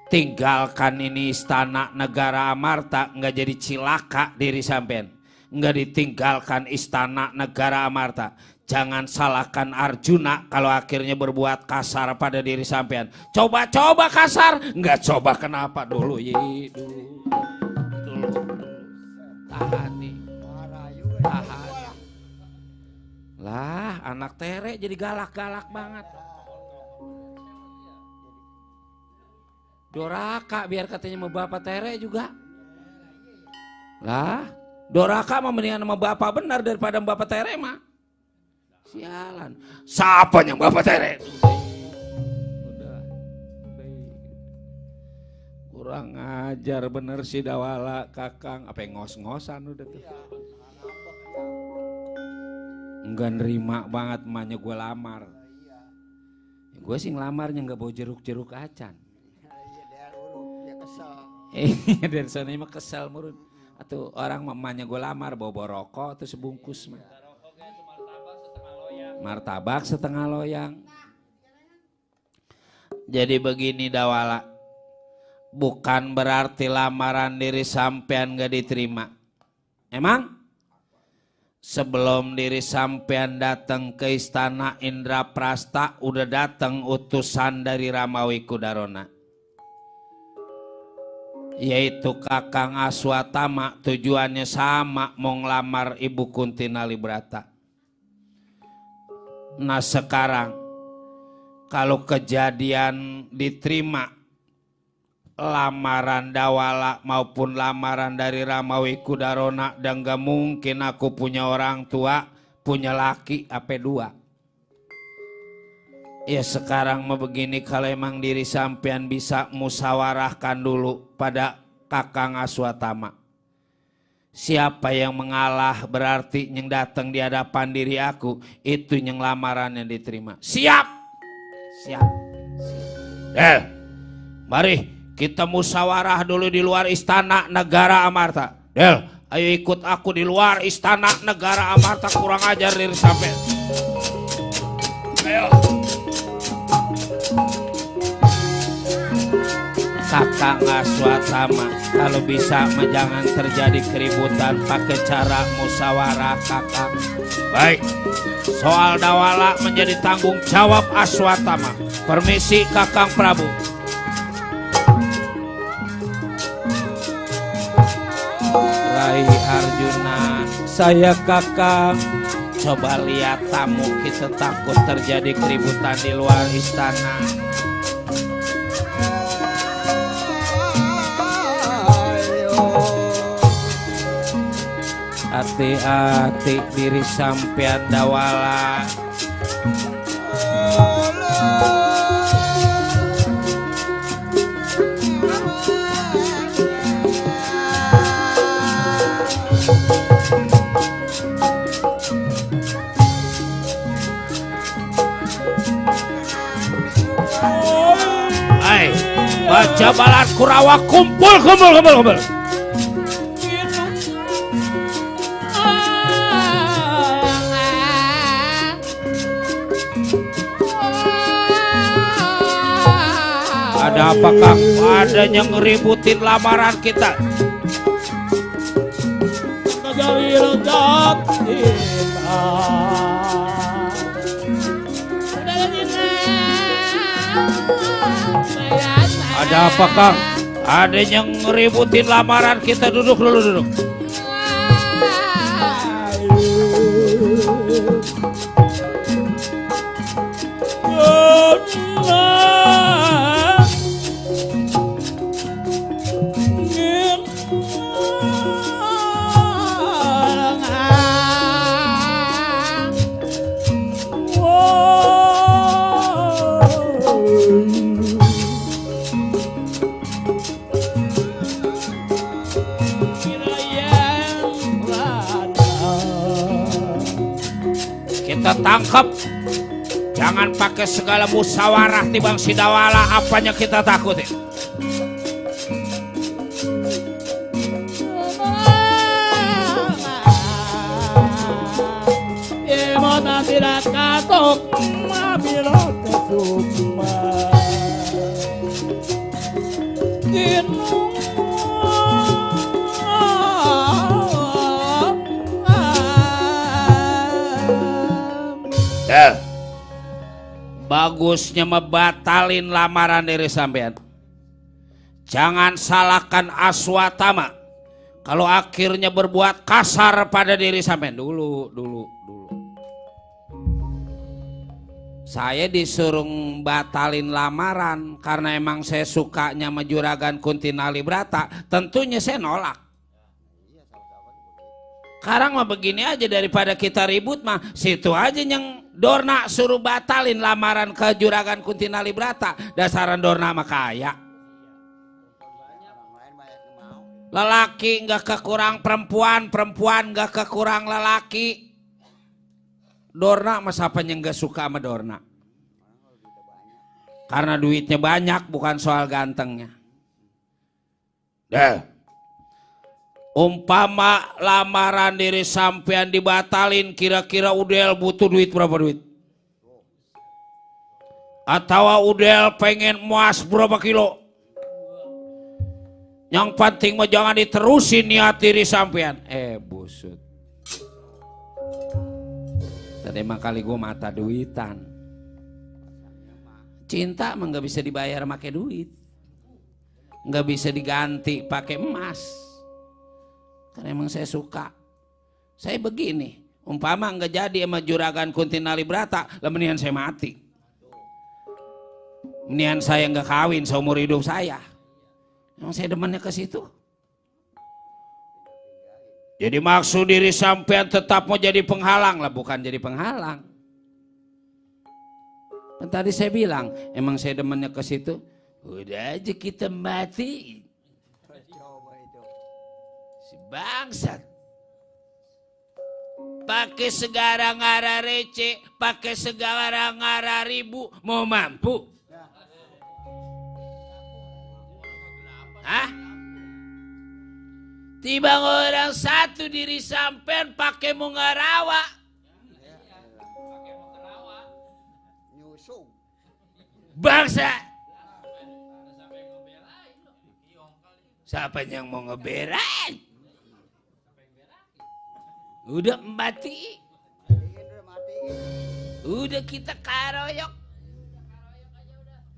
Speaker 1: Tinggalkan ini istana negara Amarta nggak jadi cilaka diri sampean. Nggak ditinggalkan istana negara Amarta. Jangan salahkan Arjuna kalau akhirnya berbuat kasar pada diri sampean. Coba-coba kasar, nggak coba kenapa dulu dulu. Tahan nih, tahan. Lah anak Tere jadi galak-galak banget. Doraka biar katanya sama bapak Tere juga. Lah Doraka mah mendingan sama bapak benar daripada sama bapak Tere mah. Sialan. Siapa yang bapak Tere? Kurang ajar bener si Dawala Kakang. Apa yang ngos-ngosan udah tuh. Enggak nerima banget emaknya gue lamar. Gue sih ngelamarnya gak bawa jeruk-jeruk acan. Iya dari sana mah kesel murun. Atau orang emaknya gue lamar bawa rokok atau sebungkus mah. Martabak setengah loyang. Jadi begini Dawala. Bukan berarti lamaran diri sampean gak diterima. Emang? sebelum diri sampean datang ke istana Indraprasta udah datang utusan dari Ramawi Kudarona, yaitu Kakang Aswatama. Tujuannya sama, mau ngelamar Ibu Kunti Nalibrata. Nah sekarang kalau kejadian diterima lamaran Dawala maupun lamaran dari Ramawi Kudarona, dan gak mungkin aku punya orang tua, punya laki apa dua. Ya sekarang mau begini, kalau emang diri sampean bisa musyawarahkan dulu pada Kakang Aswatama. Siapa yang mengalah berarti yang datang di hadapan diri aku itu yang lamaran yang diterima. Siap. Siap. Del, mari kita musyawarah dulu di luar istana negara Amarta. Del, ayo ikut aku di luar istana negara Amarta. Kurang ajar diri sampean. Ayo. Kakang Aswatama, kalau bisa jangan terjadi keributan, pakai cara musyawarah Kakang. Baik, soal Dawala menjadi tanggung jawab Aswatama. Permisi Kakang Prabu. Rai Arjuna,
Speaker 5: saya Kakang.
Speaker 1: coba lihat tamu, kita takut terjadi keributan di luar istana. Hati-hati diri sampean Dawala. Hai, baca balan Kurawa, kumpul. Ada apa Kang? Ada yang ngeributin lamaran kita. Ada apa Kang? Ada yang ngeributin lamaran kita. Duduk dulu. Kita tangkap. Jangan pakai segala musyawarah tibang si Dawala, apanya kita takutin. Bagusnya membatalin lamaran diri sampean. Jangan salahkan Aswatama kalau akhirnya berbuat kasar pada diri sampean. Dulu. Saya disuruh batalin lamaran karena emang saya sukanya sama Juragan Kunti Nalibrata. Tentunya saya nolak. Sekarang mah begini aja, daripada kita ribut mah situ aja yang Dorna suruh batalin lamaran ke Juragan Kunti Nalibrata. Dasaran Dorna mah kaya. Lelaki nggak kekurang perempuan, perempuan nggak kekurang lelaki. Dorna mah siapa yang nggak suka sama Dorna? Karena duitnya banyak, bukan soal gantengnya. Umpama lamaran diri sampean dibatalin, kira-kira Udel butuh duit berapa duit? Atau Udel pengen emas berapa kilo? Yang penting mah jangan diterusin niat diri sampean. Busut. terima kali gue mata duitan. Cinta emang gak bisa dibayar pakai duit, gak bisa diganti pakai emas. Karena emang saya suka. Saya begini, umpama nggak jadi sama Juragan Kuntinali Brata, lah mendingan saya mati. Mendingan saya nggak kawin seumur hidup saya. Emang saya demennya ke situ. Jadi maksud diri sampean tetap mau jadi penghalang lah, bukan jadi penghalang. Dan tadi saya bilang, emang saya demennya ke situ. Udah aja kita mati. Si bangsat. Pakai segala ngara receh, pakai segala ngara ribu, mau mampu? Hah? Tiba orang satu diri sampean pakai mau ngarawa.
Speaker 2: Nyusung.
Speaker 1: Bangsa. Siapa yang mau ngebelain? Udah mati. Udah kita karoyok.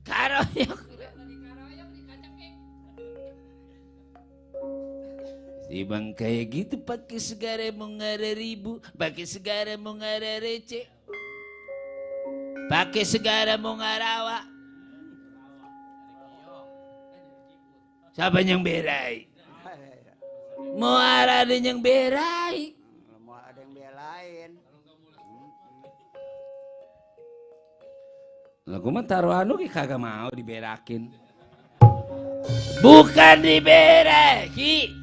Speaker 1: Karoyok. Si bang kayak gitu pakai segala mau ngara ribu, pakai segala mau ngara receh, pakai segala mau ngarawa. Siapa yang berai? Mau ada yang berai?
Speaker 2: Mau ada yang belain.
Speaker 1: Lah gue mah taruh anu kagak mau diberakin. Bukan diberaki.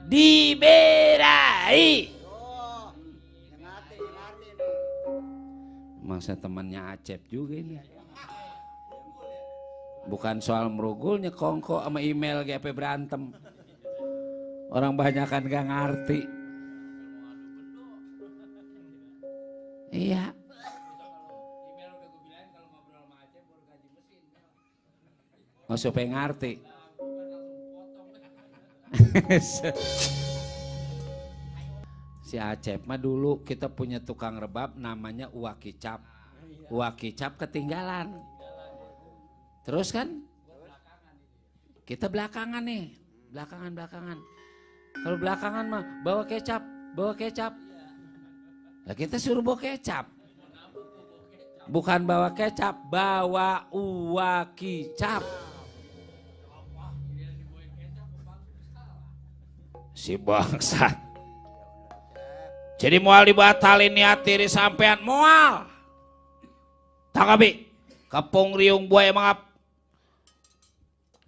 Speaker 1: Diberai.
Speaker 2: Oh, ngerti nih.
Speaker 1: Masa temannya Acep juga ini. Bukan soal merugulnya kongko sama email GP berantem. Orang banyak kan gak ngerti. Iya. Nggak supaya ngerti. Si Acep mah dulu kita punya tukang rebab namanya Uwak Kicap. Uwak Kicap ketinggalan. Terus kan kita belakangan nih, belakangan. Kalau belakangan mah bawa kecap. Nah kita suruh bawa kecap. Bukan bawa kecap, bawa Uwak Kicap. Si bangsat. Jadi mual dibatalin niat diri sampean mual. Tanggapi. Kepung riung buaya mangap.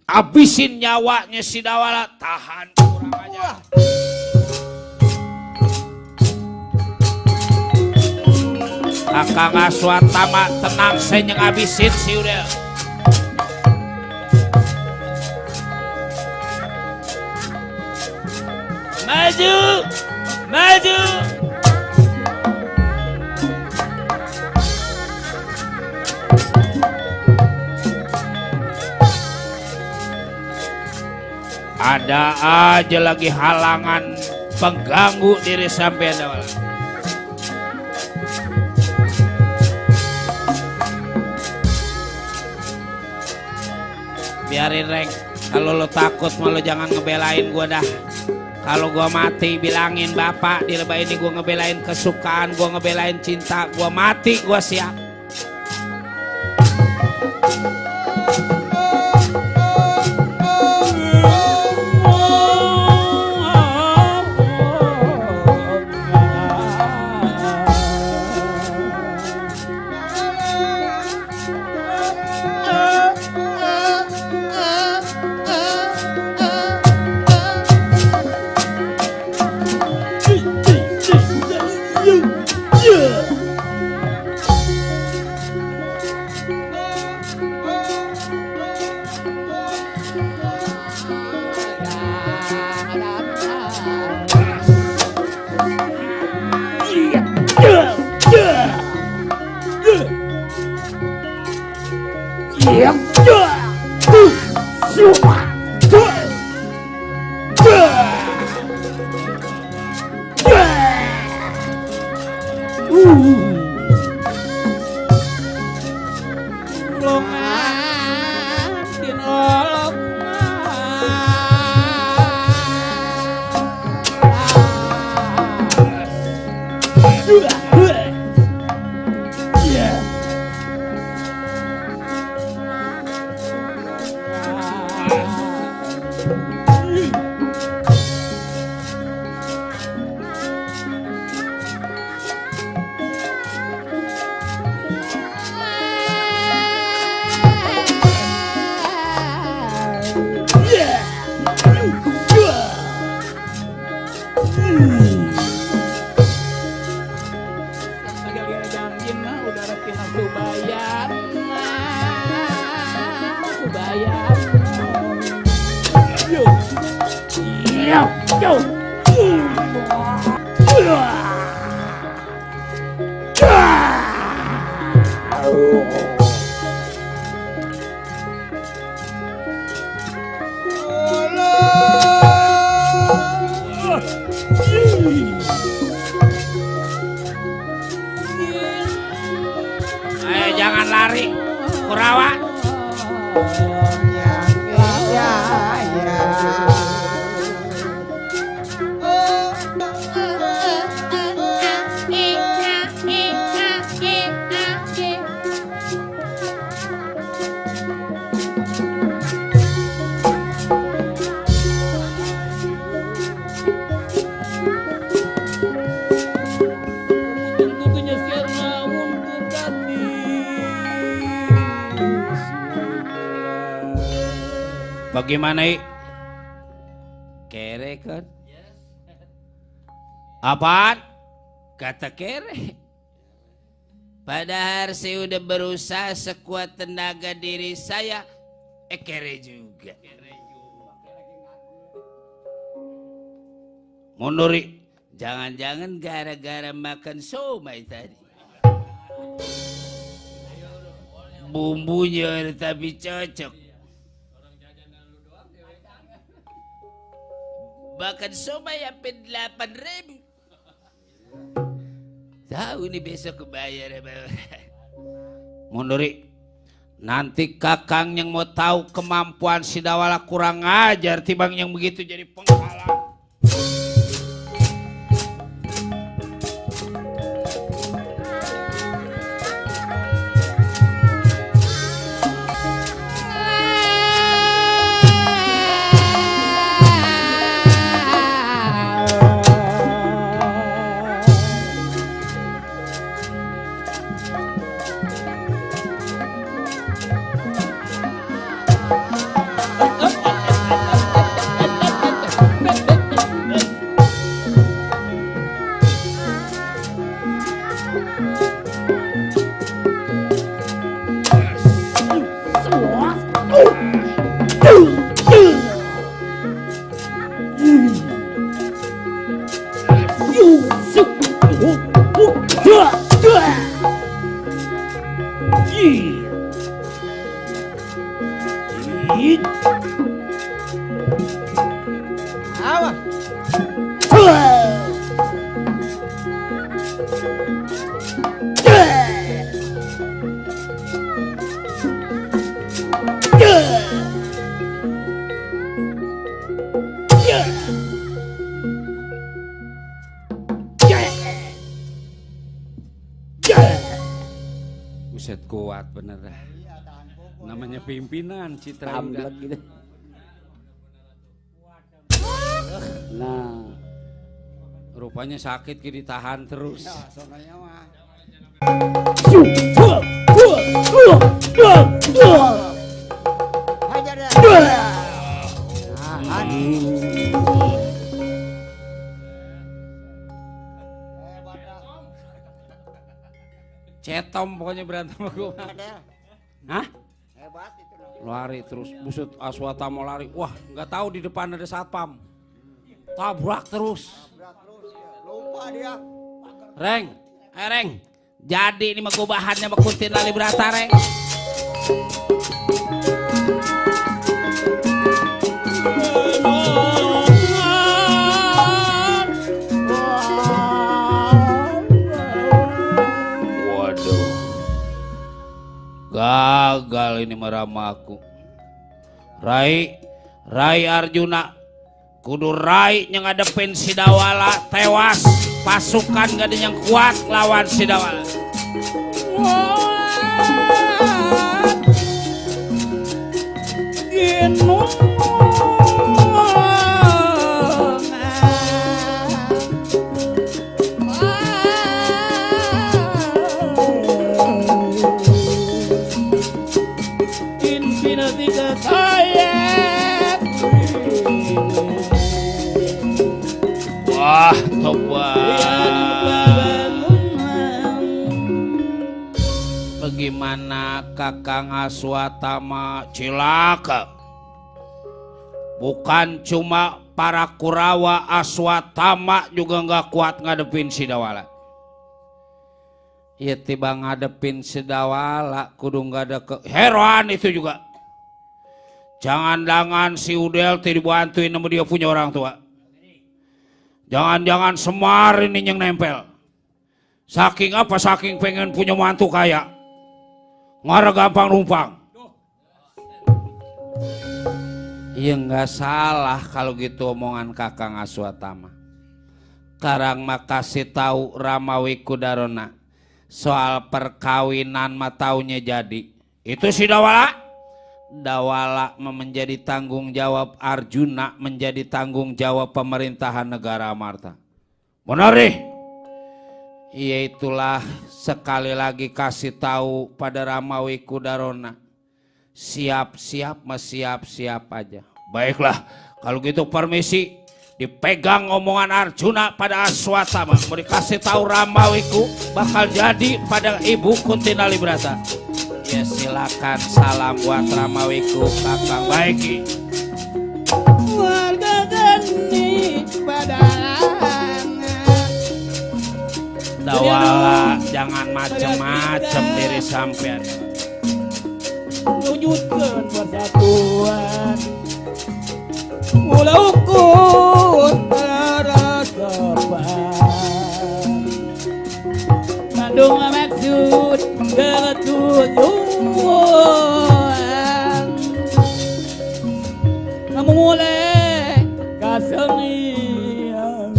Speaker 1: Abisin nyawanya si Dawala. Tahan kurang aja. Kakang Aswatama tenang saya yang abisin si udah. Maju. Ada aja lagi halangan pengganggu diri sampean Dawala. Biarin Reng, kalau lo takut malu jangan ngebelain gua dah. Kalau gua mati bilangin bapak di lebah ini gua ngebelain kesukaan, gua ngebelain cinta, gua mati gua siap.
Speaker 5: Longan tinolong
Speaker 1: Ayo jangan lari, Kurawa. Bagaimana kere kan? Apaan? Kata kere. Padahal saya udah berusaha sekuat tenaga diri saya, kere juga. Munuri, jangan-jangan gara-gara makan somai tadi. Bumbunya tapi cocok. Bahkan somai sampai 8.000. Tahu nih besok kebayar. Munuri, nanti kakang yang mau tahu kemampuan si Dawala kurang ajar timbang yang begitu jadi penghalang. Buset kuat bener dah. Namanya pimpinan Citra Indah gitu. Nah, rupanya sakit kiri tahan terus. Cetom pokoknya berantem sama gue. Hah?
Speaker 2: Hebat itu.
Speaker 1: Lari terus, buset Aswata mau lari. Wah, nggak tahu di depan ada satpam. Tabrak terus.
Speaker 2: Lupa dia.
Speaker 1: Reng, Reng. Jadi ini mah gue bahannya sama Kunti Nalibrata, Reng. ramaku. Rai Arjuna kudu Rai yang ngadepin si Dawala tewas, pasukan gak ada yang kuat lawan si Dawala. Wah, bagaimana Kakang Aswatama cilaka? Bukan cuma para Kurawa, Aswatama juga nggak kuat ngadepin si Dawala. Ya tiba ngadepin si Dawala kudu nggak ada heran itu juga. Jangan-jangan si Udel tidak dibantuin sama dia punya orang tua. Jangan-jangan Semar ini yang nempel. Saking apa? Saking pengen punya mantu kaya. Ngara gampang numpang. Iya nggak salah kalau gitu omongan Kakang Aswatama. Karang makasih tahu Ramawi Kudarona soal perkawinan mataunya jadi. Itu si Dawala. Dawala menjadi tanggung jawab Arjuna, menjadi tanggung jawab pemerintahan negara Amarta. Benar nih. Iya itulah sekali lagi kasih tahu pada Ramawi Kudarona. Siap-siap mas siap-siap aja. Baiklah kalau gitu permisi dipegang omongan Arjuna pada Aswatama. Mau dikasih tahu Ramawiku bakal jadi pada Ibu Kuntinali Brata. Ya silakan salam buat Ramawiku Kakang Baiki.
Speaker 5: Warga geni padangan.
Speaker 1: Dawala jangan macem-macem diri sampean.
Speaker 5: Wujudkan persatuan. Mula ukur terdepan. Mandung maksud ketujuan. Kamu mulai kasenian.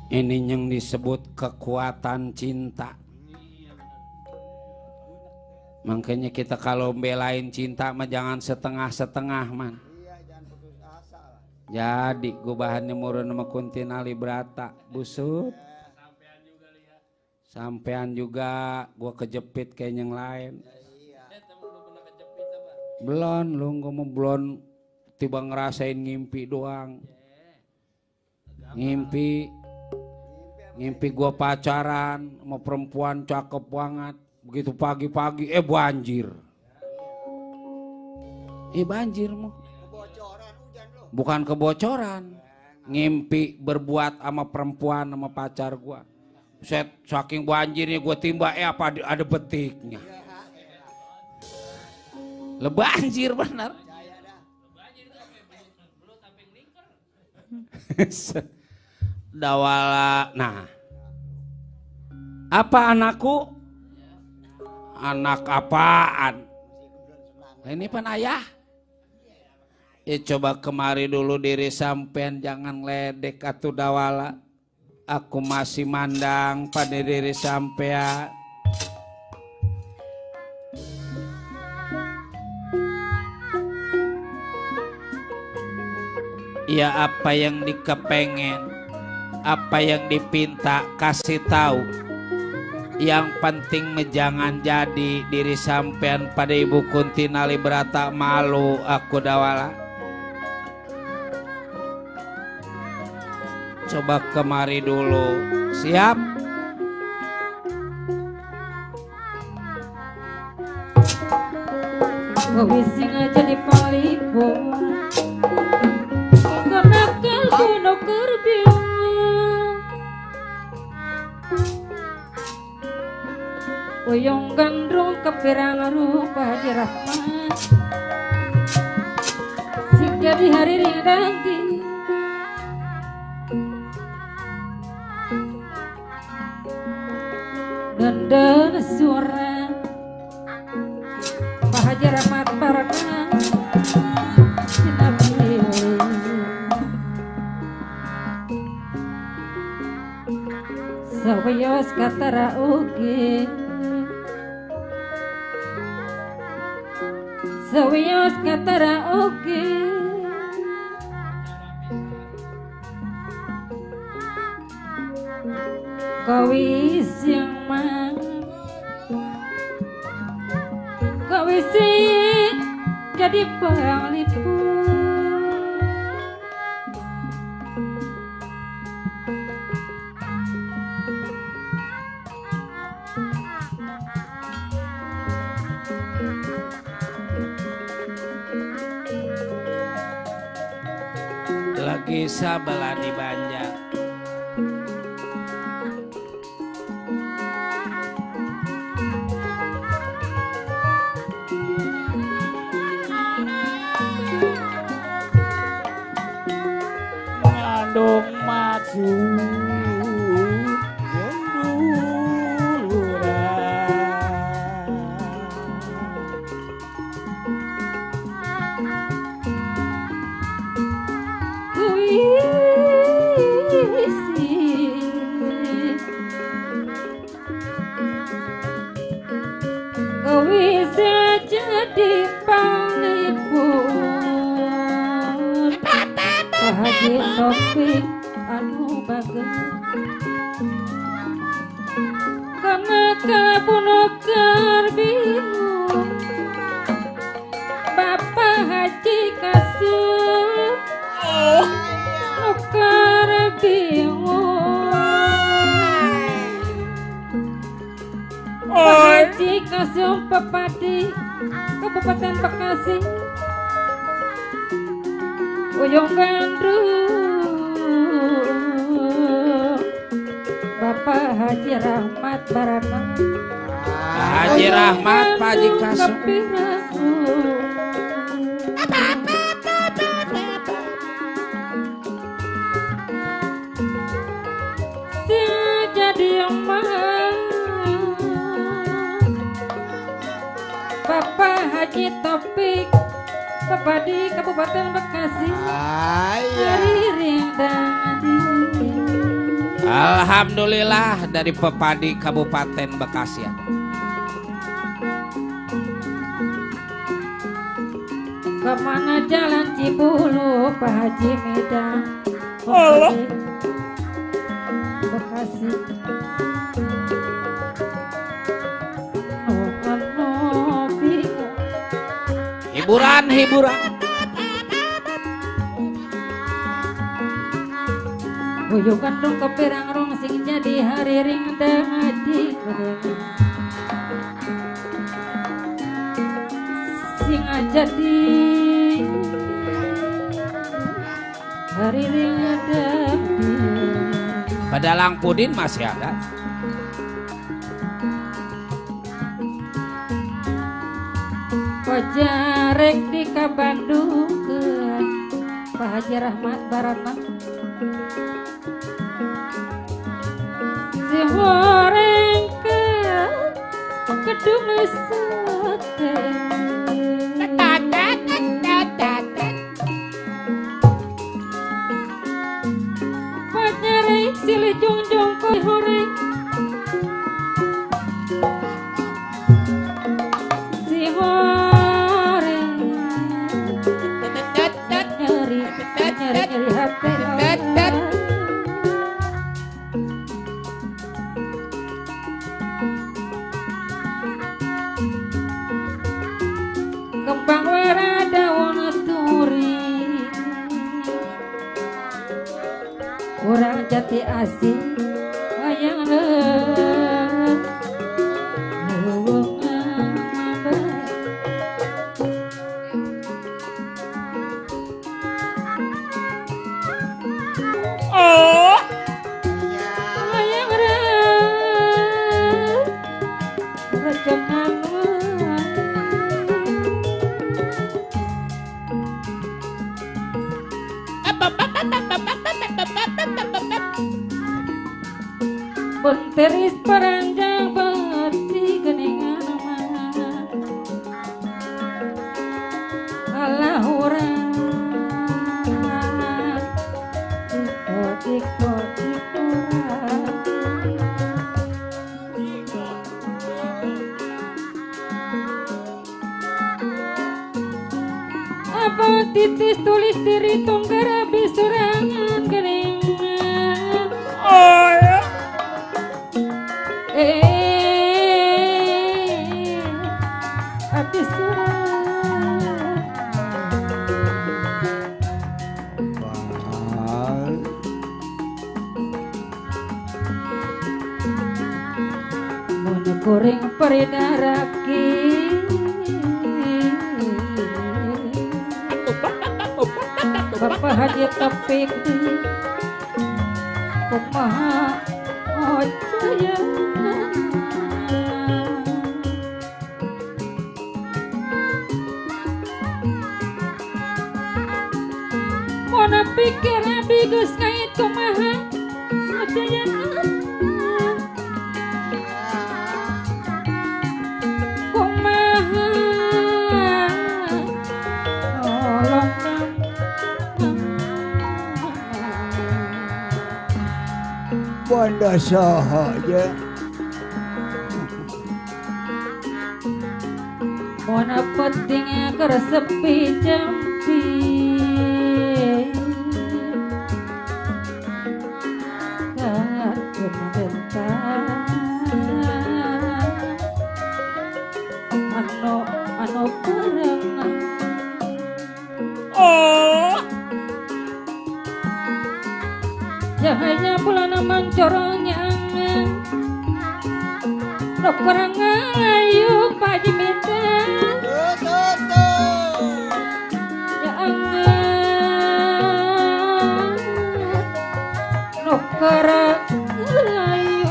Speaker 1: Ini yang disebut kekuatan cinta. Makanya kita kalau belain cinta mah jangan setengah-setengah man. Jadi gue bahannya murun sama Kuntinali Brata busut. Sampean juga gue kejepit kayak yang lain. Belum lu gue mau belum tiba ngerasain ngimpi doang. Ngimpi gue pacaran sama perempuan cakep banget. Begitu pagi-pagi banjir. Banjir mu. Bukan kebocoran. Ngimpi berbuat sama perempuan sama pacar gua. Set saking banjirnya gua timba apa ada betiknya. Banjir benar. Dawala. Nah. Apa anakku? Anak apaan? Ini pan ayah. Coba kemari dulu diri sampean jangan ledek atuh Dawala. Aku masih mandang pada diri sampean. Ya apa yang dikepengen, apa yang dipinta kasih tahu. Yang penting jangan jadi diri sampean pada Ibu Kuntinali Brata malu aku Dawala. Coba kemari dulu. Siap?
Speaker 3: Wising aja di palipo karena kalbino kerbiu Uyong gandrung kepirang rupa di rahmat sing jadi hari rindangi dan suara Sawios katara ugi Sawios katara ugi Kawis yang kawis jadi penglipur
Speaker 1: lagi sabelah di Banjar.
Speaker 5: Ngandung maksud
Speaker 3: Haji Topik anu bagus karena kapunukar bingung Bapak Haji Kasum nukar bingung Bapak Haji Kasum Pepadi Kabupaten Bekasi Uyung Gandrung Bapak Haji Rahmat Barana
Speaker 1: Haji Rahmat Pak Haji Kasum
Speaker 3: jadi emak Bapak Haji Topik Pepadi Kabupaten Bekasi
Speaker 1: Alhamdulillah dari Pepadi Kabupaten Bekasi.
Speaker 3: Kemana jalan Cibulu Pak Haji Medan Pepadi Bekasi
Speaker 1: hiburan
Speaker 3: Uyung Gandrung keperang rong sing jadi hari ring dadi sing jadi hari ring dadi
Speaker 1: Padalang Pudin masih ada.
Speaker 3: Wajarek di ka Bandung Pak Haji Rahmat Barana si horeng ke kedung sate Wajarek silih jungjung ko horeng si horeng nyeri hati kembang wara daun turi orang jati asih hayang Teris peranjang beti geningan mana Allah orang apa titis tulis diri tongkar habis surangan geningan.
Speaker 5: Oh ya.
Speaker 3: Habis surangan. Mun kuring peridaraki. Bapak Haji Topik kumaha ojaya Mona pikir abdi geus ngait kumaha ojaya kumaha tolong
Speaker 2: Banda sahaja.
Speaker 3: Mona pentingnya keresepi jampi Katun bentar Anu barengan
Speaker 5: Oh.
Speaker 3: Jahanya bulan mancorongnya Nuk kurang ayu Pak Jimita Ya angan Nuk kurang ayu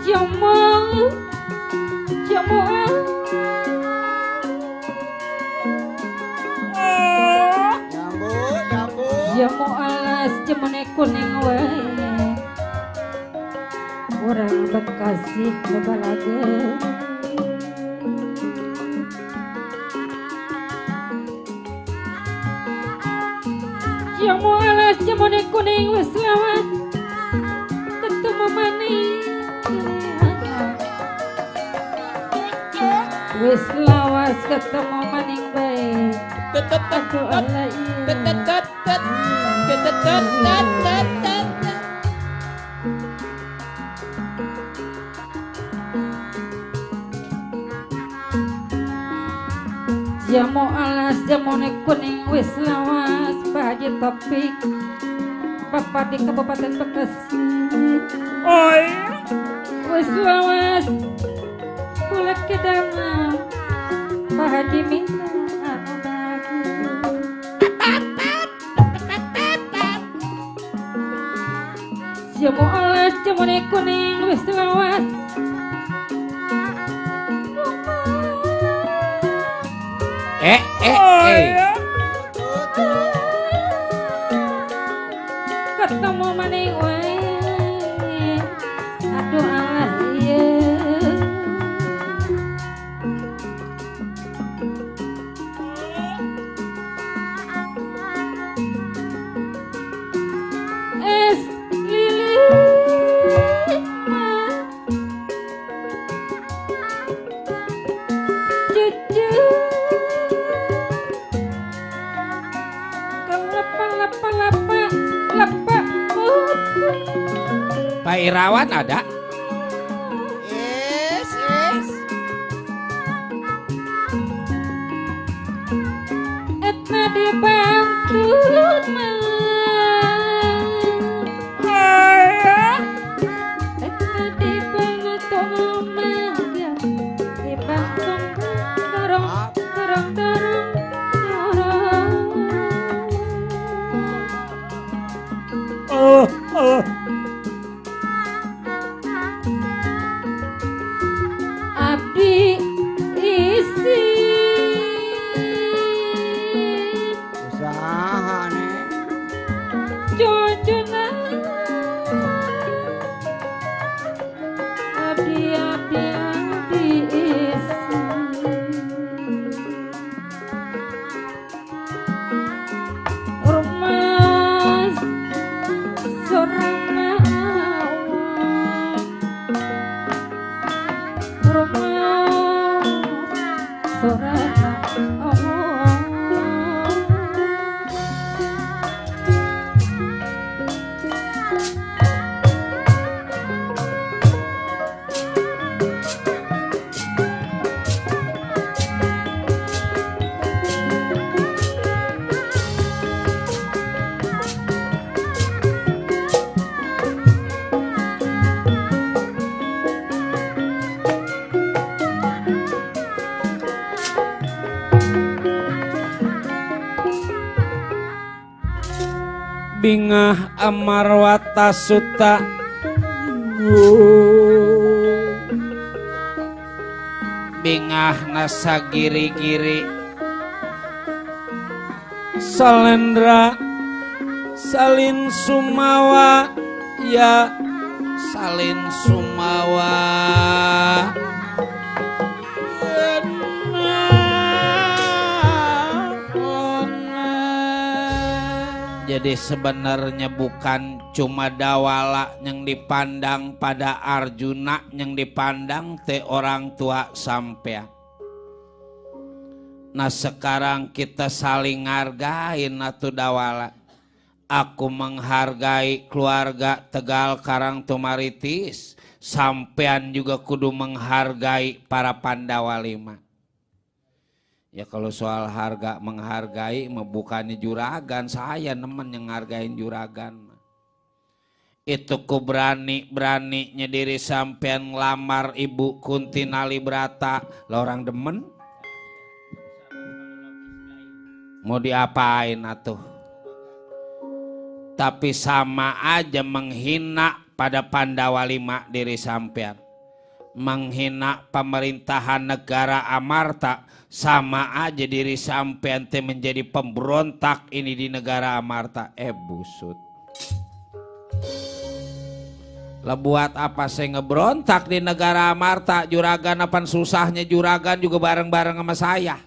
Speaker 3: Jamu Jamu alas jemene kuning wae Orang Bekasi bebalaga Jamu alas jemene kuning wis lawas ketemu maning Wis lawas ketemu maning bae Aduh Allah iya Jamu alas jamune kuning wis lawas Pak Haji Topik Bapak di Kabupaten Bekasi
Speaker 5: Oh ya.
Speaker 3: wis lawas pulak ke damang Pak Haji minta anu bagus Jamu alas jamune kuning wis lawas
Speaker 5: Oh ya.
Speaker 3: ketemu maning wae aduh Allah iya es lilin mah jujur lepa
Speaker 1: Pak Irawan ada?
Speaker 2: Yes.
Speaker 3: etna dibantu mah
Speaker 5: Oh ya.
Speaker 3: etna dibantu mah dibantu dorong dorong dorong dorong
Speaker 5: Oh. Oh.
Speaker 3: abdi isi
Speaker 2: Usaha nih.
Speaker 1: bingah amarwata suta bingah nasa giri-giri salendra salin sumawa ya salin sumawa jadi sebenarnya bukan cuma Dawala yang dipandang pada Arjuna, yang dipandang te orang tua sampean. Nah sekarang kita saling ngargain atuh Dawala. Aku menghargai keluarga Tegal Karang Tumaritis, sampean juga kudu menghargai para Pandawa 5. Ya kalau soal harga menghargai bukannya juragan, saya nemen yang ngargain juragan. Itu ku beraninya diri sampean ngelamar Ibu Kunti Nalibrata, lah orang demen. Mau diapain atuh? Tapi sama aja menghina pada Pandawa 5 diri sampean. Menghina pemerintahan negara Amarta, sama aja diri sampean teh menjadi pemberontak ini di negara Amarta. Busut. Lah buat apa saya ngeberontak di negara Amarta? Juragan apaan susahnya juragan juga bareng-bareng sama saya.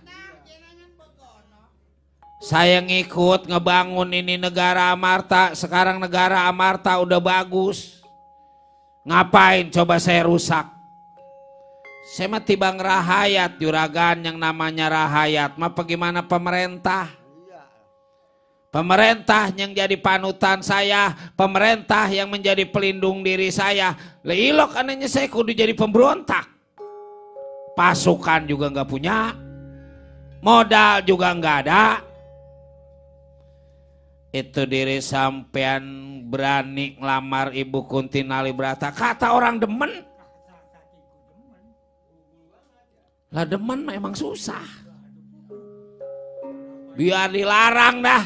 Speaker 1: Saya ngikut ngebangun ini negara Amarta. Sekarang negara Amarta udah bagus. Ngapain coba saya rusak? Saya mah tiba ngerahayat juragan, yang namanya rahayat mah bagaimana pemerintah. Pemerintah yang jadi panutan saya, pemerintah yang menjadi pelindung diri saya. Lah ilok anehnya saya kudu jadi pemberontak. Pasukan juga nggak punya, modal juga nggak ada. Itu diri sampean berani ngelamar Ibu Kunti Nalibrata, kata orang demen. Lah demen memang susah. Biar dilarang dah.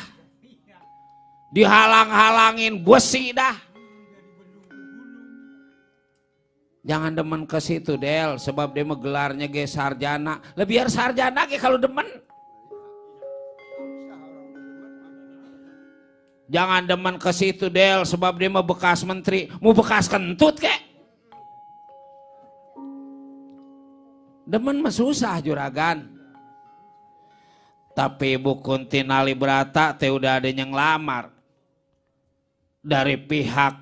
Speaker 1: Dihalang-halangin besi dah. Jangan demen ke situ Del, sebab dia mah gelarnya ge sarjana. Lah biar sarjana ge kalau demen. Jangan demen ke situ Del, sebab dia mah bekas menteri. Mau bekas kentut kek. Demen mah susah juragan. Tapi Ibu Kunti Nalibrata teh udah ada yang lamar. Dari pihak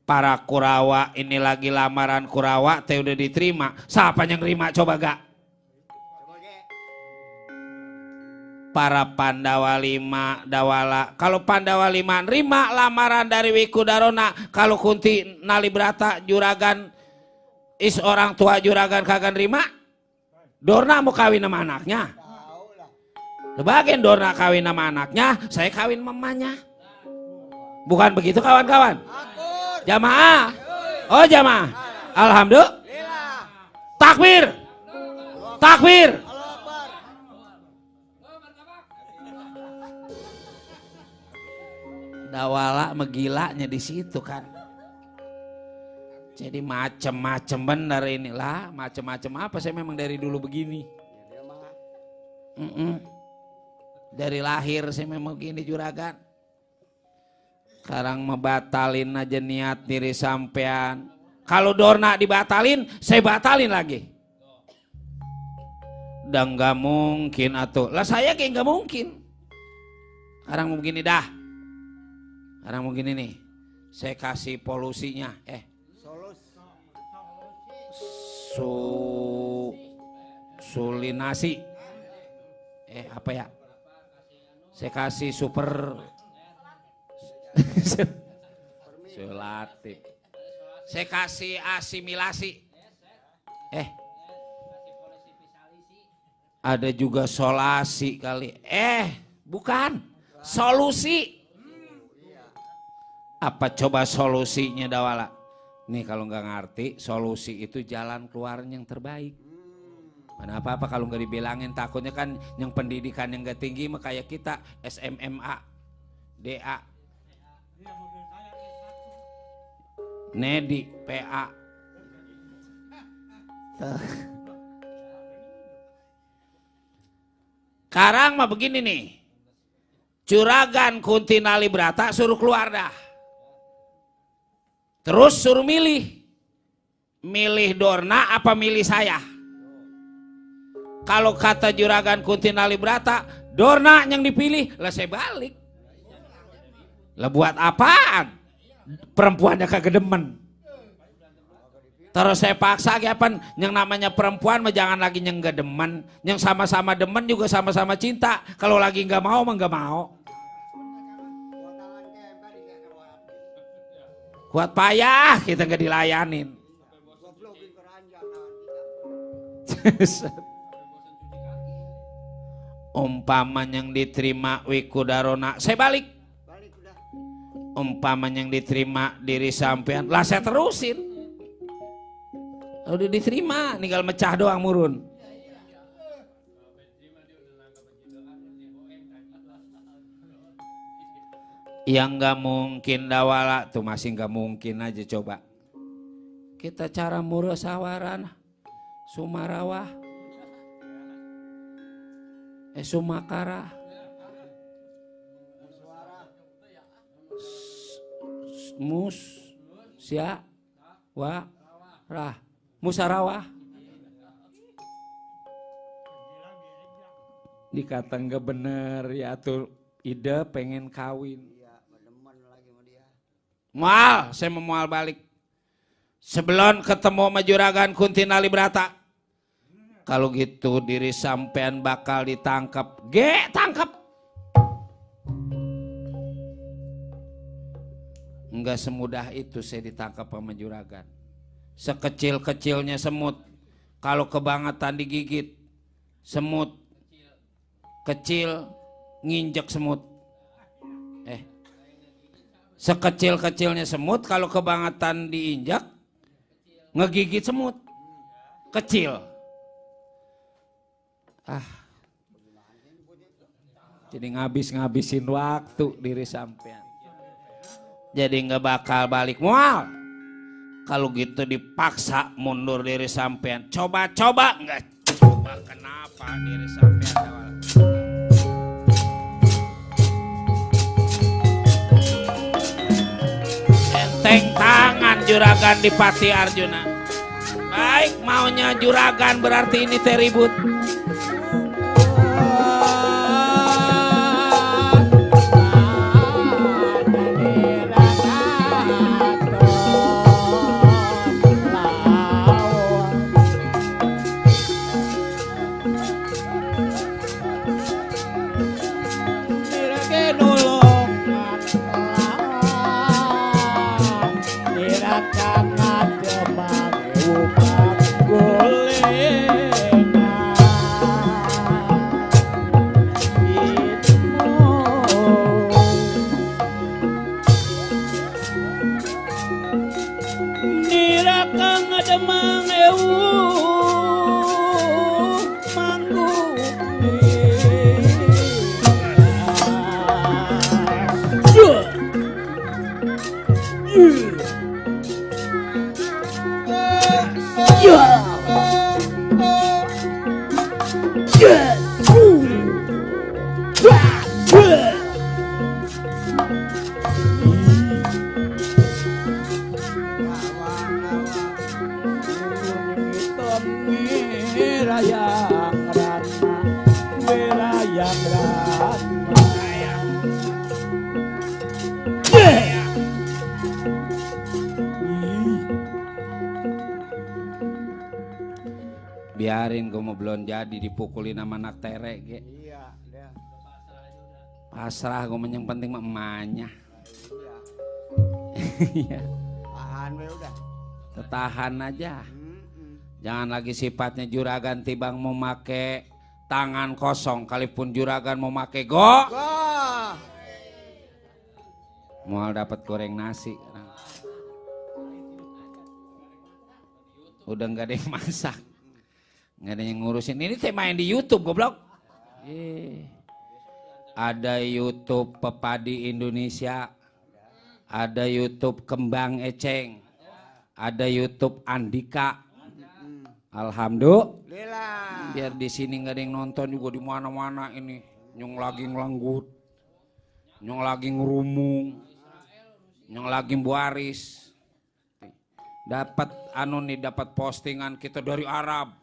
Speaker 1: para Kurawa, ini lagi lamaran Kurawa teh udah diterima. Siapa yang terima coba gak? Para Pandawa 5 Dawala. Kalau Pandawa 5 nerima lamaran dari Wikudarona, kalau Kunti Nalibrata juragan is orang tua juragan kagak nerima. Dorna mau kawin sama anaknya. Sebagian Dorna kawin sama anaknya, saya kawin mamanya. Bukan begitu kawan-kawan? Jamaah. Oh jamaah. Alhamdulillah. Takbir. Takbir. Dawala megilanya di situ kan. Jadi macem-macem bener inilah, macem-macem apa, saya memang dari dulu begini. Dari lahir saya memang begini juragan. Sekarang membatalin aja niat diri sampean. Kalau Dorna dibatalin, saya batalin lagi. Dan gak mungkin atuh. Lah saya kayak gak mungkin. Sekarang mau begini dah. Sekarang mau begini nih. Saya kasih polusinya. Sulinasi. Apa ya? Saya kasih super sulatif. Saya kasih asimilasi. Ada juga solasi kali. Bukan. Solusi. Apa coba solusinya Dawala? Nih kalau nggak ngerti, solusi itu jalan keluarnya yang terbaik. Mana apa-apa kalau nggak dibilangin, takutnya kan yang pendidikan yang nggak tinggi mah kayak kita SMMA, DA. Nedi PA. Sekarang mah begini nih. Juragan Kuntinali Brata suruh keluar dah. Terus suruh milih. Milih Dorna apa milih saya? Kalau kata Juragan Kuntinali Brata, Dorna yang dipilih, lah saya balik. Lah buat apaan? Perempuannya kagak demen. Terus saya paksa kapan yang namanya perempuan mah jangan lagi yang gak demen, yang sama-sama demen juga sama-sama cinta. Kalau lagi nggak mau mah nggak mau. Kuat payah kita nggak dilayanin. Umpama yang diterima Wikudarona, saya balik. Umpama yang diterima diri sampean, lah saya terusin. Udah diterima, tinggal mecah doang murun. Yang nggak mungkin dawala tuh masih nggak mungkin aja coba. Kita cara murasawaran, Sumarawah, Sumakara, Musarawah. Dikata nggak bener ya tuh ide pengen kawin. Mual, saya mau mual balik. Sebelum ketemu sama Juragan Kuntinali Brata. Kalau gitu diri sampean bakal ditangkap. Tangkap. Enggak semudah itu saya ditangkap sama Juragan. Sekecil-kecilnya semut. Kalau kebangetan digigit. Semut. Kecil nginjek semut. Sekecil-kecilnya semut kalau kebangetan diinjak ngegigit semut. Kecil. Jadi ngabisin waktu diri sampean. Jadi nggak bakal balik mual. Kalau gitu dipaksa mundur diri sampean. Coba nggak coba kenapa diri sampean awal. Enteng tangan Juragan Dipati Arjuna. Baik maunya Juragan berarti ini teribut. Biarin gue mau belum jadi dipukulin sama anak terek ge. Iya, pasrah gue yang penting mah emaknya. Iya. Tahan we udah. Tahan aja. Jangan lagi sifatnya Juragan tibang mau make tangan kosong, kalipun Juragan mau make go. Mau dapat goreng nasi. Udah nggak ada yang masak. Nggak ada yang ngurusin. Ini saya main di YouTube goblok. Ada YouTube Pepadi Indonesia. Ada YouTube Kembang Eceng. ada YouTube Andika. Alhamdulillah.
Speaker 2: Lila.
Speaker 1: Biar di sini nggak ada yang nonton juga di mana-mana ini. Nyong lagi ngelanggut, nyong lagi ngerumung, nyong lagi buaris. Dapat anu nih, dapat postingan kita dari Arab,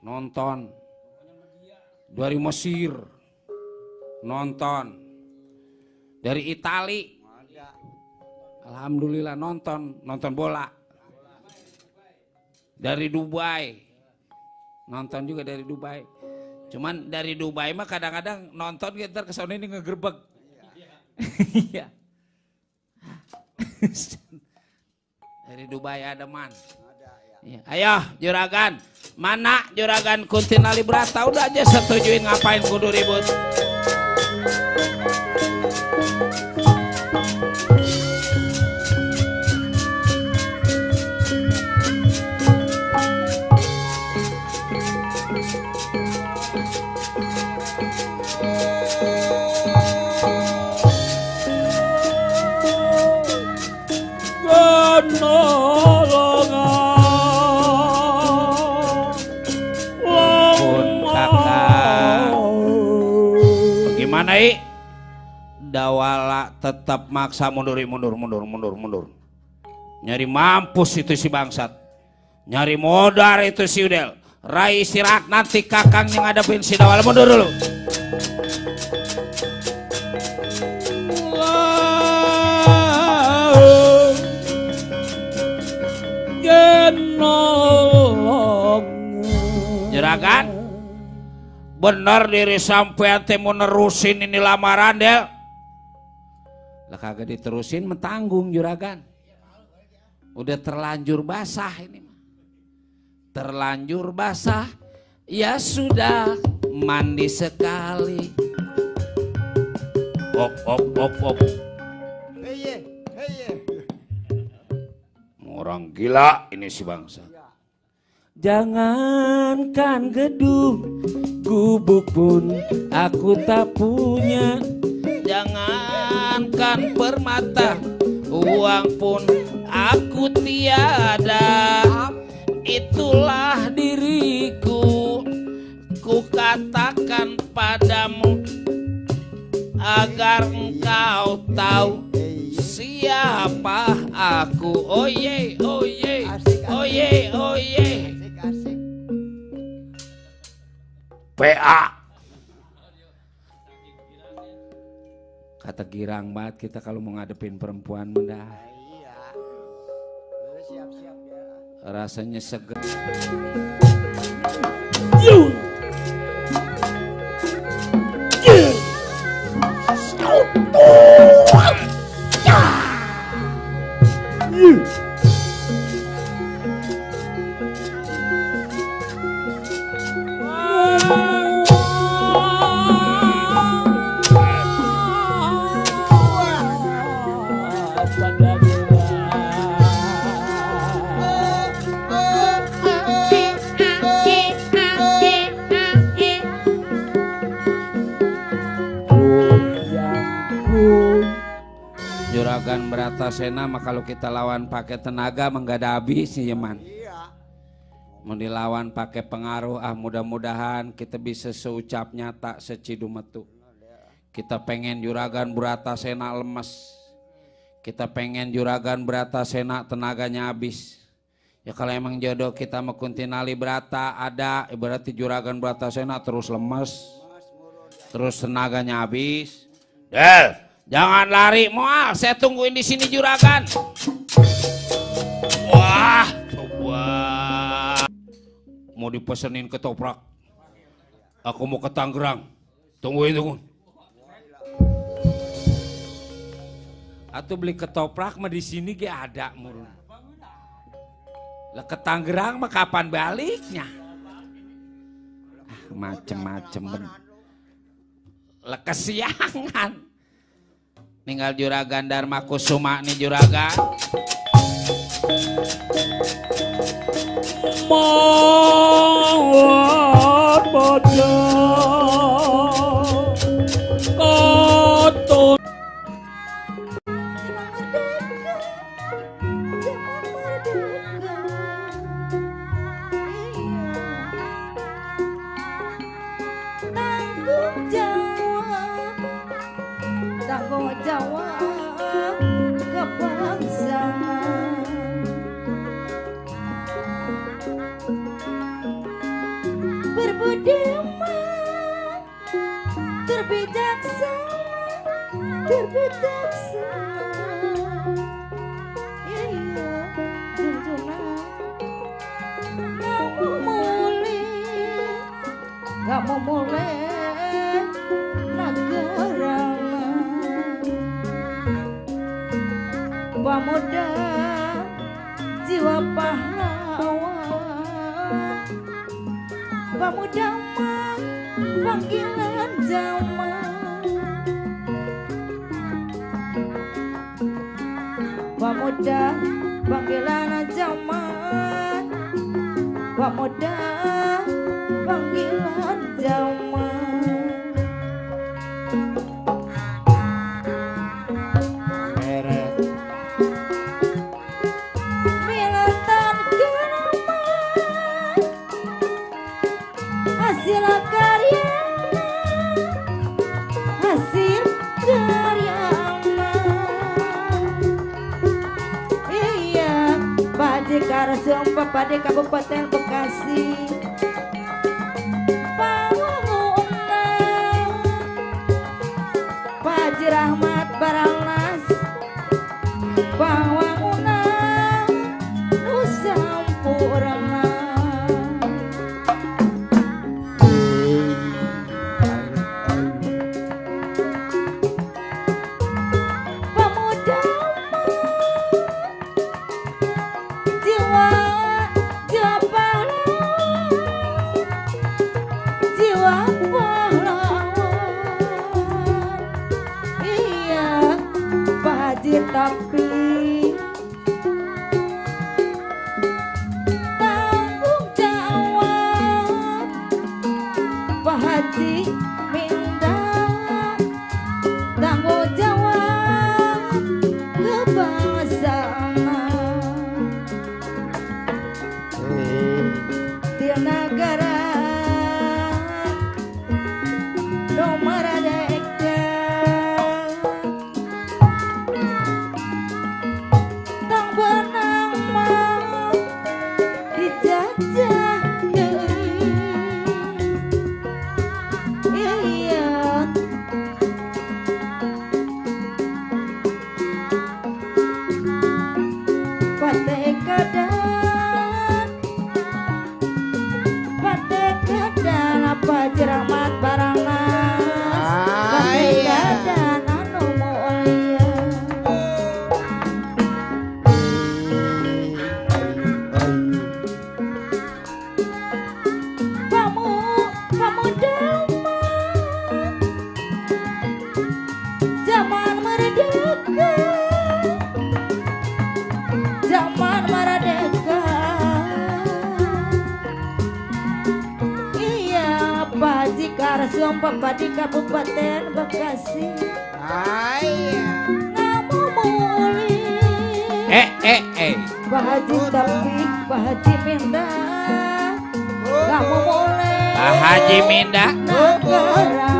Speaker 1: nonton. Dari Mesir, nonton. Dari Itali, alhamdulillah nonton bola. Dari Dubai, nonton juga dari Dubai. Cuman dari Dubai mah kadang-kadang nonton kita kesana ini ngegerbek. Iya. Dari Dubai ada man. Ya. Ayo juragan, mana juragan Kuntinali Brata? Udah aja setujuin, ngapain kudu ribut. Gimana Dawala tetap maksa mundur. Nyari mampus itu si bangsat. Nyari modar itu si Udel. Rai istirahat, nanti kakang yang ngadepin si Dawala. Mundur dulu. Juragan, bener diri sampean teh mau nerusin ini lamaran Del? Lah kagak diterusin mentanggung juragan. Udah terlanjur basah ini. Terlanjur basah, ya sudah mandi sekali. Op.
Speaker 2: Heye.
Speaker 1: Orang gila ini si bangsa. Jangankan gedung, gubuk pun aku tak punya. Jangankan permata, uang pun aku tiada. Itulah diriku, ku katakan padamu agar engkau tahu siapa aku. Oye.
Speaker 2: Asik.
Speaker 1: PA. Kata girang banget kita kalau mau ngadepin perempuan muda.
Speaker 2: Iya. Udah siap-siap ya.
Speaker 1: Rasanya seger. Juragan Bratasena mah kalau kita lawan pakai tenaga mah nggak ada habisnya ya man.
Speaker 2: Iya.
Speaker 1: Mau dilawan pakai pengaruh, mudah-mudahan kita bisa seucap nyata secidu metu. Kita pengen Juragan Bratasena lemes. Kita pengen Juragan Bratasena tenaganya habis. Ya kalau emang jodoh kita sama Kuntinali Brata ada, berarti Juragan Bratasena terus lemes, terus tenaganya habis. Del, jangan lari, moal. Saya tungguin di sini Juragan. Wah, mau dipesenin ketoprak. Aku mau ke Tangerang. Tunggu. Atau beli ketoprak mah di sini ge ada murun. Lah ke Tangerang mah kapan baliknya? Macem-macem bener. Lah kesiangan. Ninggal Juragan Dharma Kusuma nih Juragan. Mawar baca kotor.
Speaker 3: Kamu mulai negara pemuda jiwa pahlawan, pemuda mah panggilan zaman, pemuda panggilan zaman, pemuda panggilan zaman. Milatan kenapa hasil karya, hasil karya iya Pak Karasumpah pada Kabupaten Bekasi. Rahmat Barangnas Pangwangunan Nusampurna pemuda jiwa jiwa pahlawan, jiwa tapi tanggung jawab Pak Haji minta tanggung jawab kebangsaan di negara nomor Rahmat Barangnas dan anu mulia pemuda zaman merdeka, zaman merdeka Pak Karasumpah pada Kabupaten Bekasi. Namu mulai Pak Haji Taufik, Pak Haji Minda, kamu mulai
Speaker 1: Pak Haji Minda
Speaker 3: negara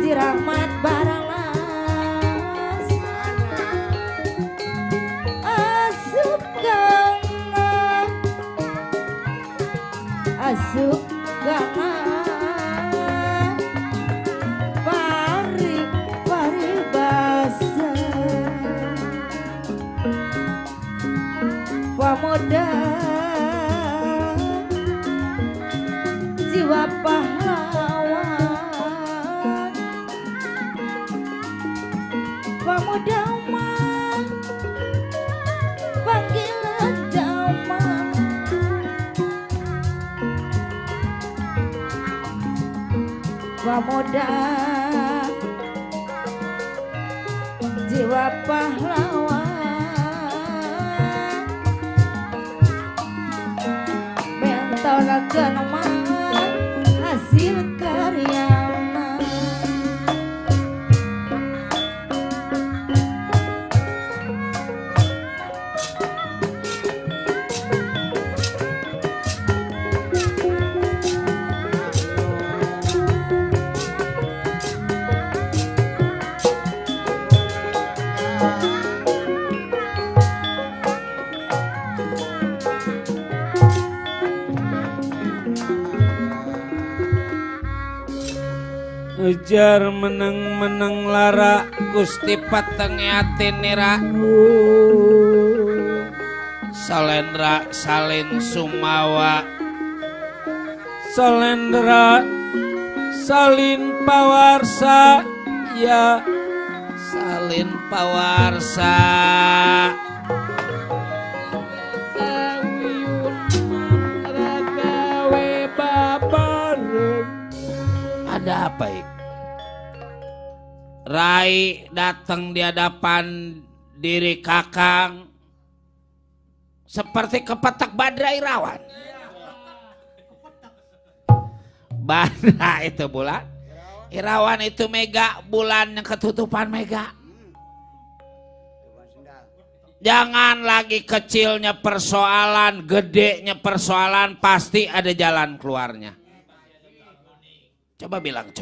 Speaker 3: Rahmat Barangnas asup gana pari basa pemuda jiwa pahlawan, pemuda mah panggilan zaman, pemuda jiwa pahlawan, mentolakan hasil karya.
Speaker 1: ujar meneng-meneng lara Gusti patengiatin nira salendra salin sumawa salendra salin pawarsa ya salin pawarsa ada apa ya? Rai datang di hadapan diri Kakang seperti kepetak badra Irawan. Badra itu bulan, Irawan itu mega, bulan yang ketutupan mega. Jangan lagi kecilnya persoalan, gedenya persoalan, pasti ada jalan keluarnya. Coba bilang.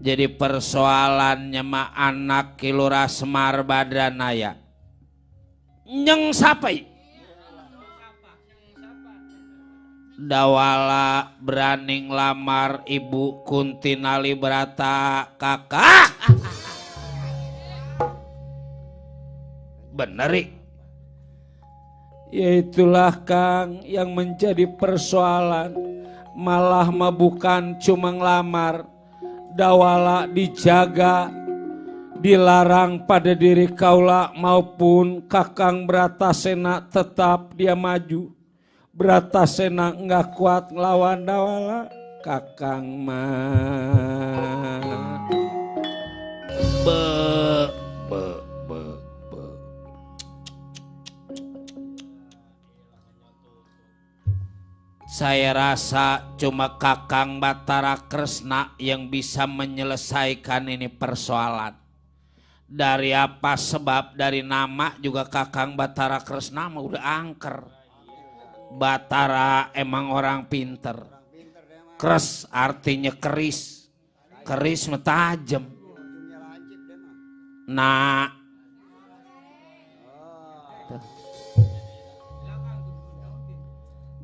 Speaker 1: Jadi persoalannya mah anak Kilura Semar Badranaya. Nyeng sapai. Dawala berani ngelamar Ibu Kuntinali Brata kakak. Beneri. Ya itulah Kang yang menjadi persoalan. Malah mah bukan cuma ngelamar, dawala dijaga, dilarang pada diri kaula maupun Kakang Bratasena tetap dia maju. Bratasena enggak kuat ngelawan dawala, Kakang mah Saya rasa cuma Kakang Batara Kresna yang bisa menyelesaikan ini persoalan. Dari apa sebab dari nama juga Kakang Batara Kresna mah udah angker. Batara emang orang pinter. Kres artinya keris. Keris mah tajam. Nah,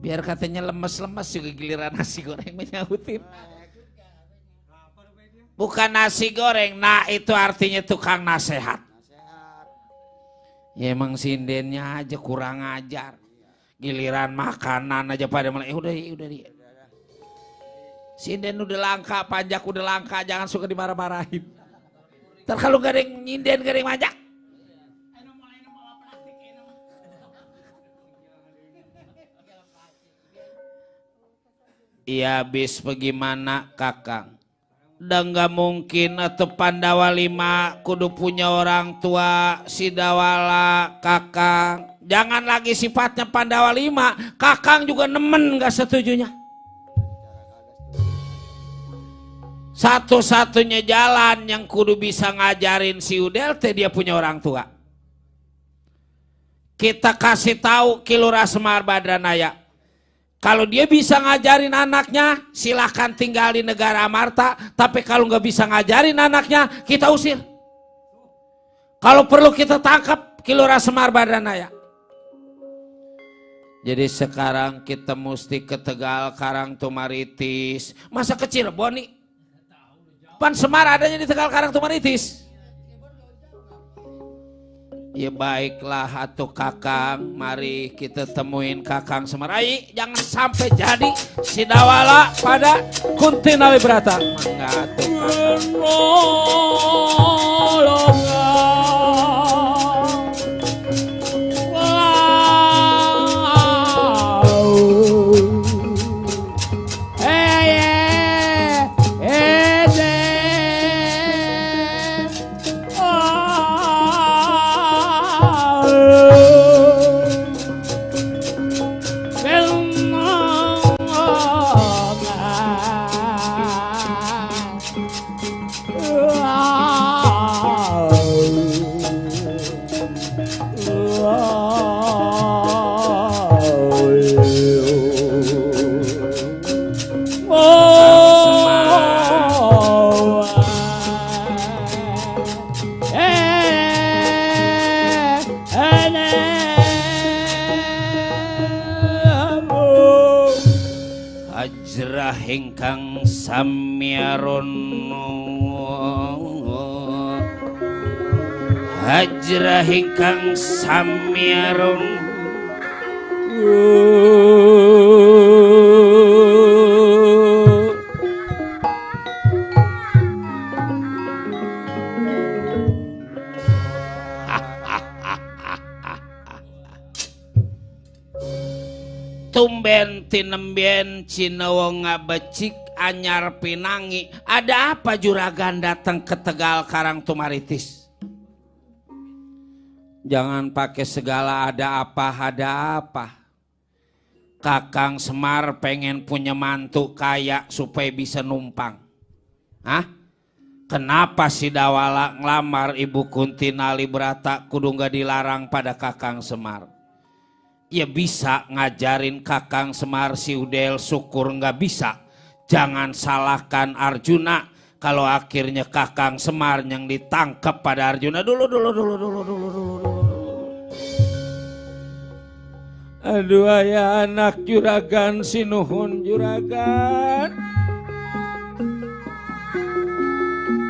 Speaker 1: biar katanya lemes-lemes juga giliran nasi goreng menyautin. Bukan nasi goreng, nah itu artinya tukang nasehat. Ya emang sindennya aja kurang ajar. Giliran makanan aja pada mulai udah. Sinden udah langka, pajak udah langka, jangan suka dimarah-marahin. Ntar kalau gak ada yang nyinden, gak ada yang majak. Iya bis bagaimana Kakang? Dan gak mungkin atau Pandawa 5 kudu punya orang tua si Dawala Kakang. Jangan lagi sifatnya Pandawa 5, Kakang juga nemen gak setujunya. Satu-satunya jalan yang kudu bisa ngajarin si Udel teh dia punya orang tua. Kita kasih tahu Kilura Semar Badranaya. Kalau dia bisa ngajarin anaknya, silahkan tinggal di negara Amarta. Tapi kalau nggak bisa ngajarin anaknya, kita usir. Kalau perlu kita tangkap Kilura Semar Badranaya. Jadi sekarang kita mesti ke Tegal Karang Tumaritis. Masa ke Cirebon nih? Pan Semar adanya di Tegal Karang Tumaritis. Ya baiklah atuh Kakang, mari kita temuin Kakang Semar. Ai, jangan sampai jadi si Dawala pada Kuntinali Brata. Mangga atuh
Speaker 5: Oh
Speaker 1: hajrah ingkang samyaron hajrah ingkang samyaron tumben tinembien Cinawa ngabecik anyar pinangi. Ada apa juragan datang ke Tegal Karang Tumaritis? Jangan pakai segala ada apa. Kakang Semar pengen punya mantu kaya supaya bisa numpang. Hah? Kenapa si Dawala ngelamar Ibu Kunti Nalibrata kudu gak dilarang pada Kakang Semar? Ya bisa ngajarin Kakang Semar si Udel, syukur nggak bisa. Jangan salahkan Arjuna kalau akhirnya Kakang Semar yang ditangkap pada Arjuna. Dulu. Aduh ayah anak juragan sinuhun juragan.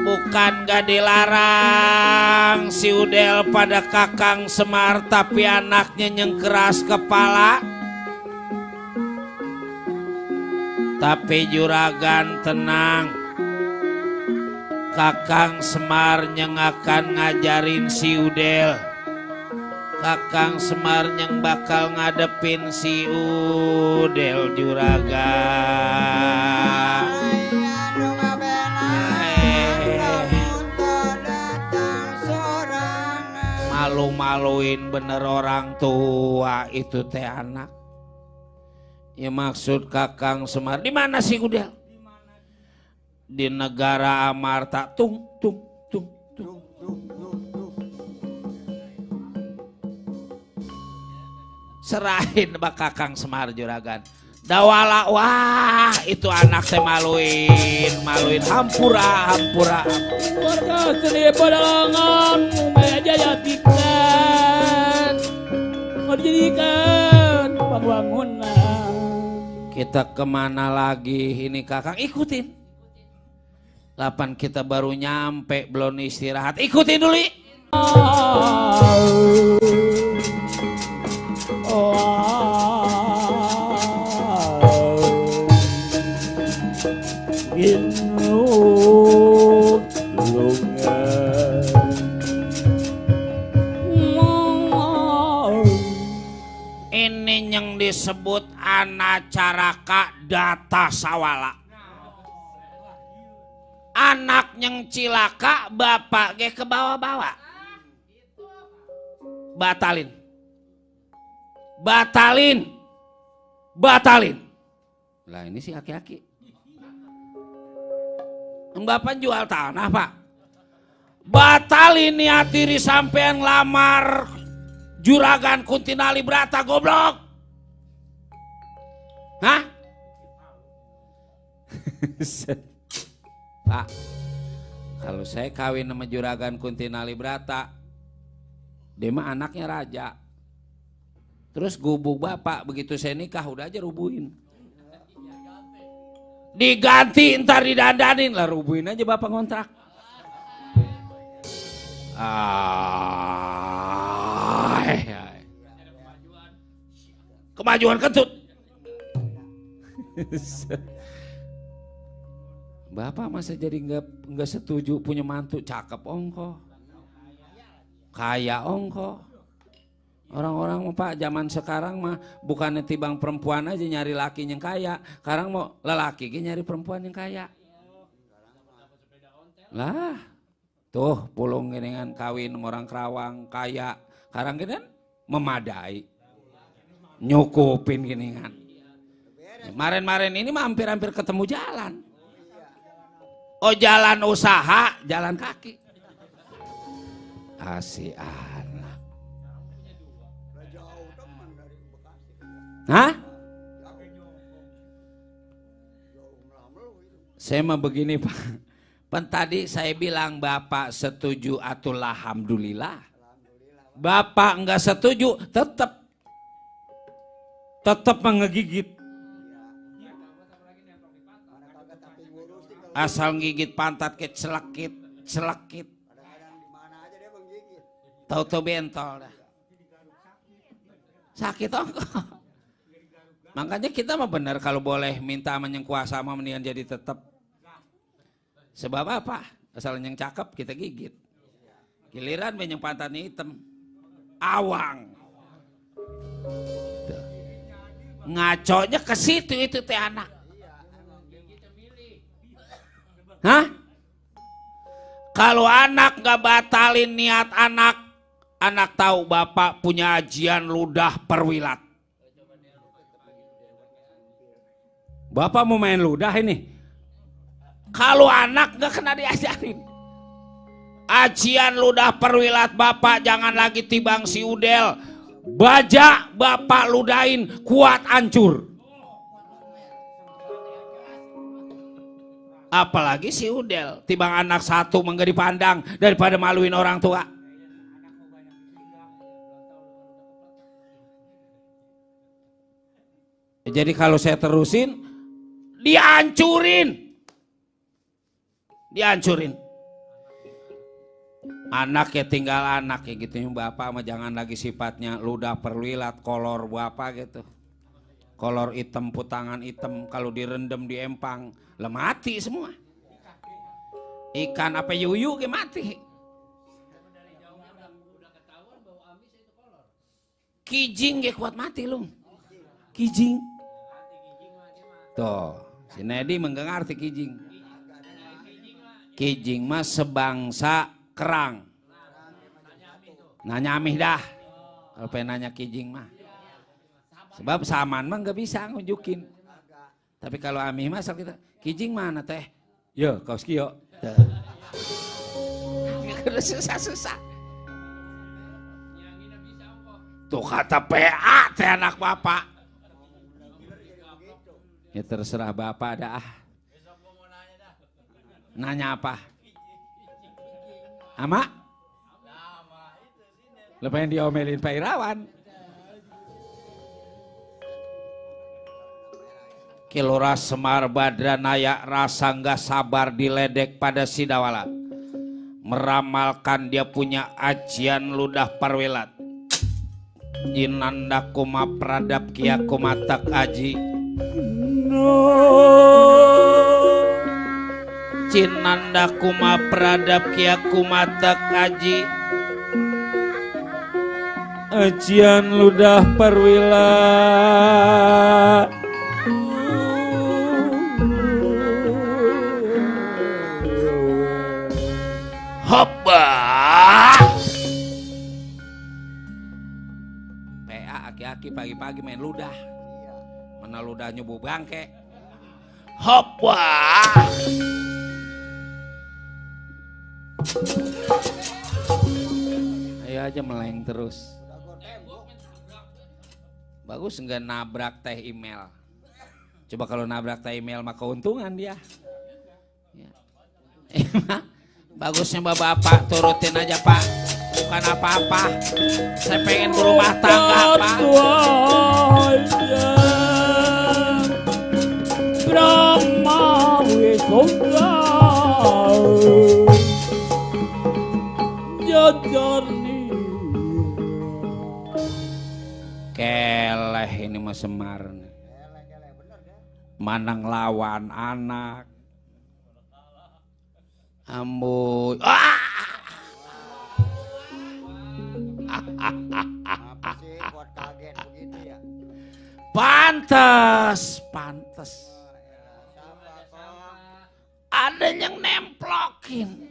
Speaker 1: Bukan gak dilarang si Udel pada Kakang Semar, tapi anaknya yang keras kepala. Tapi juragan tenang, Kakang Semar yang akan ngajarin si Udel. Kakang Semar yang bakal ngadepin si Udel juragan. Malu-maluin bener orang tua itu teh anak. Ya maksud Kakang Semar, di mana sih Udel? Di negara Amarta. Tung. Serahin bak Kakang Semar juragan. Dawala, wah itu anak teh maluin, hampura.
Speaker 5: Warga seni pedalangan Maya jayatikan, mau dijadikan bangunan.
Speaker 1: Kita kemana lagi ini Kakang? Ikutin. Lapan kita baru nyampe, belum istirahat. Ikutin dulu. Ini yang disebut anacaraka data sawala. Anak yang cilaka bapak ge ke bawa-bawa. Batalin. Lah ini si aki-aki. Bapak jual tanah pak. Batalin niat diri sampean lamar juragan Kunti Nalibrata goblok. Hah? Pak, kalau saya kawin sama juragan Kunti Nalibrata, dia mah anaknya raja. Terus gubuk bapak begitu saya nikah udah aja rubuhin. Diganti ntar didandanin lah, rubuhin aja bapak ngontrak. Kemajuan kentut. Bapak masa jadi nggak setuju punya mantu cakep ongko, kaya ongko. Orang-orang Pak zaman sekarang mah bukan tibang perempuan aja nyari laki yang kaya, sekarang mau lelaki nyari perempuan yang kaya. Lah, tuh pulung geningan kawin orang Kerawang kaya, sekarang gini kan memadai, nyukupin geningan. Kemarin-kemarin ini mah hampir-hampir ketemu jalan. Oh jalan usaha, jalan kaki. Asian. Hah? Saya mah begini Pak. Pan tadi saya bilang Bapak setuju atul alhamdulillah. Bapak enggak setuju tetap mengegigit. Asal gigit pantat ke celekit.
Speaker 2: Kadang-kadang di mana aja dia menggigit.
Speaker 1: Tahu-tahu bentol dah. Sakit ongkong. Makanya kita mah benar kalau boleh minta sama yang kuasa mah mendingan jadi tetap. Sebab apa? Asal yang cakep kita gigit. Giliran yang pantatnya hitam. Awang. Tuh. Ngaconya ke situ itu teh anak. Hah? Kalau anak nggak batalin niat anak tahu bapak punya ajian ludah perwilat. Bapak mau main ludah ini. Kalau anak nggak kena diajarin. Ajian ludah perwilat bapak jangan lagi tibang si udel. Baja bapak ludahin kuat hancur. Apalagi si udel, tibang anak satu mangga dipandang daripada maluin orang tua. Jadi kalau saya terusin, dihancurin. Anak ya tinggal anak ya gitu, bapak mah jangan lagi sifatnya ludah perwilat, kolor bapak gitu. Kolor hitam, putangan hitam, kalau direndam di empang, lah mati semua. Ikan apa yuyu ke mati. Kijing ge kuat mati lu. Kijing. Tuh, si Nedi mengengerti kijing. Kijing mah sebangsa kerang. Nanya amih dah. Kalau pengen nanya kijing mah. Sebab saman mah nggak bisa nunjukin. Tapi kalau amih mah asal kita, kijing mana teh? Yo, kaos kio. Susah-susah. Tuh kata PA teh anak bapak. Ya terserah bapak dah. Nanya apa? Ama? Lepas yang diomelin Pak Irawan. Kilora Semar Badranaya rasa nggak sabar diledek pada Sidawala. Meramalkan dia punya ajian ludah parwilat. Jinanda kuma pradap kia kumatak aji. Jinanda kuma pradap kia kumatak aji. Ajian ludah parwilat. Hoppa. PA aki-aki pagi-pagi main ludah. Mana ludah nyobu bangke. Hoppa. Ayo aja meleng terus. Bagus enggak nabrak teh email. Coba kalau nabrak teh email mah keuntungan dia. Ya. Bagusnya bapak turutin aja pak, bukan apa-apa. Saya pengen berumah tangga pak.
Speaker 5: Brahma Wisongga Jajarni.
Speaker 1: Keleh ini mah Semar. Manang lawan anak. Ambo,
Speaker 2: Apa sih buat kaget begitu ya?
Speaker 1: Pantes.
Speaker 2: Siapa kok?
Speaker 1: Ada yang nemplokin.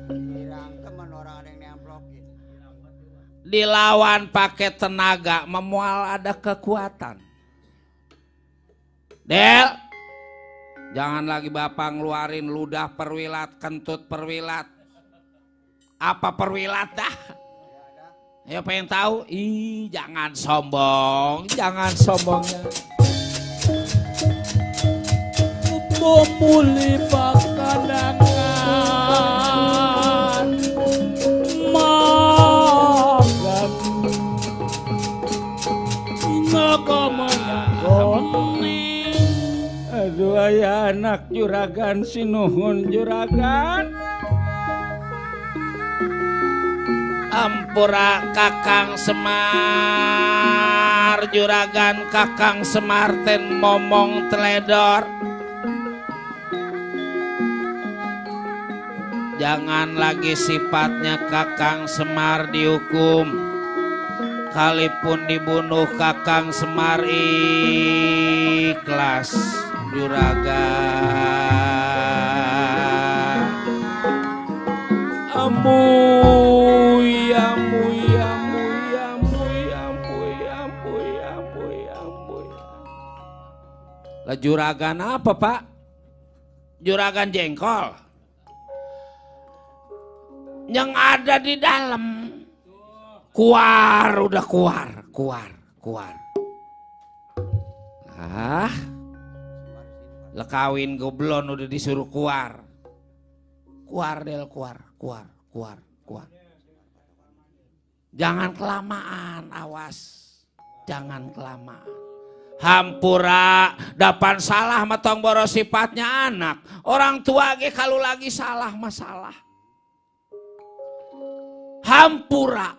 Speaker 2: Kirang teman orang ada yang nemplokin.
Speaker 1: Dilawan pakai tenaga, memual ada kekuatan. Del, jangan lagi bapak ngeluarin ludah perwilat, kentut perwilat. Apa perwilat dah? Ya pengen tahu? Ih, jangan sombong, jangan sombongnya.
Speaker 5: Memuli pakanangan makan. Ingat
Speaker 1: anak juragan sinuhun juragan. Ampura Kakang Semar juragan Kakang Semar ten momong teledor. Jangan lagi sifatnya Kakang Semar dihukum. Kalipun dibunuh Kakang Semar ikhlas juragan. Ambuy, ambuy, ambuy, ambuy, ambuy, ambuy, ambuy, ambuy. Lah juragan apa Pak? Juragan jengkol. Yang ada di dalam. Keluar, udah keluar. Ah, lekawin goblon udah disuruh keluar. Keluar Del, keluar. Jangan kelamaan, awas. Jangan kelamaan. Hampura, dapan salah matong boros sifatnya anak. Orang tua ge kalau lagi salah masalah. Hampura.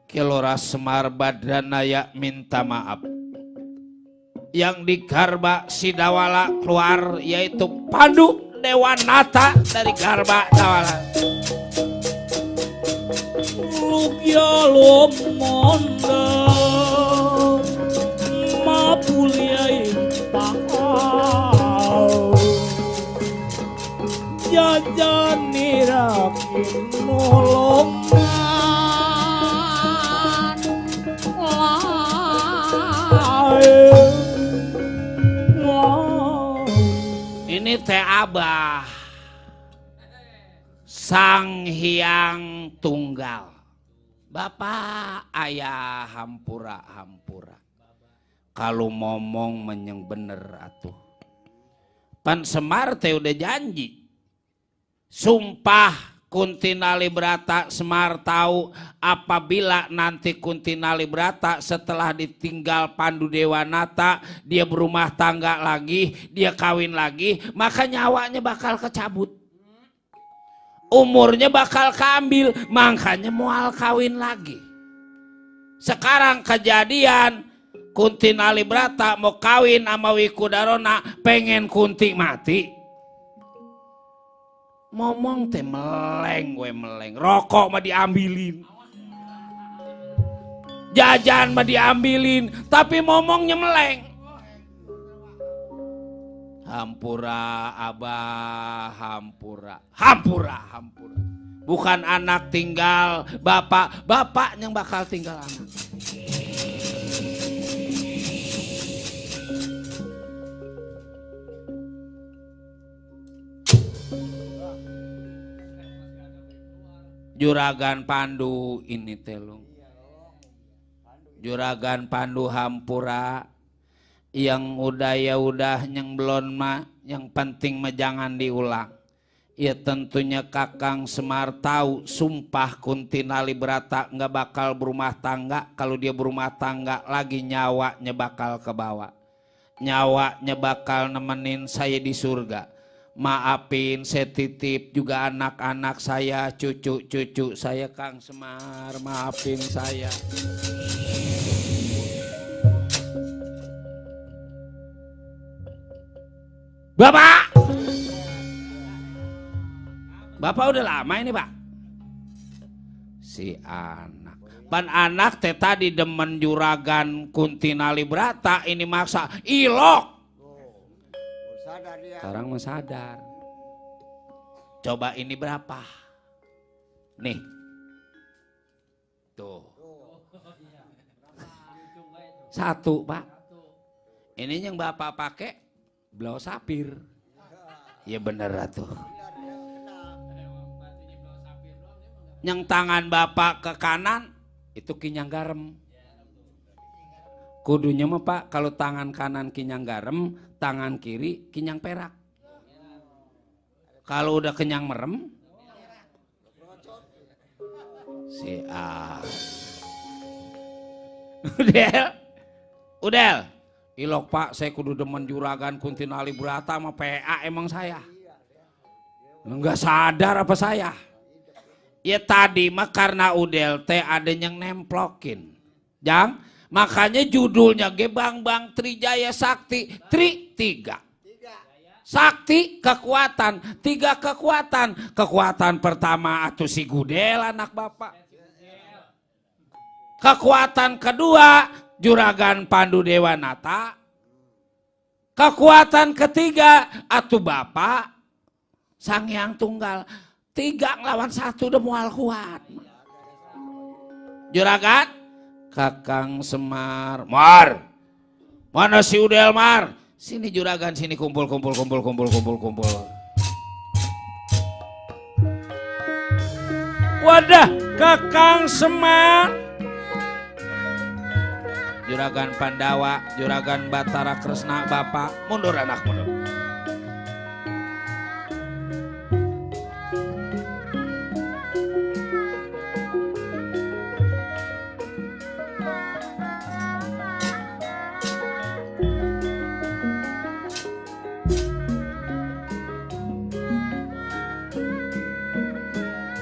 Speaker 1: Kelora Semar Badranaya minta maaf. Yang digarba Sidawala keluar yaitu Pandu Dewanata dari garba Dawala.
Speaker 5: Lugya lomonda mapuliai pakal jajan nirakin nolongan
Speaker 1: ini teh Abah Sang Hyang Tunggal Bapak Ayah Hampura. Kalau ngomong menyeng bener atuh. Pan Semar teh udah janji. Sumpah Kuntinalibrata Semar tahu apabila nanti Kuntinalibrata setelah ditinggal Pandu Dewanata dia berumah tangga lagi, dia kawin lagi, maka nyawanya bakal kecabut. Umurnya bakal keambil, makanya mual kawin lagi. Sekarang kejadian Kuntinalibrata mau kawin sama Wikudarona, pengen Kunti mati. Ngomong teh meleng, rokok mah diambilin, jajan mah diambilin, tapi ngomongnya meleng. Hampura Abah, hampura. Bukan anak tinggal bapak yang bakal tinggal anak. Juragan Pandu ini telung. Juragan Pandu Hampura yang udah ya udah, yang belum mah, yang penting mah jangan diulang. Ya tentunya Kakang Semar tahu sumpah Kuntinalibrata nggak bakal berumah tangga. Kalau dia berumah tangga lagi nyawanya bakal kebawa. Nyawanya bakal nemenin saya di surga. Maafin, saya titip juga anak-anak saya, cucu-cucu saya Kang Semar, maafin saya. Bapak udah lama ini Pak? Si anak. Pan anak teh tadi demen juragan Kuntinalibrata ini maksa ilok. Sekarang mau sadar. Coba ini berapa? Nih. Tuh. 1 Pak. Ini yang Bapak pakai blau sapir. Ya bener atuh. Yang tangan Bapak ke kanan itu kinyang garam. Kudunya mah Pak, kalau tangan kanan kinyang garam, tangan kiri kinyang perak. Kalau udah kenyang merem, si A. Udah, Udel. Ilok Pak, saya kudu demen juragan Kuntinali Brata sama PA emang saya. Enggak sadar apa saya. Ya tadi mah karena Udel teh ada yang nemplokin. Jang, makanya judulnya ge Bang Bang Trijaya Sakti, Tri 3. Sakti kekuatan, 3 kekuatan. Kekuatan pertama atuh si Gudel anak bapak. Kekuatan kedua Juragan Pandu Dewanata. Kekuatan ketiga atuh bapak Sang Hyang Tunggal. 3 ngelawan 1 udah mual kuat. Juragan Kakang Semar. Mar. Mana si Udel Mar? Sini juragan, sini kumpul.
Speaker 5: Wadah, Kakang Semar.
Speaker 1: Juragan Pandawa, Juragan Batara Kresna, Bapak. Mundur anak, mundur.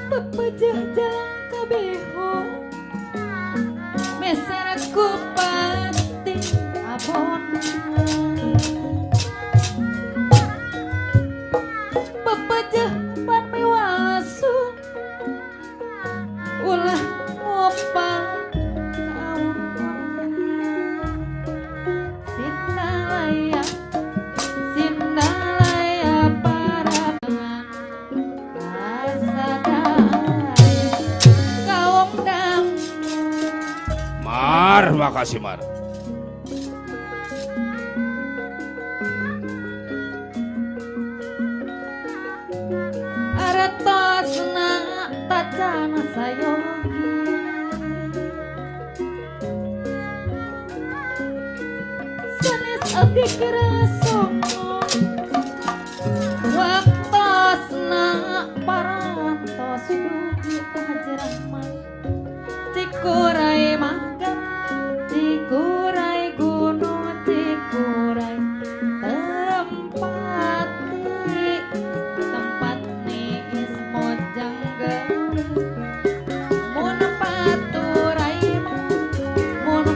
Speaker 3: Pepejah jalan kabeho meser kupati abon pepejah pan miwasu ulah ngopan Sinalaya parabangan
Speaker 1: Mar, makasih Mar.
Speaker 3: Aratosna tacana sayogi sanes abdi kerasongo waktosna parantos dugi pajerahman cikurai magam cikurai gunung cikurai tempat niis mojang gelis mun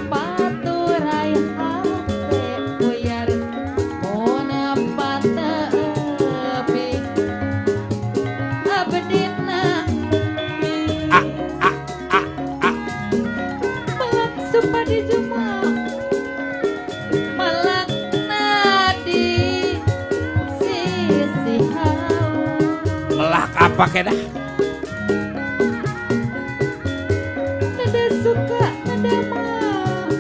Speaker 3: paturai hate kuyar mun patepi abdina supadi juma malak nadi sisi hau
Speaker 1: Melak apa kedah?
Speaker 3: nada suka nada mau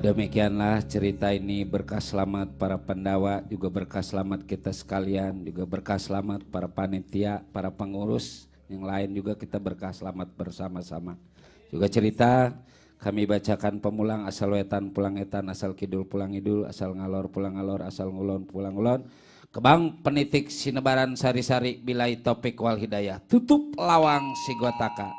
Speaker 1: Demikianlah cerita ini, berkah selamat para pendawa, juga berkah selamat kita sekalian, juga berkah selamat para panitia, para pengurus yang lain, juga kita berkah selamat bersama-sama. Juga cerita kami bacakan pemulang, asal wetan pulang etan, asal kidul pulang idul, asal ngalor pulang ngalor, asal ngulon pulang ngulon. Kebang penitik sinebaran sari-sari bilai topik wal hidayah. Tutup lawang si gotaka.